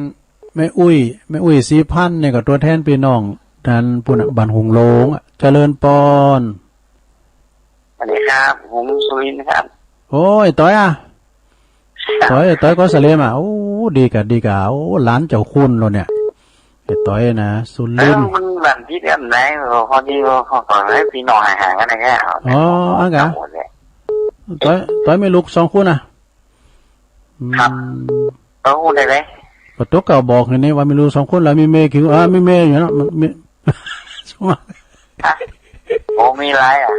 แม่อุ๊ย แม่อุ๊ย ศรีพันธุ์เนี่ยก็ตั๋วแทนปี้น้อง ตังปู้นน่ะ บ้านหงส์หลงอะ เจริญปอน สวัสดีครับ ผมสุรินทร์ครับ โอ้ย ต๋อยอะ ครับ ต๋อย ต๋อย ก็สะเลมอะ โอ้ ดีก่ะ ดีก่ะ โอ้ หลานเจ้าคุณแล้วเนี่ย ไอ้ต๋อยนะ สุรินทร์ เออ มันบันทิตย์กันไหน พอดีว่าขอ ขอหื้อปี้น้องห่างๆ กั๋นนะครับ อ๋อ อั้นก่ะ หมดเลย ต๋อย ต๋อยมีลูกสองคนน่ะ ครับ อืม เออ ได้เลย ก็ตั๋วเก่าบอกอย่างนี้ว่ามีลูกสองคนแล้ว มีเมย์คือ อ่า มีเมย์อยู่เนาะ มันมี ฮะ โอ้ มีหลายอะ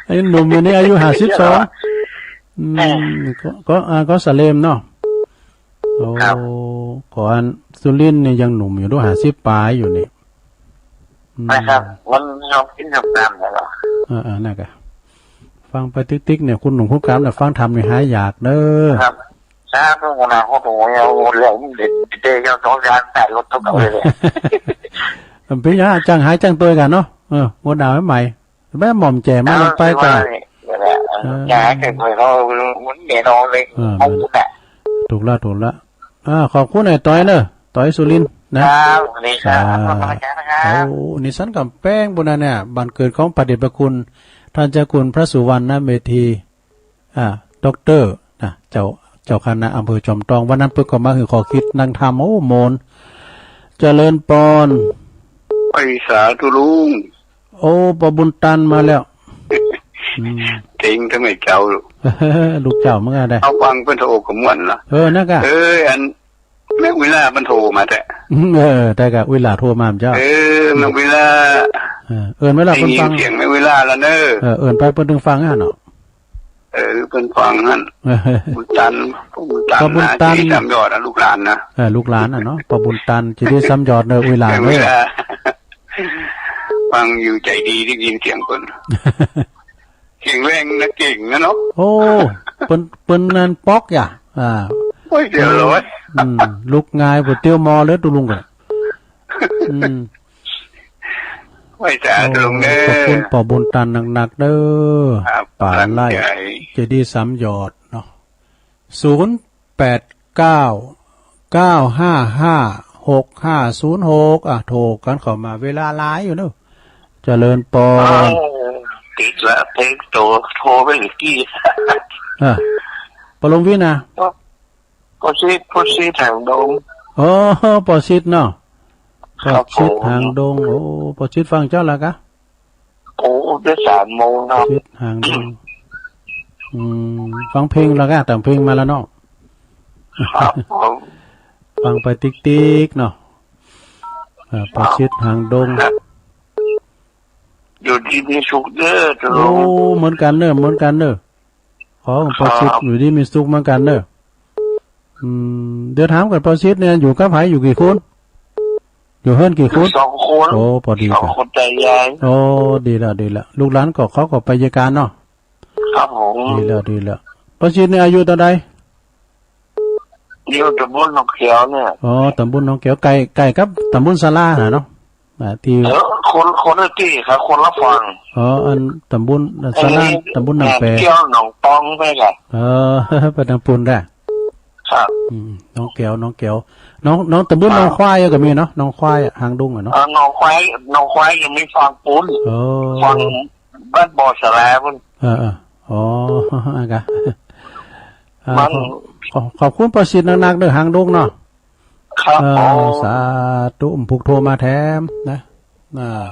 ไอ้หนุ่มอันนี้อายุห้าสิบสอง อืม เออ ก็ ก็ อ่า ก็สะเลมเนาะ โอ้ ครับ ก็อันสุรินทร์นี่ยังหนุ่มอยู่เนาะ ห้าสิบป๋ายอยู่นี่ อืม นะครับ มันชอบกิ๋นชอบต๋ามเน่อ เออ เออ นั่นก่ะ ฟังไปติ๊กๆ เนี่ย คุณหนุ่มคุณกามเนี่ย ฟังธรรมนี่หายากเน่อ ครับ สาธุนะ โอ้โห เอาเรื่องเด็ดๆ เอาสองจานแตะรถตุ๊กเอาเลยเนี่ย เปิ้นหยัง จ้างหายจ้างตวยกั๋นเนาะ เออ หัวหน้าใหม่ แม่หม่อมแจ่มมาลงไปก่อน เอาสิว่าเนี่ยแหละ เออ อย่าให้เกิดเหตุเขาะห์ มันแน่นอนเลย เออ เอาบุญน่ะ ถูกละ ถูกละ อ่า ขอบคุณไอ้ต๋อยเน่อ ต๋อยสุรินทร์นะ ครับ สวัสดีครับ สาธุ ขอบคุณอาจารย์นะครับ โอ้ นี่สันก๋ำแปงปู้นน่ะเนี่ย บ้านเกิดของพระเดชพระคุณ ท่านเจ้าคุณพระสุวรรณเมธี อ่า ด็อกเตอร์นะ เจ้า เจ้าคณะอำเภอจอมตอง วันนั้นเปิ้นก็มาหื้อข้อคิดนั่งธรรม โอ้ โมน เจริญปอน ไหว้สาตุ๊ลุง โอ้ ป้อบุญตันมาแล้ว อืม เต็งทำไมเจ้า ลูกเจ้าเหมือนกั๋นได้ เอาฟังเปิ้นโทรก็ม่วนละ เออ นั่นก่ะ เออ อัน แม่อุ๊ยหล้ามันโทรมาแต๊ อืม เออ ได้ก่ะ อุ๊ยหล้าโทรมาเจ้า เออ แม่อุ๊ยหล้า เออ เอิ้นไว้แล้ว ได้ยินเปิ้นฟัง เสียงแม่วิลาแล้วเน่อ เออ เอิ้นไปเปิ้นตึงฟังหั้นเนาะ เออ เปิ้นฟังหั้น เออ บุญตัน บุญตัน ป้อบุญตัน นะ เจดีย์สามยอดนะ ลูกหลานนะ เออ ลูกหลานน่ะเนาะ ป้อบุญตัน เจดีย์สามยอดเน่อ อุ๋ยหลานเน่อ แม่วิลา ฟังอยู่ใจ๋ดี ได้ยินเสียงเปิ้น เก่งแรงนะ เก่งนะเนาะ โอ้ เปิ้น เปิ้นนั่นป๊อกอย่า อ่า โอ้ย เดี๋ยวเลย อืม ลุกงาย บ่เตียวมอเลยตุ๊ลุงก็ อืม ไหว้สาตุ๊ลุงเน่อ โอ้ ขอบคุณป้อบุญตันนักๆ เน่อ ครับ ป๋าไล่ กำลังใจ๋ เจดีย์สามยอดเนาะ ศูนย์แปดเก้า เก้าห้าห้า หกห้าศูนย์หก อ่ะ โทรกั๋นเข้ามา เวลาหลายอยู่เน่อ เจริญปอน เอ้า ติดละ เพลงโต โทรไปอีกที อ่ะ ป้อลมวิทย์นะ ป้อ ป้อชิด ป้อชิดหางดง อ๋อ ป้อชิดเนาะ ครับผม ป้อชิดหางดง โอ้ ป้อชิดฟังเจ๊าละกะ โอ้ ได้สามโมงครับ ป้อชิดหางดง อืม ฟังเพลงละกะ แต่งเพลงมาแล้วเนาะ ครับผม ฟังไปติ๊กๆ เนาะ อ่า ป้อชิดหางดง ครับ อยู่ดีมีสุขเน่อ โอ้ เหมือนกั๋นเน่อ เหมือนกั๋นเน่อ ของป้อชิด ครับ อยู่ดีมีสุขเหมือนกั๋นเน่อ อืม เดี๋ยวถามก่อน ป้อชิดเนี่ย อยู่กับใผ อยู่กี่คน อยู่เฮือนกี่คน อยู่สองคน โอ้ ปอดี สองคนต๋ายาย โอ้ ดีแล้ว ดีแล้ว ลูกหลานก็ เขาก็ไปเยียะก๋านเนาะ ครับผม ดีแล้ว ดีแล้ว ป้อชิดเนี่ยอายุเต้าใด อยู่ต๋ำบลหนองแขวเนี่ย อ๋อ ต๋ำบลหนองแขว ใก้ ใก้กับต๋ำบลสาราน่ะเนาะ อ่า ตี้ เออ คน คนละตี้ครับ คนละฝั่ง อ๋อ อันต๋ำบลสารา อันนี้ ต๋ำบลหนองแป แม่นเกี้ยวหนองตองไปก่ะ เออ ไปตางปู๊นได้ ครับ อืม หนองแขว หนองแขว หนอง หนอง ต๋ำบล ครับ หนองควายก็มีเนาะ หนองควายอะ หางดงอะเนาะ เออ หนองควาย หนองควายยังมีฝั่งปู๊น เออ ฝั่งบ้านบ่อสาราปู๊น เออ เออ อ๋อ อ่ะกะ อ่า มัน ขอ ขอ ขอบคุณป้อชิดนักๆ เน่อ หางดงเนาะ ครับ เออ ผม สาธุ ผู้โทรมาแถมนะ อ่า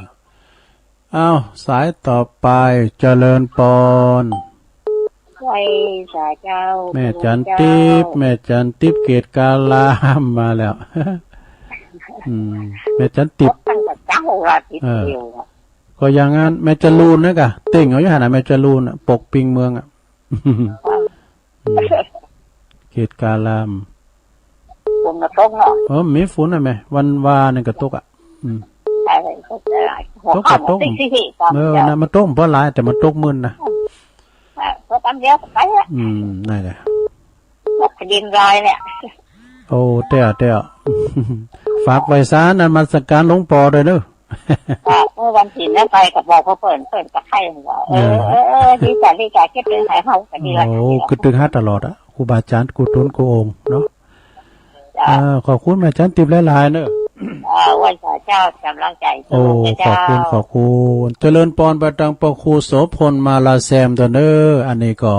อ้าว สายต่อไป เจริญปอน ไหว้สาเจ้า แม่จันติบ เจ้า แม่จันติบ เกตการาม มาแล้ว อืม แม่จันติบ ตั้งแต่เจ๊าละ ติด เออ เดียวอะ ก็อย่างนั้น แม่จรูนนะกะ เต้งเอาอยู่หั้นน่ะ แม่จรูนน่ะ ปกปิงเมืองอะ อืม เกตการาม ฝนมาตกเนาะ เออ มีฝนน่ะแม่ วันวานี่ก็ตกอะ อืม ใช่ ตกอะ ตก หัวค่ำ ตก ตีสี่ ตอน เออ เช้า นะ มันตกบ่หลาย แต่มันตกมื้นนะ เออ ตกอันเดียวก็ไปละ อืม นั่นแหละ ตกดินรอยเนี่ย โอ้ เต้อ เต้อ ฝากไหว้สานมัสการหลวงป้อด้วยเนอะ ค่ะ เมื่อวันศีลเนี่ยไปก็บอกเปิ้น เปิ้นก็ใค่ว่า เออ เออ เออ เออ ดีจ้ะ ดีจ้ะ คิดเถิงใผเฮาก็ดีละ โอ้ คิดเถิงหาตลอดอะ ครูบาอาจ๋ารย์กู้ตนกู้องค์เนาะ จ้ะ อ่า ขอบคุณแม่จันติบหลายๆ เนอะ อ่า ไหว้สาเจ้า กำลังใจ๋ โอ้ เจ้า ขอบคุณ ขอบคุณ เจริญปอนไปตังป้อครูโสภณ มาลาแซม เต้าเนอะ อันนี้ก็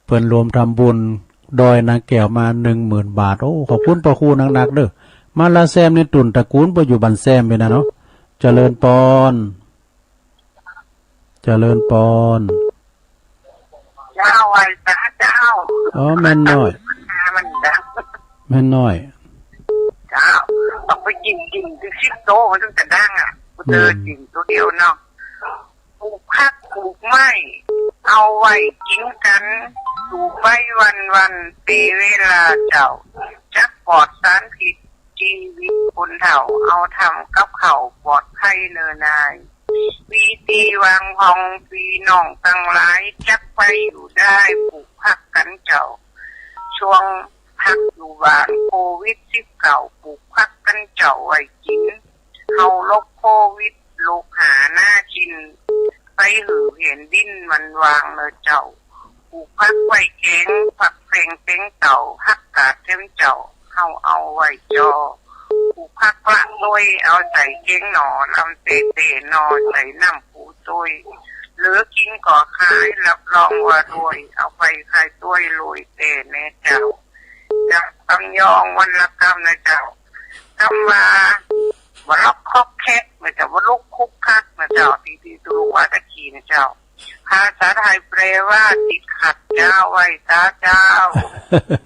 เปิ้นรวมทำบุญ ดอยนางแก้วมาหนึ่งหมื่นบาท โอ้ ขอบคุณป้อครูนักๆ เนอะ มาลาแซมนี่ตุ่นตระกูลเปิ้นอยู่บ้านแซมไปนะเนาะ เจริญปอน เจริญปอน เจ้า ไหว้สาเจ้า อ๋อ แม่น้อย มันดัง แม่น้อย เจ้า ต้องไปกิ๋น กิ๋นเถิงสิบโต๊ะ มันถึงจะดังอะ กูเจอ อืม กิ๋นโต๊ะเดียวเนาะ ปลูกผักปลูกไม้ เอาไว้กิ๋นกั๋น อยู่ไปวันๆ เป๋นเวลาเจ้า จักปลอดสารพิษ จีวิตคนเฒ่า เอาทำกับข้าวปลอดภัยเน่อนาย มีตี้วางผ่อง ปี้น้องตังหลาย จักไปอยู่ได้ ปลูกผักกั๋นเจ้า ช่วงผักอยู่บ้าน โควิดสิบเก้า ปลูกผักกั๋นเจ้าไว้กิ๋น เฮาหลบโควิด โลกหาหน้ากิ๋น ไปหื้อแผ่นดินมันว่างเน่อเจ้า ปลูกผักไว้แกง ผักแพงแตงเต้า ผักกาดแถมเจ้า เฮาเอาไว้จ่อ ปลูกผักละโตย เอาใส่แกงหน่อ ลำเต๊ๆ หน่อใส่น้ำปูโตย เหลือกิ๋นก็ขาย รับรองว่ารวย เอาไปขายตวยรวยแต๊แน่เจ้า จักตำยองวันละกำเน่อเจ้า กำว่า บ่ล็อกคอกแคกเน่อเจ้า บ่ลุกคุกคักเน่อเจ้า ตี้ ตี้ตุ๊ลุงว่าตะกี้เน่อเจ้า ภาษาไทยแปลว่าติดขัดเจ้า ไหว้สาเจ้า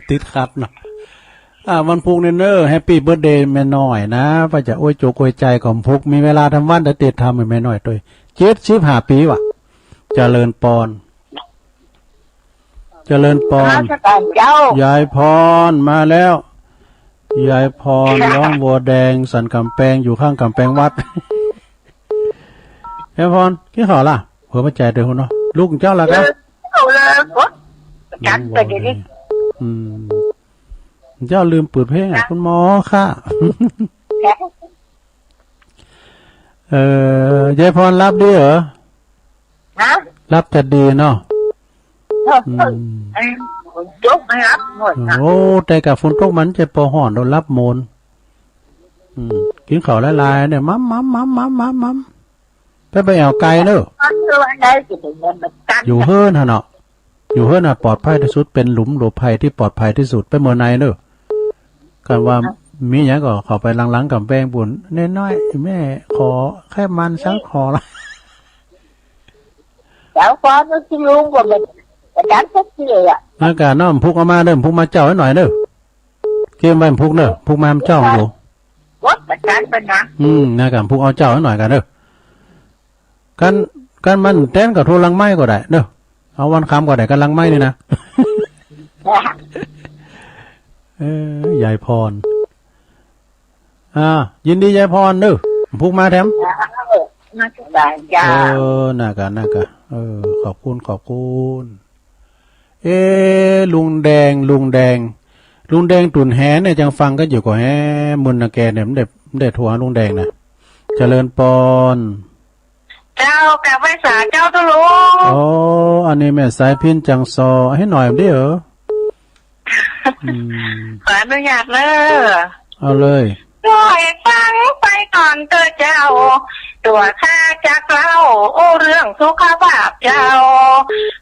ติดขัดเนาะ อ่า วันพุกนี่เน่อ แฮปปี้เบิร์ธเดย์แม่น้อยนะ ป้าจะอวยจกอวยใจ๋ก็วันพุก มีเวลาทำวัน แต่ติดทำให้แม่น้อยตวย เจ็ดสิบห้าปี๋ว่ะ เจริญปอน เจริญปอน นมัสก๋านเจ้า ยายพรมาแล้ว ยายพร ย้อมบัวแดง สันก๋ำแปง อยู่ข้างก๋ำแปงวัด ยายพร กิ๋นข้าวละ หัวพระใจเดียวเนาะ ลุกเจ้าละกะ เอาเลย กดจัดไปเดี๋ยวนี้ อืม เจ้าลืมเปิดเพลงอ่ะ คุณหมอค่ะ เอ่อ ยายพรหลับดีเหรอ ฮะ หลับจะดีเนาะ อืม เออ ฝนตกไม่หลับหมดนะ โอ้ แต่กะฝนตกมันจะปอฮ้อน โดนหลับโมน อืม กิ๋นข้าวหลายๆ เนี่ย มัม มัม มัม มัม มัม มัม ไป ไปแอ่วไกลเนอะ มันคือว่าได้สิเป็นเงินประกัน อยู่เฮือนหั่นเนาะ อยู่เฮือนน่ะปลอดภัยตี้สุด เป๋นหลุมหลบภัยตี้ปลอดภัยตี้สุด ไปเมือในเนอะ คันว่ามีหยังก็เข้าไปหลังๆ ก๋ำแปงปู๊น น้อยๆ แม่ขอแค่มันสักขอละ แล้วก็นึกถึงลุงก็มันประกันสักทีเลยอะ นั่นกะเนาะ พุกเอามาเด้อ พุกมาเจ้าให้หน่อยเด้อ เก็บไว้พุกเด้อ พุกมาเจ้าอยู่ วัดประกันไปนะ อืม นั่นกะพุกเอาเจ้าให้หน่อยกะเด้อ กัน กันมันแตนก็โทรหลังไมค์ก็ได้เด้อ เอาวันค่ำก็ได้ กันหลังไมค์นี่นะ เออ ยายพร อ่า ยินดียายพรเด้อ พุกมาแถม เออ น่าสบายจ้า เออ น่ากะ น่ากะ เออ ขอบคุณ ขอบคุณ เอ๊ะ ลุงแดง ลุงแดง ลุงแดงตุ่นแหเนี่ย จังฟังกั๋นอยู่ก่อแฮ มึนนะแกเนี่ย มันได้ มันได้โทรหาลุงแดงนะ เจริญปอน เจ้า กราบไหว้สาเจ้าตุ๊ลุง โอ้ อันนี้แม่สายพิณจังซอ หื้อหน่อยเด้อ อืม ขออนุญาตเนอะ เอาเลย ช่วยฟังไปก่อนเถอะเจ้า ตั๋วข้าจักเล่า โอ้ เรื่องสุขภาพเจ้า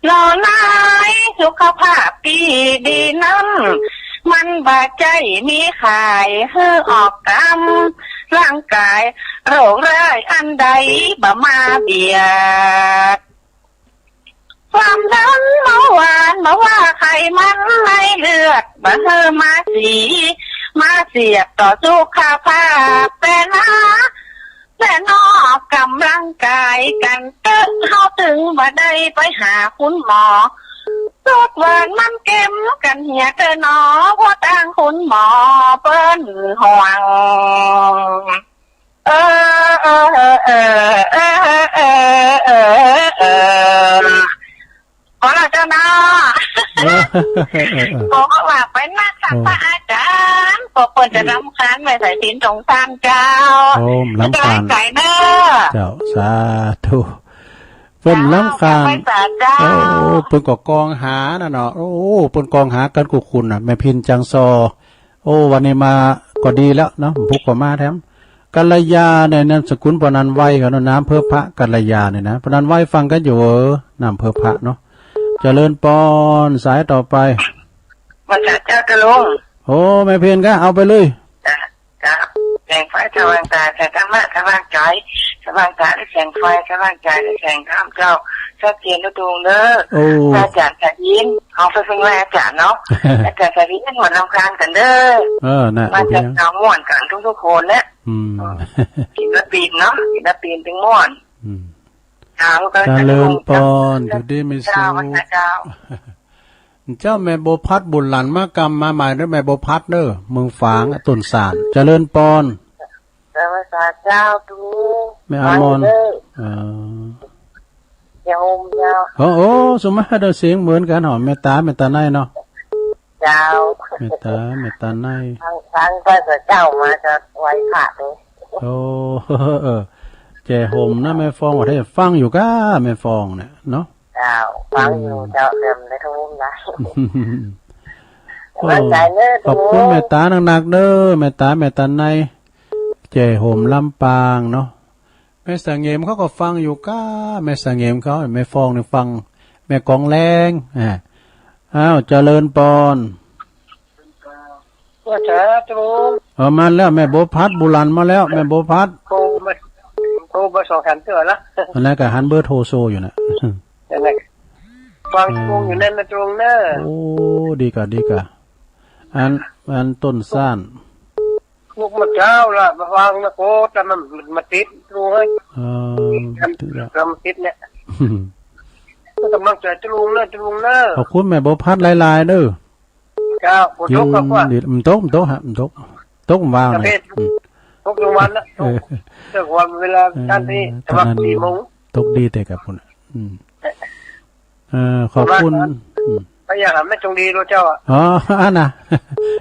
หน่อหนายสุขภาพตี้ดีนั้น มันบ่ใจ้มีขายหื้อออกก๋ำลังกาย โรคร้ายอันใดบ่มาเบียด ความดันเบาหวาน บ่ว่าไขมันในเลือด บ่หื้อมาสี มาเสียดต่อสุขภาพแปรนา แปรนอ ออกก๋ำลังกายกั๋นเต๊อะ เฮาตึงบ่ได้ไปหาคุณหมอ สุขหวานมันเก็มกั๋นเหียเต๊อะหนอ เพราะตางคุณหมอเปิ้นห่วง เออ เออ เออ เออ เออ เออ เออ เออ ขอลาเจ้าเนาะ เออ เออ เออ ขอว่าไปนักสักพระอาจารย์ ขอเปิ้นจะรำคาญ แม่สายพิณสงสารเจ้า โอ้ รำคาญ สบายใจ๋เนอะ เจ้า สาธุ เปิ้นรำคาญ เจ้า ไปสาเจ้า โอ้ เปิ้นก็กองหาน่ะเนาะ โอ้ เปิ้นกองหากั๋นกู้คนน่ะ แม่พิณจังซอ โอ้ วันนี้มาก็ดีแล้วเนาะ พุกก็มาแถม กัลยาเนี่ย นามสกุลปอนันไวยเขาเนาะ นามเภอพระ กัลยาเนี่ยนะ ปอนันไวยฟังกั๋นอยู่ เออ นามเภอพระเนาะ เจริญปอน สายต่อไป มาจากเจ้าตะลุง โอ้ แม่พิณกะ เอาไปเลย จ้ะ จ้ะ แสงไฟสว่างตา แสงธรรมะสว่างใจ๋ สว่างตาด้วยแสงไฟ สว่างใจ๋ด้วยแสงธรรมเจ้า ชัดเจนนะตะลุงเนอะ โอ้ อาจ๋ารย์สายิน เอาไปเพิ่งไหว้อาจ๋ารย์เนาะ อาจ๋ารย์สายิน หัวรำคาญกั๋นเด้อ เออ น่ะ มาจาก บ่เป๋นหยัง ดาวม่วนกั๋นทุกๆ คนแหละ อืม ศิลปินเนาะ ศิลปินตึงม่วน อืม เจ้า เจริญปอน อยู่ดีมีสุข เจ้า เจ้า แม่บัวพัดบุญหลานมากำมาใหม่เด้อ แม่บัวพัดเด้อ เมืองฝาง ต้นสาน เจริญปอน นมัสก๋านเจ้าตุ๊ลุง แม่อมร เออ เจ้าโฮมเจ้า โอ้ โอ้ สมมาตรเสียงเหมือนกั๋นหอ แม่ต๋า แม่ต๋าไนเนาะ เจ้า แม่ต๋า แม่ต๋าไน ฟัง ฟังแต่เจ้ามาจะไหว้พระเลย โอ้ เออ แจ๋ห่มนะแม่ฟอง ว่าถ้าฟังอยู่ก้า แม่ฟองเนี่ยเนาะ เจ้า ฟังอยู่ อืม เจ้า เต็มในทุ่มนะ โอ้ ขอบคุณแม่ต๋านักๆ เด้อ แม่ต๋า แม่ต๋าไน แจ๋ห่มลำปางเนาะ แม่สะเหงมเขาก็ฟังอยู่ก้า แม่สะเหงมเขา แม่ฟองเนี่ยฟัง แม่กองแรง อ่า อ้าว เจริญปอน ว่าจ๋าตรง เออ มาแล้ว แม่บัวพัดบุหลันมาแล้ว แม่บัวพัด โทรมา โทรมาสองสามเทื่อละ อันนั้นก็หันเบอร์โทรโชว์อยู่น่ะ นั่นแหละ ฟังตรงอยู่นั่นนะตรงเนอะ โอ้ ดีกะ ดีกะ อัน อันต้นซ่าน ปลูกมาเจ้าละ มาวางนะโก แต่มัน มันมาติด ลุงเอ้ย เออ มันติดเนี่ย ก็กำลังใจ๋ตะลุงเน่อ ตะลุงเน่อ ขอบคุณแม่บัวพัดหลายๆ เน่อ เจ้า ฝนตกก็ว่า ยินดี มันตก มันตกฮะ มันตก ตกมันวาง ประเภท นะ อืม ตกกลางวันนะ ตก เออ ตกวันเวลา เออ ท่านที่ ตะวัน ตอนนั้น สี่โมง ตกดีแต่กับคุณ อืม เออ ขอบคุณ ว่า อืม ไปหาแม่จงดีรู้เจ้าอะ อ๋อ อันน่ะ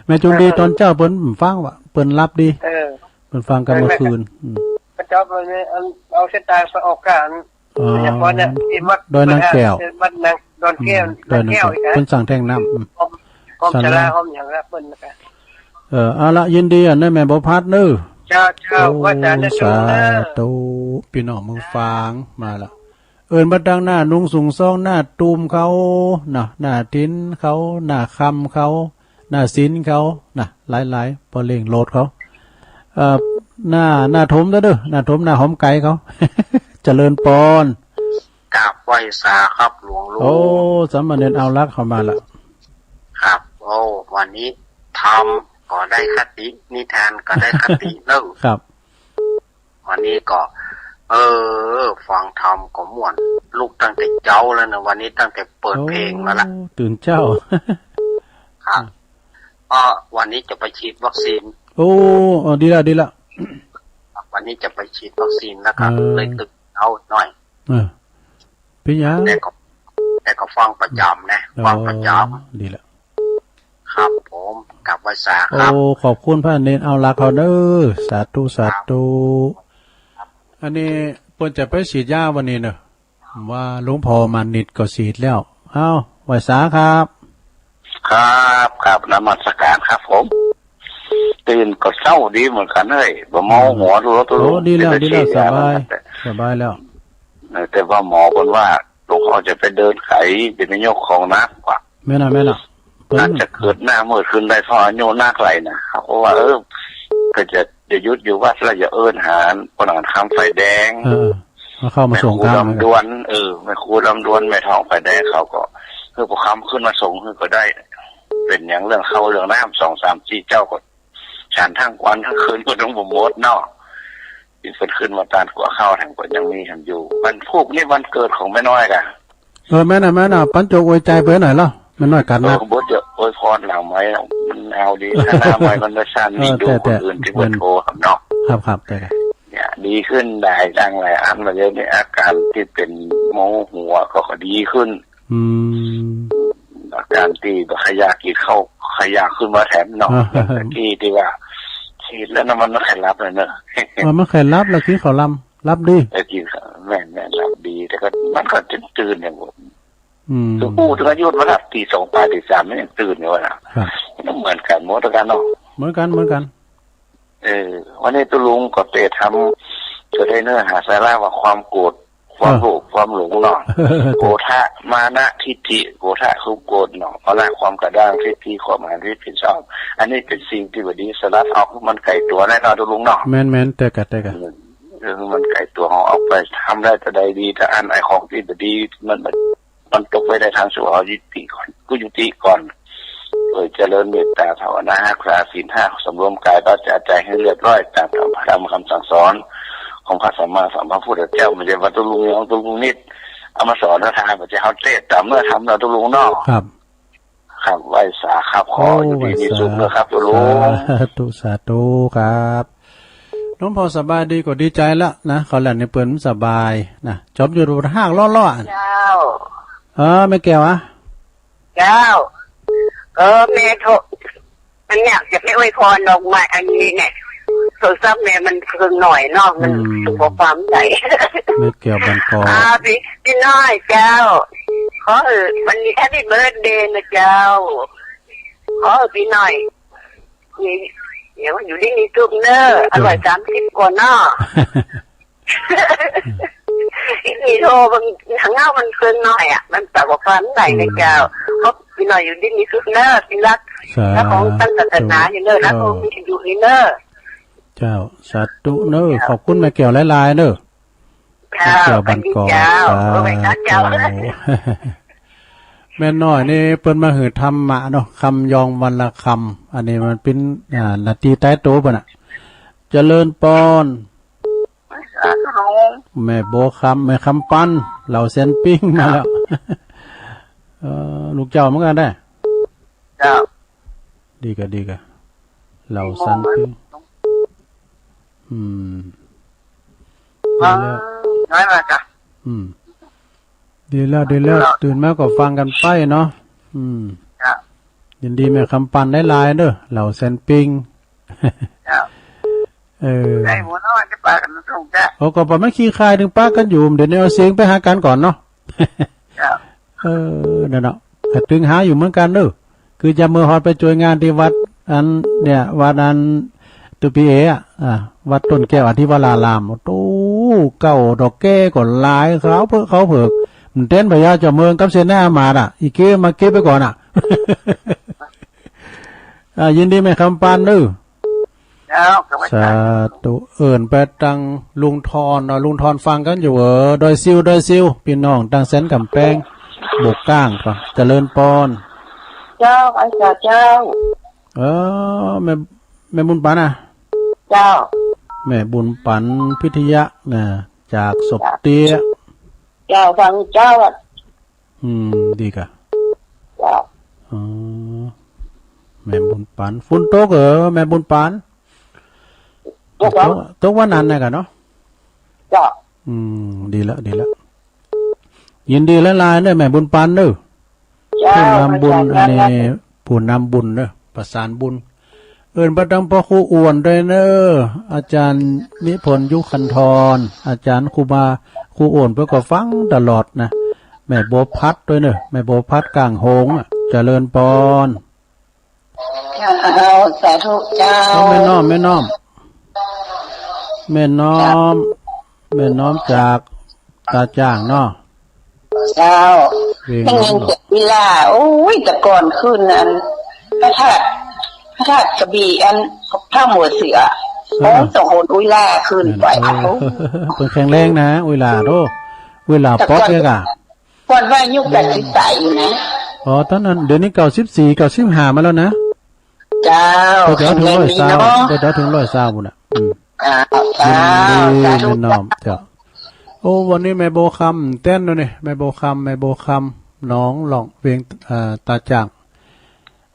แม่จงดี เออ ตอนเจ๊าเปิ้นฟังว่ะ เปิ้นหลับดี เออ เปิ้นฟังกัน เออ เมื่อคืน อืม พระเจ้าเปิ้นเนี่ย เอา เอาเส้นตางไปออกกลาง อ๋อ โดยเฉพาะเนี่ย ที่วัด ดอยนางแก้ว วัดนาง ดอนแก้ว อืม ดอยนางแก้ว นางแก้วอีกนะ เปิ้นสร้างแท่งน้ำ อืม กรม ศาลา ศาลา ห้องอย่างละเปิ้นนะ เออ เอาละ ยินดีอะเน่อแม่บัวพัดเน่อ เจ้า เจ้า โอ้ ว่าจ๋าเน่อ สาธุ เน่อ ปี้น้องเมืองฝางมาละ เอิ้นมาตังหน้าหนุงสุงซอง หน้าตูมเขา นะ หน้าถินเขา หน้าคำเขา หน้าศิลป์เขา นะ หลายๆ ป้อเล้งโลดเขา เอ่อ หน้า หน้าถมเน่อ หน้าถม หน้าหอมก๋ายเขา เจริญปอน กราบไหว้สาครับหลวงลุง โอ้ สามเณรเอาลักษณ์เข้ามาละ ครับ โอ้ วันนี้ธรรมก็ได้คติ นิทานก็ได้คติเน่อ ครับ วันนี้ก็ เออ ฟังธรรมก็ม่วน ลุกตั้งแต่เจ๊าแล้วนะ วันนี้ตั้งแต่เปิดเพลงมาละ โอ้ ตื่นเจ๊า ครับ ก็วันนี้จะไปฉีดวัคซีน โอ้ เออ ดีละ ดีละ วันนี้จะไปฉีดวัคซีนแล้วครับ เออ เลยตื่นเจ๊าหน่อย เออ เป๋นหยัง แต่ก็ แต่ก็ฟังประจ๋ำนะ อ๋อ ฟังประจ๋ำ ดีละ ครับผม กราบไหว้สาครับ โอ้ ขอบคุณพระเณรเอาลักษณ์เขาเน่อ สาธุ สาธุ ครับ อันนี้เปิ้นจะไปฉีดยาวันนี้เน่อ ว่าหลวงพ่อมานิตก็ฉีดแล้ว เอ้า ไหว้สาครับ ครับ ครับ นมัสการครับผม ตื่นก็เซาดีเหมือนกั๋นเฮ้ย บ่เมาหัว อืม รถ โอ้ ดีแล้ว ดีแล้ว สบาย สบายแล้ว เออ แต่ว่าหมอเปิ้นว่า หลวงพ่อจะไปเดินไก๋ จะไปยกของหนักกว่า แม่นน่ะ แม่นน่ะ อาจจะเกิดหน้ามืดขึ้นได้ เพราะอายุนักแล้วนะ เขาก็ว่า เออ ก็จะ จะหยุดอยู่วัดแล้ว จะเอิ้นหาป้อหนานคำไฟแดง เออ มาเข้ามาส่ง แม่ครู ตาม ลำดวน เออ แม่ครูลำดวน แม่ทองไฟแดง เขาก็ เออ พอคำขึ้นมาส่ง เออ ก็ได้ เป๋นอย่างเรื่องข้าวเรื่องน้ำ สองสามสี่เจ้าก็ ฉันตึงวันตึงคืนก็ต้องบ่หมดเนาะ ตี้เปิ้นขึ้นมาตานกั๋วข้าวแถมก็ยังมีหั้นอยู่ วันพูกนี้วันเกิดของแม่น้อยก่ะ เออ แม่นน่ะ แม่นน่ะ ปันจงอวยใจ๋เปิ้นหน่อยเล่า แม่น้อยกั๋นนะ เออ บ่จะอวยพรหลังไมค์ มันเอาดี ถ้าหน้าไมค์มันบ่สั้น เออ มีดู แต่ คนอื่นตี้เปิ้น แต่ โทรครับเนาะ ครับ ครับ แต่ เนี่ย ดีขึ้นหลายอย่างหลายอันมาเดี๋ยวนี้ อาการตี้เป๋นเมาหัวก็ ก็ดีขึ้น อืม อาการตี้บ่ใค่อยากกิ๋นข้าว ใค่อยากขึ้นมาแถมเนาะ อ่า ตี้ ตี้ว่า ฉีดแล้วนะ มันบ่ใค่หลับเลยเนอะ เออ บ่ใค่หลับ แล้วกิ๋นข้าวลำ หลับดี เออ กิ๋นข้าว แม่น แม่น หลับดี แต่ก็ มันก็ตื่นๆ อย่าง อืม คืออู้ ถึงอายุมาละ ตีสองปลาย ตีสาม มันยังตื่นอยู่นะ ครับ มันเหมือนกั๋นหมดกั๋นเนาะ เหมือนกั๋น เหมือนกั๋น เออ วันนี้ตุ๊ลุงก็เตรียมทำ ก็ได้เนื้อหาสาระว่าความโกรธ ความโลภ เออ ความหลงเนาะ เออ โกฏะ มานะ ทิฏฐิ โกฏะคือโกรธเนาะ มานะ ความกระด้าง ทิฏฐิ ความหันผิดผิดชอบ อันนี้เป๋นสิ่งตี้บ่ดี สลัดออก มันไก๋ตั๋วแน่นอนตุ๊ลุงเนาะ แม่นๆ แต่กะ แต่กะ เออ เออ มันไก๋ตั๋ว เอาออกไป ทำได้แต่ใดดี แต่อันไอ้ของตี้บ่ดี มัน มันตกไปได้ทางชั่ว เอายุติก่อน ก็ยุติก่อน โดยเจริญเมตตาภาวนา รักษาศีลห้า สำรวมกายวาจาใจ๋หื้อเรียบร้อย ต๋ามธรรมคำสั่งสอน ของพระสัมมาสัมพุทธเจ้า บ่ใจ้ว่าตุ๊ลุงหยองตุ๊ลุงนิด เอามาสอนเฮาทาง บ่ใจ้ เฮาเตรียมต๋ามเนื้อธรรมเนาะตุ๊ลุงเนาะ ครับ ครับ ไหว้สาครับ ขอ โอ้ อยู่ดีมีสุขเนอะครับตุ๊ลุง สาธุ สาธุครับ หลวงพ่อสบายดีก็ดีใจ๋ละนะ เขาแหละในเปิ้นสบายนะ จอมยุทธหากล้อๆ อะ เจ้า เออ แม่แก้วอะ เจ้า เออ แม่โทร มันอยากจะไปอวยพรดอกไม้อันนี้เนี่ย โทรศัพท์แม่มันเครื่องหน่อยเนาะ มัน อืม ส่งข้อความใจ๋ แม่แก้วบ้านกอก อ่า ปี้ ปี้น้อยเจ้า ขอหื้อวันนี้ แฮปปี้เบิร์ธเดย์นะเจ้า ขอหื้อปี้น้อย นี่ เดี๋ยวอยู่ดีมีสุขเนอะ อายุสามสิบกว่าเนาะ นี่โทรมัน หาเงามันเกินหน่อยอะ มันตอบว่าความไหนนะเจ้า อืม ขอปี้น้อยอยู่ดีมีสุขเนอะ ปี้รัก สาธุ แล้วของตั้งศาสนาอยู่เนอะ แล้วของวิทยุนี่เนอะ เจ้า สาธุเนอะ เจ้า ขอบคุณแม่แก้วหลายๆ เนอะ เจ้า แม่แก้วบ้านกอก สวัสดีเจ้า สาธุ เอาไว้นะเจ้า สาธุ แม่น้อยนี่เปิ้นมาหื้อธรรมะเนาะ คำยองวันละคำ อันนี้มันเป๋น อ่า หน้าตี้ต๋ายโต๋เปิ้นน่ะ เจริญปอน สาธุลุง แม่บัวคำ แม่คำปัน เหล่าแสนปิ้งมาแล้ว เอ่อ ลูกเจ้าเหมือนกั๋นได้ เจ้า ดีก่ะ ดีก่ะ เหล่าแสนปิ้ง อืม ดีแล้ว น้อยมากจ้ะ อืม ดีแล้ว ดีแล้ว ตื่นมาก็ฟังกั๋นไปเนาะ อืม จ้ะ ยินดีแม่คำปันหลายๆ เด้อ เหล่าแสนปิ้ง จ้ะ เออ ได้หัวน้อยจะปากั๋นส่งจ้ะ โอ้ ก็ปะมาขี้คายตึงปะกั๋นอยู่ เดี๋ยวนี้เอาเสียงไปหากั๋นก่อนเนาะ จ้ะ เออ นั่นเนาะ ก็ตึงหาอยู่เหมือนกั๋นเนาะ คือจะเมื่อฮอดไปจ้วยงานตี้วัดอันเนี่ย วัดอันตุปีเออะ อ่า วัดต้นแก้วอธิวราราม โอ้ เก่าเฒ่าแก่ก็หลาย ขาวเผิก ขาวเผิก มันเต้นพญาเจ้าเมืองกับเสนาอามาตย์อะ อีเก้มาเก็บไปก่อนอะ อ่า ยินดีแม่คำปันเนาะ เจ้า ขอบคุณ สาธุ เอิ้นไปตังลุงทอนเนาะ ลุงทอนฟังกั๋นอยู่ เออ ดอยซิว ดอยซิว ปี้น้องตังแสนก๋ำแปง บกก้างก็ เจริญปอน เจ้า ไอ้เจ้า เจ้า เออ แม่ แม่บุญปันอะ เจ้า แม่บุญปันพิทยะนะ จากศพเตี้ย เจ้า ฟังเจ้าอะ อืม ดีก่ะ เจ้า อ๋อ แม่บุญปัน ฝนตกเหรอ แม่บุญปัน ตกเหรอ ตก ตกวันนั้นนะก่ะเนาะ เจ้า อืม ดีละ ดีละ ยินดีหลายๆ เนาะ แม่บุญปันเนาะ เจ้า ผู้นำบุญ ประสานงาน อันนี้ ผู้นำบุญเนาะ ประสานบุญ เอิ้นไปตังป้อครูอ้วนด้วยเนาะ อาจารย์นิพนธ์ ยุคันธร อาจารย์ครูบา ครูอ้วนเปิ้นก็ฟังตลอดนะ แม่บัวพัดด้วยเนาะ แม่บัวพัดกลางโฮงอะ เจริญปอน เจ้า สาธุเจ้า โอ้ แม่น้อม แม่น้อม แม่น้อม แม่น้อมจากตาจ้างเนาะ เจ้า เวียง ได้ยินเสียงอุยหล่า โอ้ย แต่ก่อนขึ้นอัน พระธาตุ พระธาตุกระบี่อัน ถ้ำหัวเสือ เออ โอ้ย สองคนอุยหล่าขึ้นไป นั่น เออ โอ้ เปิ้นแข็งแรงนะ อุยหล่า โธ่ อุยหล่า แต่ก่อน ป๊อกเลยก่ะ ก่อนว่าอายุแปดสิบปลายอยู่นะ อ๋อ ต๋อนนั้น เดี๋ยวนี้เก้าสิบสี่ เก้าสิบห้ามาแล้วนะ เจ้า ก็จะเถิงร้อยซาว แข็งแรงดีเนาะ ก็จะเถิงร้อยซาวพุ้นน่ะ อืม อ่า เจ้า ยินดี สาธุ แม่น้อม เจ้า โอ้ วันนี้แม่บัวคำเต้นดูนี่ แม่บัวคำ แม่บัวคำ หนองหล่อง เวียง เอ่อ ตาจ้าง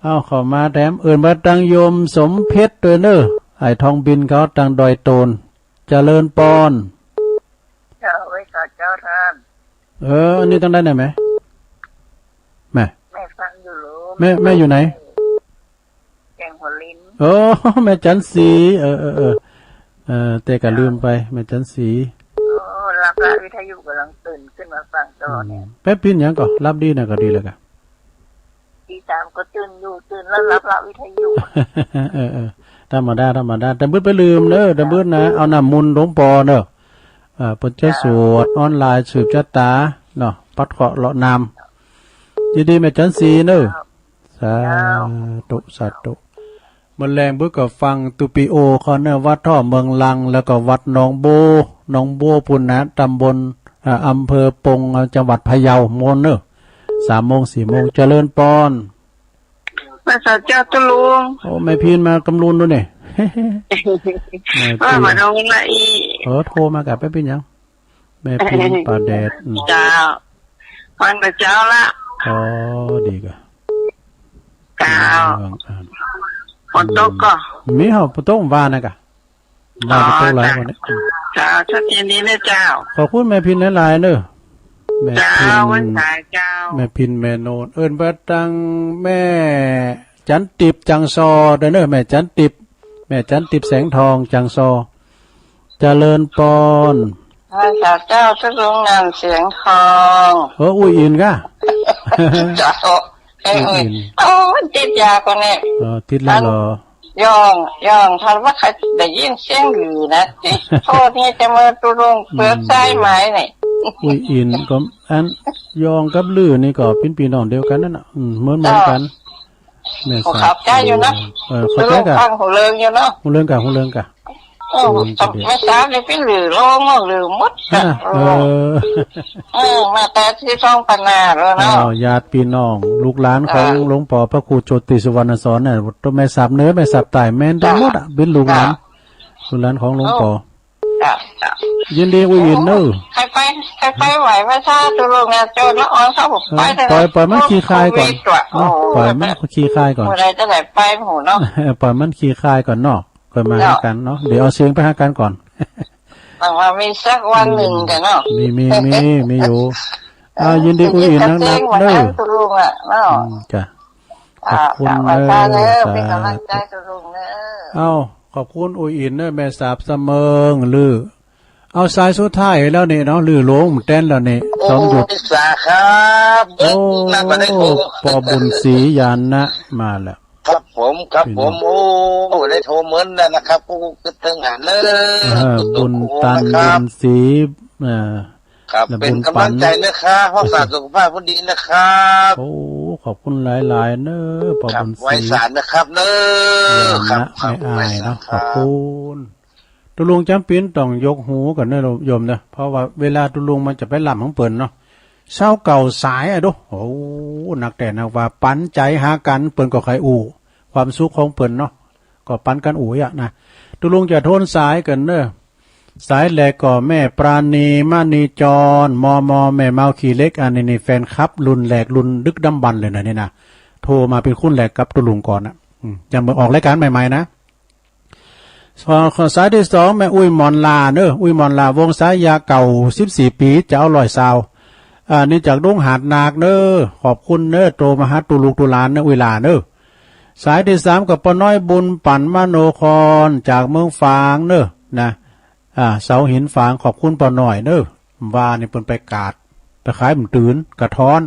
เอ้า เข้ามาแถม เอิ้นมาตังโยมสมเพชรด้วยเนาะ ไอ้ทองบินเขาตังดอยโตน เจริญปอน เจ้า ไว้ก่อนเจ้าท่าน เออ อันนี้ตังใดเนี่ยแม่ แม่ แม่ฟังอยู่ลูก แม่ แม่อยู่ไหน แจ้งหัวลิน โอ้ แม่จันทร์ศรี เออ เออ เออ เออ แต่ก็ลืมไป แม่จันทร์ศรี โอ้ รับละวิทยุ ก่ำลังตื่นขึ้นมาฟังตลอดเนี่ย อืม แม่พินหยังก่อ หลับดีนะ ก็ดีแล้วก่ะ ตีสามก็ตื่นอยู่ ตื่นแล้วรับละวิทยุ เออ เออ ธรรมดา ธรรมดา แต่มืดไปลืมเนาะ แต่มืดนะ เอาน้ำมนต์หลวงปอเนาะ เอ่อ เปิ้นจะสวดออนไลน์สืบชะตาเนาะ ปัดเคราะห์เลาะน้ำ ยินดีแม่จันทร์ศรีเนาะ สาธุ สาธุ เมื่อแลงเปิ้นก็ฟังตูปิโอเขาเนาะ วัดท่อเมืองลัง แล้วก็วัดหนองโบ หนองโบปุณณะ ตำบล เอ่อ อำเภอปง จังหวัดพะเยา มนต์เนาะ สามโมง สี่โมง เจริญปอน พระสาเจ้าตุลุง โอ้ แม่พินมากำลุนดูนี่ แม่พิน ว่ามาดูละอี เออ โทรมากับแม่พินยัง แม่พินป่าแดด อืม เจ้า ฟังแต่เจ้าละ อ๋อ ดีก่ะ เจ้า เรื่องอ่าน ฝนตกก่อ มีเหรอ ฝนตกวันนะก่ะ อ๋อ มาจะตกหลายวันเนี่ย เจ้า ชัดเจนดีเลยเจ้า ขอบคุณแม่พินหลายๆ เนอะ แม่พิน เจ้า วันสายเจ้า แม่พิน แม่โนน เอิ้นไปตังแม่จันติบจังซอเด้อเนอะ แม่จันติบ แม่จันติบแสงทองจังซอ เจริญปอน พระสาเจ้าตุลุง งามเสียงทอง เออ อุ้ยอินก่ะ เจ้า เอ้ย เอ้ย อิน โอ้ย ติดยาก่อนเนี่ย เออ ติดแล้วเหรอ อัน ย่อง ย่อง ถ้าว่าใครได้ยินเสียงหวีนะ ติดโทษนี่จะมาตุลุง อืม เปิดสายไหมเนี่ย อุ้ยอินก็ อัน ย่องกับลือนี่ก็เป็นพี่น้องเดียวกันนั่นน่ะ อืม เหมือนเหมือนกัน เจ้า แม่สาว ขอบใจอยู่นะ เออ ขอบใจก่ะ ฟังหูเลิงอยู่เนาะ หูเลิงก่ะ หูเลิงก่ะ เออ อืม ก็ดี แม่สาบนี่ไปหลือโลงมั่งหลือหมด ฮะ อะ เออ เออ มาแต่ตี้ท้องพระนาแล้วเนาะ อ้าว ญาติปี้น้อง ลูกหลานของ อ่า หลวงป้อพระครูโจติสุวรรณสอนเนี่ย แม่สาบเหนือ แม่สาบใต้ แม่นตังหมดอะ เป๋นลูกหลาน ลูกหลานของหลวงป้อ จ้ะ จ้ะ ยินดีอู้อินเน่อ ใผไป ใผไปไหวไหม ถ้าตุลุงอะ โจรละออนเข้า เออ ไปเถอะ ปล่อย ปล่อยมันขี้คายก่อน โควิดว่ะ เนาะ โอ้ ปล่อยมันขี้คายก่อน เมื่อไหร่จะได้ไปหมู่เนาะ ปล่อยมันขี้คายก่อนเนาะ ค่อยมาหากั๋นเนาะ เดี๋ยวเอาเสียงไปหากั๋นก่อน หวังว่ามีสักวันนึ่งจ้ะเนาะ มี มี มี มีอยู่ อ่า ยินดีอู้อินนักๆ เน่อ ตุลุงอะเนาะ อืม จ้ะ ขอบคุณเน่อ เป๋นก๋ำลังใจ๋ สาธุ เป๋นก๋ำลังใจ๋ตุลุงเน่อ เอ้า ขอบคุณอู้อินเน่อ แม่สาบสะเมิง ลือ เอาสายสุดท้ายแล้วนี่เนาะ ลือหลงแต๊นแล้วนี่ โอ้ จอมหยุด สาครับ โอ้ นั่นก็ได้โทร ป้อบุญศรีญาณนะ มาแล้ว ครับผม ครับผม โอ้ ได้โทรเมินแล้วนะครับ กูกึ๊ดเถิงหั้นเน่อ เออ บุญตัน นะครับ บุญศรี เออ ครับ แล้ว เป๋นก๋ำลังใจ๋นะครับ บุญปั๋น รักษาสุขภาพให้ดีนะครับ โอ้ ขอบคุณหลายๆ เน่อ ป้อบุญศรี ครับ ไหว้สานะครับเน่อ ญาณนะ ครับ ครับ แม่อ้ายเนาะ ไหว้สาครับ ขอบคุณ ตุลุงจ๋ำเป๋นต้องยกหูก่อนเน่อโยมเน่อ เพราะว่าเวลาตุลุงมันจะไปล่ำของเปิ้นเนาะ เซาเก่าสายอะโด โอ้ นักแต๊นักว่า ปั๋นใจ๋หากั๋น เปิ้นก็ใค่อู้ ความสุขของเปิ้นเนาะ ก็ปั๋นกั๋นอู้อะนะ ตุลุงจะโทนสายก่อนเน่อ สายแรกก็แม่ปราณี มณีจร มม แม่เมาขี้เหล็ก อันนี้นี่แฟนคลับรุ่นแรก รุ่นดึกดำบรรพ์เลยนะนี่นะ โทรมาเป๋นคู่แรกกับตุลุงก่อนนะ อืม ยังบ่ออกรายก๋านใหม่ๆ นะ ส- สายตี้สอง แม่อุ๊ยหมอนลาเน่อ อุ๊ยหมอนลา วงสายยาเก่าสิบสี่ปี๋ จะเอาร้อยซาว อ่า นี่จากดงหาดนาคเน่อ ขอบคุณเน่อ โตมาหาตุลูกตุหลานเน่อ อุ๊ยหลาเน่อ สายตี้สามก็ป้อน้อยบุญปั๋นมโนคร จากเมืองฝางเน่อ นะ อ่า เสาหินฝาง ขอบคุณป้อน้อยเน่อ ว่านี่เปิ้นไปกาด ไปขายบ่าตื่น กระท้อน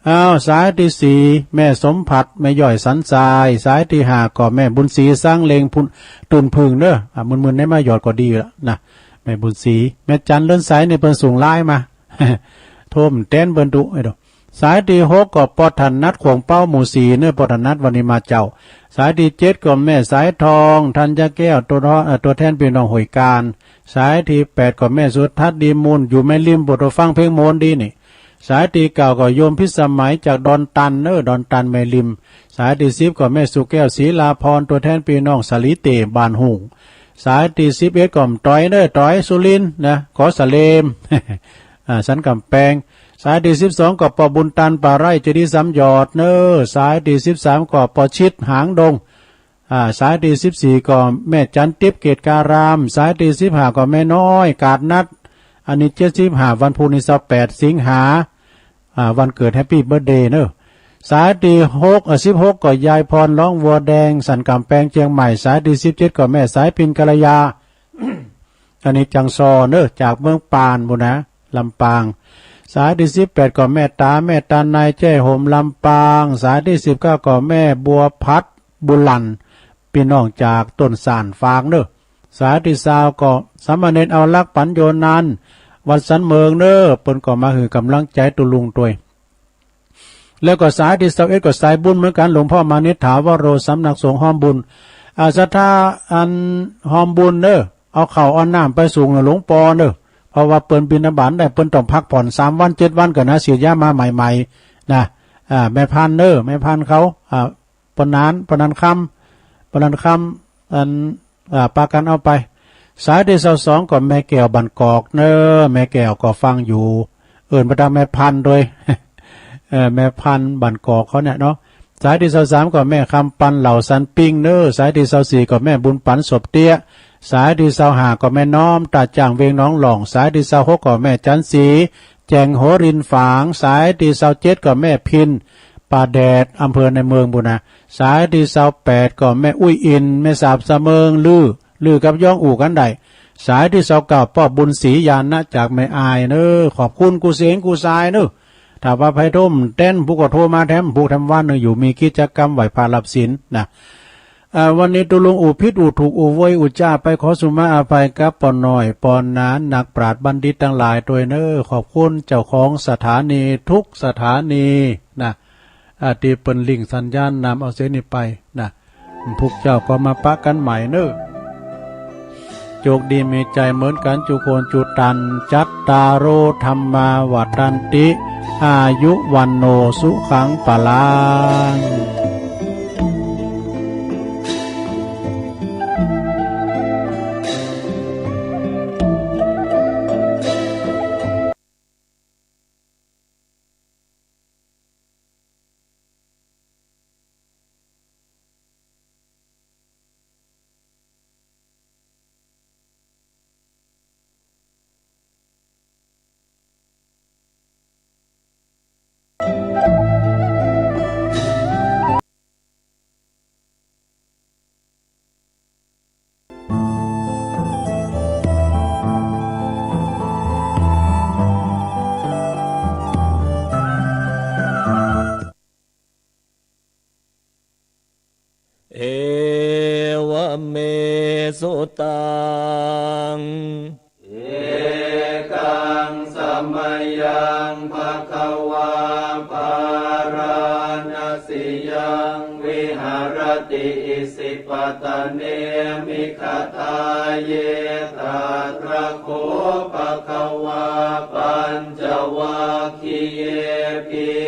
อ้าว สายตี้สี่ แม่สมผัส แม่ย้อยสันทราย สายตี้ห้าก็แม่บุญศรี สังเลงพุน ตื่นผึ้งเน่อ อ่า มึนๆ ได้มาหยอดก็ดีแล้วนะ แม่บุญศรี แม่จันเรือนใสนี่เปิ้นส่งไลน์มา โทรบ่าแต๊นเปิ้นดุไอ้ดอก สายตี้หกก็ป้อถนัดขวงเป้าหมู่สี่เน่อ ป้อถนัดวันนี้มาเจ้า สายตี้เจ็ดก็แม่สายทอง ธัญแก้ว ตัวท- เอ่อ ตัวแตนปี้น้องห้วยกาญ สายตี้แปดก็แม่สุทัศน์ ดีมูล อยู่แม่ริม บ่ต้องฟังเพลงโมนดีนี่ สายตี้เก้าก็โยมพิสมัยจากดอนตันเน่อ ดอนตันแม่ริม สายตี้สิบก็แม่สุแก้ว ศรีลาพร ตัวแตนปี้น้องสาลีเต บ้านหุ่ง สายตี้สิบเอ็ดก็ต๋อยเน่อ ต๋อยสุรินทร์นะ ขอสะเลม อ่า สันก๋ำแปง สายตี้สิบสองก็ป้อบุญตัน ป่าไร่ เจดีย์สามหยอดเน่อ สายตี้สิบสามก็ป้อชิด หางดง อ่า สายตี้สิบสี่ก็แม่จันทิพย์ เกตการาม สายตี้สิบห้าก็แม่น้อย กาดนัด อันนี้เจ็ดสิบห้า วันพุธนี้ซาวแปดสิงหา อ่า วันเกิด แฮปปี้เบิร์ธเดย์เน่อ สายตี้หก อ่า สิบหกก็ยายพร ร้องวัวแดง สันก๋ำแปง เจียงใหม่ สายตี้สิบเจ็ดก็แม่สายพิณ กัลยา อันนี้จังซอเน่อ จากเมืองปานปู้นนะ ลำปาง สายตี้สิบแปดก็แม่ต๋า แม่ต๋าใน แจ้ห่ม ลำปาง สายตี้สิบเก้าก็แม่บัวผัด บุหลั่น ปี้น้องจากต้นส่านฝางเน่อ สายตี้ซาวก็สามเณรเอารัก ปั๋นโยนัน วัดสันเมิงเน่อ เปิ้นก็มาหื้อก๋ำลังใจ๋ตุลุงตวย แล้วก็สายตี้ซาวเอ็ดก็สายบุญเหมือนกั๋น หลวงป้อมานิษฐาวโร สำนักสงฆ์ฮอมบุญ อ่า ศรัทธาอันฮอมบุญเน่อ เอาข้าวเอาน้ำไปส่งเน่อหลวงป้อเน่อ เพราะว่าเปิ้นบิณฑบาตได้ เปิ้นต้องพักผ่อนสามวันเจ็ดวันก่อนนะ ฉีดยามาใหม่ๆ นะ อ่า แม่พันเน่อ แม่พันเขา อ่า ป้อหนาน ป้อหนานคำ ป้อหนานคำ อัน อ่า ปากั๋นเอาไป สายตี้ซาวสองก็แม่แก้วบ้านกอกเน่อ แม่แก้วก็ฟังอยู่ เอิ้นมาตางแม่พันตวย เออ แม่พันบ้านกอกเขาเนี่ยเนาะ สายตี้ซาวสามก็แม่คำปัน เหล่าสันปิ้งเน่อ สายตี้ซาวสี่ก็แม่บุญปั๋น ศพเตี้ย สายตี้ซาวห้าก็แม่น้อม ตาจ้าง เวียงหนองหล่อง สายตี้ซาวหกก็แม่จันทร์ศรี แจ่งหัวรินฝาง สายตี้ซาวเจ็ดก็แม่พิณ ป่าแดด อำเภอในเมืองปู้นนะ สายตี้ซาวแปดก็แม่อุ๊ยอิน แม่สาบสะเมิง ลือ ลือกับย้องอู้กั๋นได้ สายตี้ซาวเก้าป้อบุญศรีญาณนะ จากแม่อายเน่อ ขอบคุณกู้เสียงกู้สายเน่อ ถ้าว่าใผโทรบ่าแต๊น ผู้ก็โทรมาแถมผู้แถมวันเน่อ อยู่มีกิจกรรมไหว้พระรับศีลนะ อ่า วันนี้ตุลุงอู้ผิดอู้ถูกอู้โวยอู้จ้าไป ขอสุมาอภัยกับป้อน้อย ป้อหนาน นักปราชญ์บัณฑิตตังหลายตวยเน่อ ขอบคุณเจ้าของสถานีทุกสถานีนะ อ่า ตี้เปิ้นลิงก์สัญญาณนำเอาเสียงนี้ไปนะ พวกเจ้าก็มาปะกั๋นใหม่เน่อ โจคดีมีชัยเหมือนกั๋นจุคนจุตัน จัตตาโร ธัมมา วัฑฒันติ อายุ วัณโณ สุขัง พลังเอวะเม สุตัง เอกัง สะมะยัง ภะคะวา พาราณะสียัง วิหะระติ อิสิปะตะเน มิขะทาเย ตัตระโข ภะคะวา ปัญจะวัคคีเย ภิ